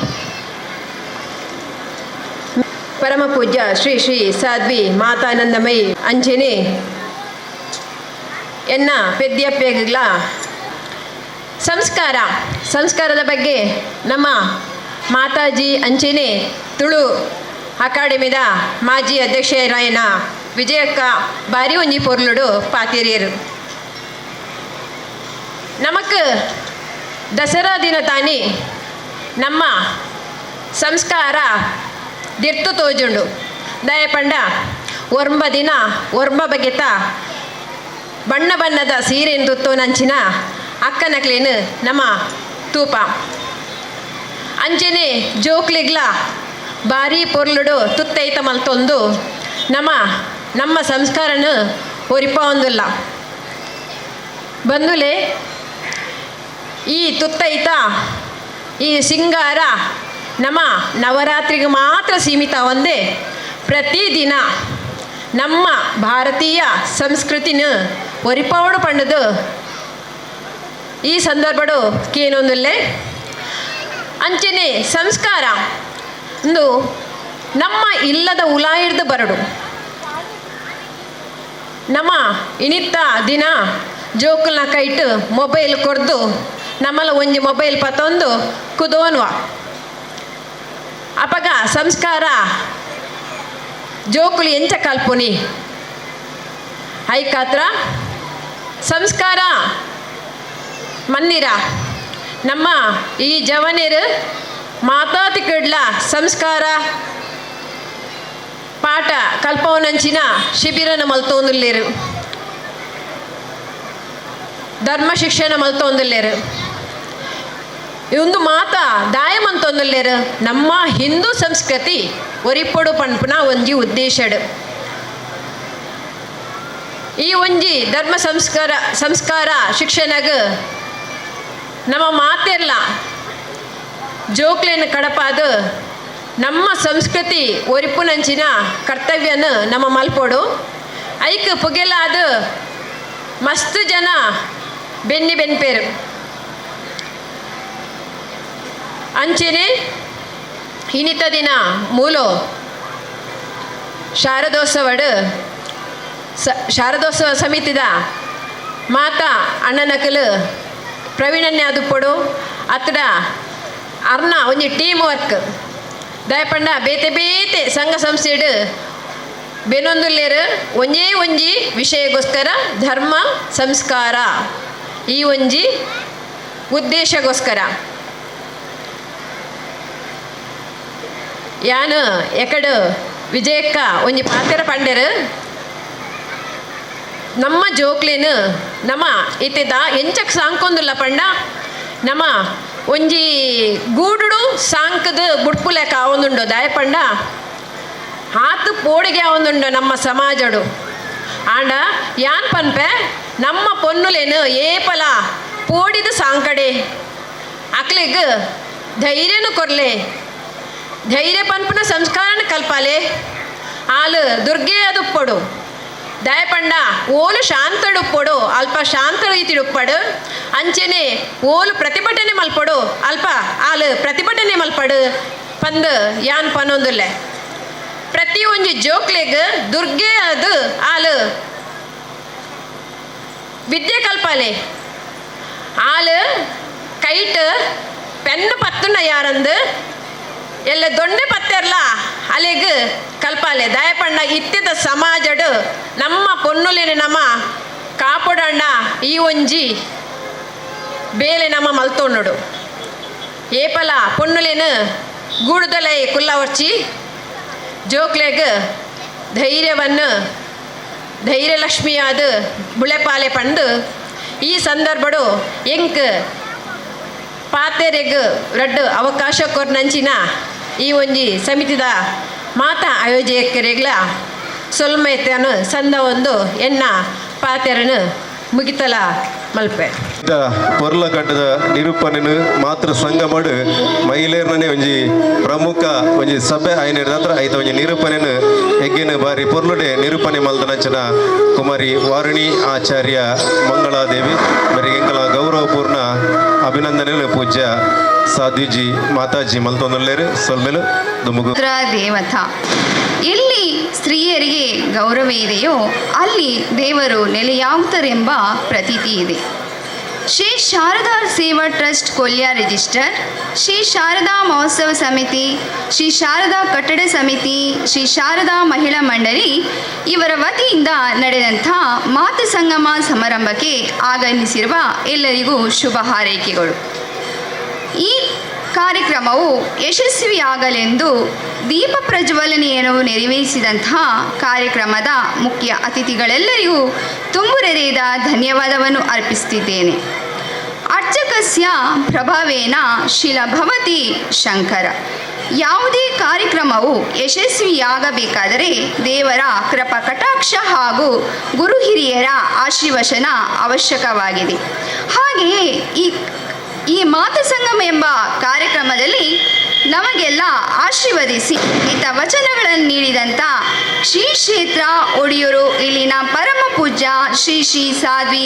Speaker 8: ಪರಮ ಪೂಜ್ಯ ಶ್ರೀ ಶ್ರೀ ಸಾಧ್ವಿ ಮಾತಾನಂದಮಯಿ ಅಂಜನೆ ಎನ್ನ ಪೆದ್ಯಪ್ಪೆಗಳ ಸಂಸ್ಕಾರ ಸಂಸ್ಕಾರದ ಬಗ್ಗೆ ನಮ್ಮ ಮಾತಾಜಿ ಅಂಚೆನೆ ತುಳು ಅಕಾಡೆಮಿದ ಮಾಜಿ ಅಧ್ಯಕ್ಷರಾಯನ ವಿಜಯಕ್ಕ ಬಾರಿ ಒಂಜಿ ಪೊರ್ಲುಡು ಪಾತಿರಿಯರು. ನಮಕ್ ದಸರಾ ದಿನ ತಾನಿ ನಮ್ಮ ಸಂಸ್ಕಾರ ದಿರ್ತು ತೋಜುಂಡು. ದಯಪಂಡ ಒರ್ಂಬ ದಿನ ಒರ್ಂಬ ಬಗೆತ ಬಣ್ಣ ಬಣ್ಣದ ಸೀರೆನ್ ತುತ್ತೋನಂಚಿನ ಅಕ್ಕನಕ್ಲೇನು ನಮ್ಮ ತೂಪ ಅಂಚೆನೆ ಜೋಕ್ಲಿಗ್ಲ ಬಾರಿ ಪೊರ್ಲುಡು ತುತ್ತೈತ ಮಲ್ತೊಂದು ನಮ್ಮ ನಮ್ಮ ಸಂಸ್ಕಾರನ ಒರಿಪ ಒಂದುಲ್ಲ. ಬಂದುಲೆ, ಈ ತುತ್ತೈತ ಈ ಸಿಂಗಾರ ನಮ್ಮ ನವರಾತ್ರಿಗೆ ಮಾತ್ರ ಸೀಮಿತ ಒಂದೇ, ಪ್ರತಿದಿನ ನಮ್ಮ ಭಾರತೀಯ ಸಂಸ್ಕೃತಿನ ಒರಿಪಾವಡು ಪಂಡದು ಈ ಸಂದರ್ಭಡು ಕೇನೊಂದುಲ್ಲೆ. ಅಂಚೆನೆ ಸಂಸ್ಕಾರ ಒಂದು ನಮ್ಮ ಇಲ್ಲದ ಉಲಾಯಿರ್ದು ಬರಡು. ನಮ್ಮ ಇನಿತ್ತ ದಿನ ಜೋಕುಲ್ನ ಕೈಟ್ ಮೊಬೈಲ್ ಕೊರ್ದು ನಮ್ಮಲ ಒಂಜಿ ಮೊಬೈಲ್ ಪತ್ತೊಂದು ಕುದೋನ್ವ. ಅಪಗ ಸಂಸ್ಕಾರ ಜೋಕುಲು ಎಂಚ ಕಲ್ಪುನಿ? ಐಕಾತ್ರ ಸಂಸ್ಕಾರ ಮಂದಿರ ನಮ್ಮ ಈ ಜವನಿರು ಮಾತಾತಿ ಕಡ್ಲ ಸಂಸ್ಕಾರ ಪಾಠ ಕಲ್ಪವನಂಚಿನ ಶಿಬಿರನ ಮಲ್ತೊಂದುಲ್ಲೇರು, ಧರ್ಮ ಶಿಕ್ಷಣ ಮಲ್ತೊಂದುಲ್ಲೇರು. ಒಂದು ಮಾತ ದಾಯ ಮಂತೊಂದುಲ್ಲೇರು ನಮ್ಮ ಹಿಂದೂ ಸಂಸ್ಕೃತಿ ಒರಿಪೊಡು ಪನ್ಪುನ ಒಂಜಿ ಉದ್ದೇಶಡು. ಈ ಒಂಜಿ ಧರ್ಮ ಸಂಸ್ಕಾರ ಸಂಸ್ಕಾರ ಶಿಕ್ಷಣಗ್ ನಮ್ಮ ಮಾತೆರ್ಲ ಜೋಕ್ಲೇನ ಕಡಪಾದ ನಮ್ಮ ಸಂಸ್ಕೃತಿ ಒರಿಪುನಂಚಿನ ಕರ್ತವ್ಯನ ನಮ್ಮ ಮಲ್ಪೊಡು. ಐಕ್ ಪುಗೆಲಾದ ಮಸ್ತ್ ಜನ ಬೆನ್ನಿ ಬೆನ್ಪೇರು. ಅಂಚೆನೆ ಇನಿತ ದಿನ ಮೂಲೋ ಶಾರದೋತ್ಸವಡು ಶಾರದೋತ್ಸವ ಸಮಿತಿದ ಮಾತಾ ಅಣ್ಣನಕಲು ಪ್ರವೀಣನ್ಯ ಅದುಪೊಡು ಅತ್ತಡ ಅರ್ನ ಒಂಜಿ ಟೀಮ್ ವರ್ಕ್. ದಯಪಂಡ ಬೇತೆ ಬೇತೆ ಸಂಘ ಸಂಸ್ಥೆಡ್ ಬೆನೊಂದುಲ್ಲೇರು ಒಂಜೇ ಒಂಜಿ ವಿಷಯಕ್ಕೋಸ್ಕರ, ಧರ್ಮ ಸಂಸ್ಕಾರ ಈ ಒಂಜಿ ಉದ್ದೇಶಕ್ಕೋಸ್ಕರ. ಯಾನು ಎಕಡು ವಿಜಯಕ್ಕ ಒಂಜಿ ಪಾತೆರ ಪಂಡೆರು, ನಮ್ಮ ಜೋಕ್ಲೇನು ನಮ್ಮ ಇತ್ತಿದ ಎಂಚಕ್ ಸಾಂಕೊಂದುಲ್ಲ ಪಂಡ ನಮ್ಮ ಒಂಜಿ ಗೂಡುಡು ಸಾಂಕದ ಬುಡ್ಪುಲೆಕ ಆವೊಂದುಂಡು. ದಾಯ ಪಂಡ ಆತು ಪೋಡಿಗೆ ಆವೊಂದುಂಡು ನಮ್ಮ ಸಮಾಜಡು. ಆಂಡ ಯಾನ್ ಪನ್ಪೆ, ನಮ್ಮ ಪೊನ್ನುಲೇನು ಏಪಲ ಪೋಡಿದ ಸಾಂಕಡೆ, ಅಕ್ಲೆಗ್ ಧೈರ್ಯನು ಕೊರ್ಲೆ, ಧೈರ್ಯ ಪನ್ಪುನ ಸಂಸ್ಕಾರನ ಕಲ್ಪಾಲೆ. ಆಲು ದುರ್ಗೆ ಅದುಪ್ಪೊಡು. ದಯಪಂಡ ಓಲು ಶಾಂತಡುಪ್ಪೊಡು, ಅಲ್ಪ ಶಾಂತ ರೀತಿಡುಪ್ಪಡು. ಅಂಚೆನೆ ಓಲು ಪ್ರತಿಭಟನೆ ಮಲ್ಪೊಡು, ಅಲ್ಪ ಆಲು ಪ್ರತಿಭಟನೆ ಮಲ್ಪಡು ಪಂದ್ ಯಾನ್ ಪನೊಂದುಲ್ಲೆ. ಪ್ರತಿ ಒಂಜಿ ಜೋಕ್ಲೆಗ್ ದುರ್ಗೆ ಅದು ಆಲು ವಿದ್ಯೆ ಕಲ್ಪಾಲೆ. ಆಲು ಕೈಟ್ ಪೆನ್ ಪತ್ತುನ ಯಾರಂದು ಎಲ್ಲ ದೊಣ್ಣೆ ಪತ್ತೆರ್ಲ ಅಲೆಗ್ ಕಲ್ಪಾಲೆ. ದಯಪಂಡ ಇತ್ತಿದ ಸಮಾಜಡು ನಮ್ಮ ಪೊನ್ನುಲಿನ ನಮ್ಮ ಕಾಪುಡಣ್ಣ ಈ ಒಂಜಿ ಬೇಲೆ ನಮ್ಮ ಮಲ್ತೊನ್ನುಡು. ಏಪಲ ಪೊನ್ನುಲಿನ ಗೂಡುದಲೈ ಕುಲ್ಲವರ್ಚಿ ಜೋಕ್ಲೆಗ್ ಧೈರ್ಯವನ್ನು ಧೈರ್ಯಲಕ್ಷ್ಮಿಯಾದ ಬುಳೆಪಾಲೆ ಪಂದು ಈ ಸಂದರ್ಭಡು ಎಂಕ್ ಪಾತೆರೆಗ್ ರಡ್ಡು ಅವಕಾಶ ಕೊರ್ನಂಚಿನ ಈ ಒಂಜಿ ಸಮಿತಿದ ಮಾತಾ ಆಯೋಜಕರಿಗ್ಲ ಸೊಲ್ಮೆತನು ಸಂದ ಒಂದು ಎನ್ನ ಪಾತೆರನು ಮುಗಿತಲ ಮಲ್ಪೆ.
Speaker 7: ಪೊರ್ಲಕಟ್ಟದ ನಿರೂಪಣೆನು ಮಾತೃ ಸಂಗಮಡು ಮಹಿಳೆಯರನೇ ಒಂಜಿ ಪ್ರಮುಖ ಒಂಜಿ ಸಭೆ ಆಯ್ನ ಐತ ಒಂಜಿ ನಿರೂಪಣೆನು ಎಗ್ಗಿನ ಬಾರಿ ಪೊರ್ಲುಡೆ ನಿರೂಪಣೆ ಮಲ್ದನಂಚನ ಕುಮಾರಿ ವಾರುಣಿ ಆಚಾರ್ಯ ಮಂಗಳಾದೇವಿ ಬರಿ ಎಂಕಲ ಗೌರವಪೂರ್ಣ ಅಭಿನಂದನೆಲು ಪೂಜ್ಯ ಸಾಧ್ವಿಜಿ ಮಾತಾಜಿ ಮಲ್ತೊಂದುಲ್ಲೇರು ಸೊಲ್ಮೆಲು ದುಮುಗು.
Speaker 9: ದೇವತಾ ಎಲ್ಲಿ ಸ್ತ್ರೀಯರಿಗೆ ಗೌರವ ಇದೆಯೋ ಅಲ್ಲಿ ದೇವರು ನೆಲೆಯಾಗುತ್ತಾರೆಂಬ ಪ್ರತೀತಿ ಇದೆ. ಶ್ರೀ ಶಾರದಾ ಸೇವಾ ಟ್ರಸ್ಟ್ ಕೊಲ್ಯ ರಿಜಿಸ್ಟರ್, ಶ್ರೀ ಶಾರದಾ ಮಹೋತ್ಸವ ಸಮಿತಿ, ಶ್ರೀ ಶಾರದಾ ಕಟ್ಟಡ ಸಮಿತಿ, ಶ್ರೀ ಶಾರದಾ ಮಹಿಳಾ ಮಂಡಳಿ ಇವರ ವತಿಯಿಂದ ನಡೆದಂಥ ಮಾತು ಸಂಗಮ ಸಮಾರಂಭಕ್ಕೆ ಆಗಮಿಸಿರುವ ಎಲ್ಲರಿಗೂ ಶುಭ ಹಾರೈಕೆಗಳು. ಈ ಕಾರ್ಯಕ್ರಮವು ಯಶಸ್ವಿಯಾಗಲೆಂದು ದೀಪ ಪ್ರಜ್ವಲನೆಯನ್ನು ನೆರವೇರಿಸಿದಂತಹ ಕಾರ್ಯಕ್ರಮದ ಮುಖ್ಯ ಅತಿಥಿಗಳೆಲ್ಲರಿಗೂ ತುಂಬು ಹೃದಯದ ಧನ್ಯವಾದವನ್ನು ಅರ್ಪಿಸುತ್ತಿದ್ದೇನೆ. ಅರ್ಚಕಸ್ಯ ಪ್ರಭಾವೇನ ಶಿಲಭವತಿ ಶಂಕರ. ಯಾವುದೇ ಕಾರ್ಯಕ್ರಮವು ಯಶಸ್ವಿಯಾಗಬೇಕಾದರೆ ದೇವರ ಕೃಪಾ ಕಟಾಕ್ಷ ಹಾಗೂ ಗುರು ಹಿರಿಯರ ಆಶೀರ್ವಚನ ಅವಶ್ಯಕವಾಗಿದೆ. ಹಾಗೆಯೇ ಈ ಈ ಮಾತು ಸಂಗಮ ಎಂಬ ಕಾರ್ಯಕ್ರಮದಲ್ಲಿ ನಮಗೆಲ್ಲ ಆಶೀರ್ವದಿಸಿ ಹಿತ ವಚನಗಳನ್ನು ನೀಡಿದಂಥ ಶ್ರೀ ಕ್ಷೇತ್ರ ಒಡಿಯೂರು ಇಲ್ಲಿನ ಪರಮ ಪೂಜ್ಯ ಶ್ರೀ ಶ್ರೀ ಸಾಧ್ವಿ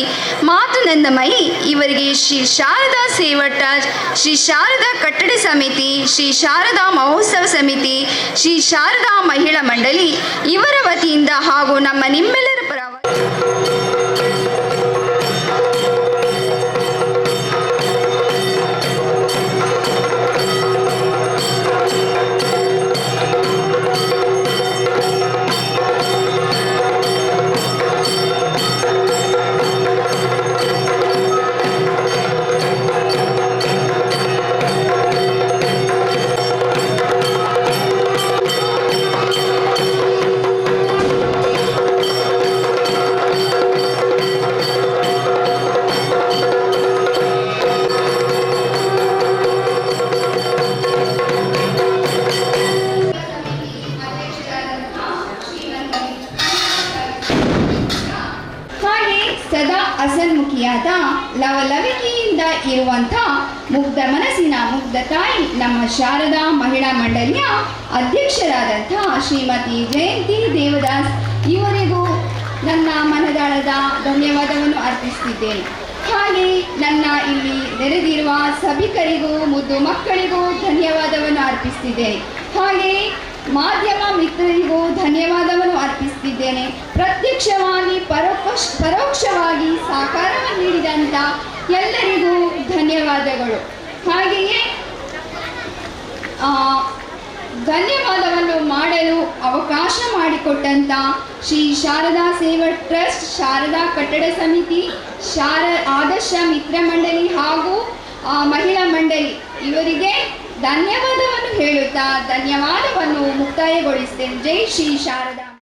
Speaker 9: ಮಾತೃನಂದಮಯಿ ಇವರಿಗೆ ಶ್ರೀ ಶಾರದಾ ಸೇವಾ ಟ್ರಸ್ಟ್, ಶ್ರೀ ಶಾರದಾ ಕಟ್ಟಡ ಸಮಿತಿ, ಶ್ರೀ ಶಾರದಾ ಮಹೋತ್ಸವ ಸಮಿತಿ, ಶ್ರೀ ಶಾರದಾ ಮಹಿಳಾ ಮಂಡಳಿ ಇವರ ವತಿಯಿಂದ ಹಾಗೂ ನಮ್ಮ ನಿಮ್ಮೆಲ್ಲರ ಪರವಾಗಿ ಹಾಗೆ ಸದಾ ಹಸನ್ಮುಖಿಯಾದ ಲವಲವಿಕೆಯಿಂದ ಇರುವಂಥ ಮುಗ್ಧ ಮನಸ್ಸಿನ ಮುಗ್ಧ ತಾಯಿ, ನಮ್ಮ ಶಾರದಾ ಮಹಿಳಾ ಮಂಡಳಿಯ ಅಧ್ಯಕ್ಷರಾದಂಥ ಶ್ರೀಮತಿ ಜಯಂತಿ ದೇವದಾಸ್ ಇವರಿಗೂ ನನ್ನ ಮನದಾಳದ ಧನ್ಯವಾದವನ್ನು ಅರ್ಪಿಸುತ್ತಿದ್ದೇನೆ. ಹಾಗೆ ನನ್ನ ಇಲ್ಲಿ ನೆರೆದಿರುವ ಸಭಿಕರಿಗೂ ಮುದ್ದು ಮಕ್ಕಳಿಗೂ ಧನ್ಯವಾದವನ್ನು ಅರ್ಪಿಸುತ್ತಿದ್ದೇನೆ. ಹಾಗೆ ಮಾಧ್ಯಮ ಮಿತ್ರರಿಗೂ ಧನ್ಯವಾದವನ್ನು ಅರ್ಪಿಸುತ್ತಿದ್ದೇನೆ. ಪ್ರತ್ಯಕ್ಷವಾಗಿ ಪರೋಕ್ಷವಾಗಿ ಸಹಕಾರವನ್ನು ನೀಡಿದಂಥ ಎಲ್ಲರಿಗೂ ಧನ್ಯವಾದಗಳು. ಹಾಗೆಯೇ ಧನ್ಯವಾದವನ್ನು ಮಾಡಲು ಅವಕಾಶ ಮಾಡಿಕೊಟ್ಟಂಥ ಶ್ರೀ ಶಾರದಾ ಸೇವಾ ಟ್ರಸ್ಟ್, ಶಾರದಾ ಕಟ್ಟಡ ಸಮಿತಿ, ಆದರ್ಶ ಮಿತ್ರ ಮಂಡಳಿ ಹಾಗೂ ಮಹಿಳಾ ಮಂಡಳಿ ಇವರಿಗೆ ಧನ್ಯವಾದವನ್ನು ಹೇಳುತ್ತಾ ಧನ್ಯವಾದವನ್ನು ಮುಕ್ತಾಯಗೊಳಿಸ್ತೇನೆ. ಜೈ ಶ್ರೀ ಶಾರದಾ.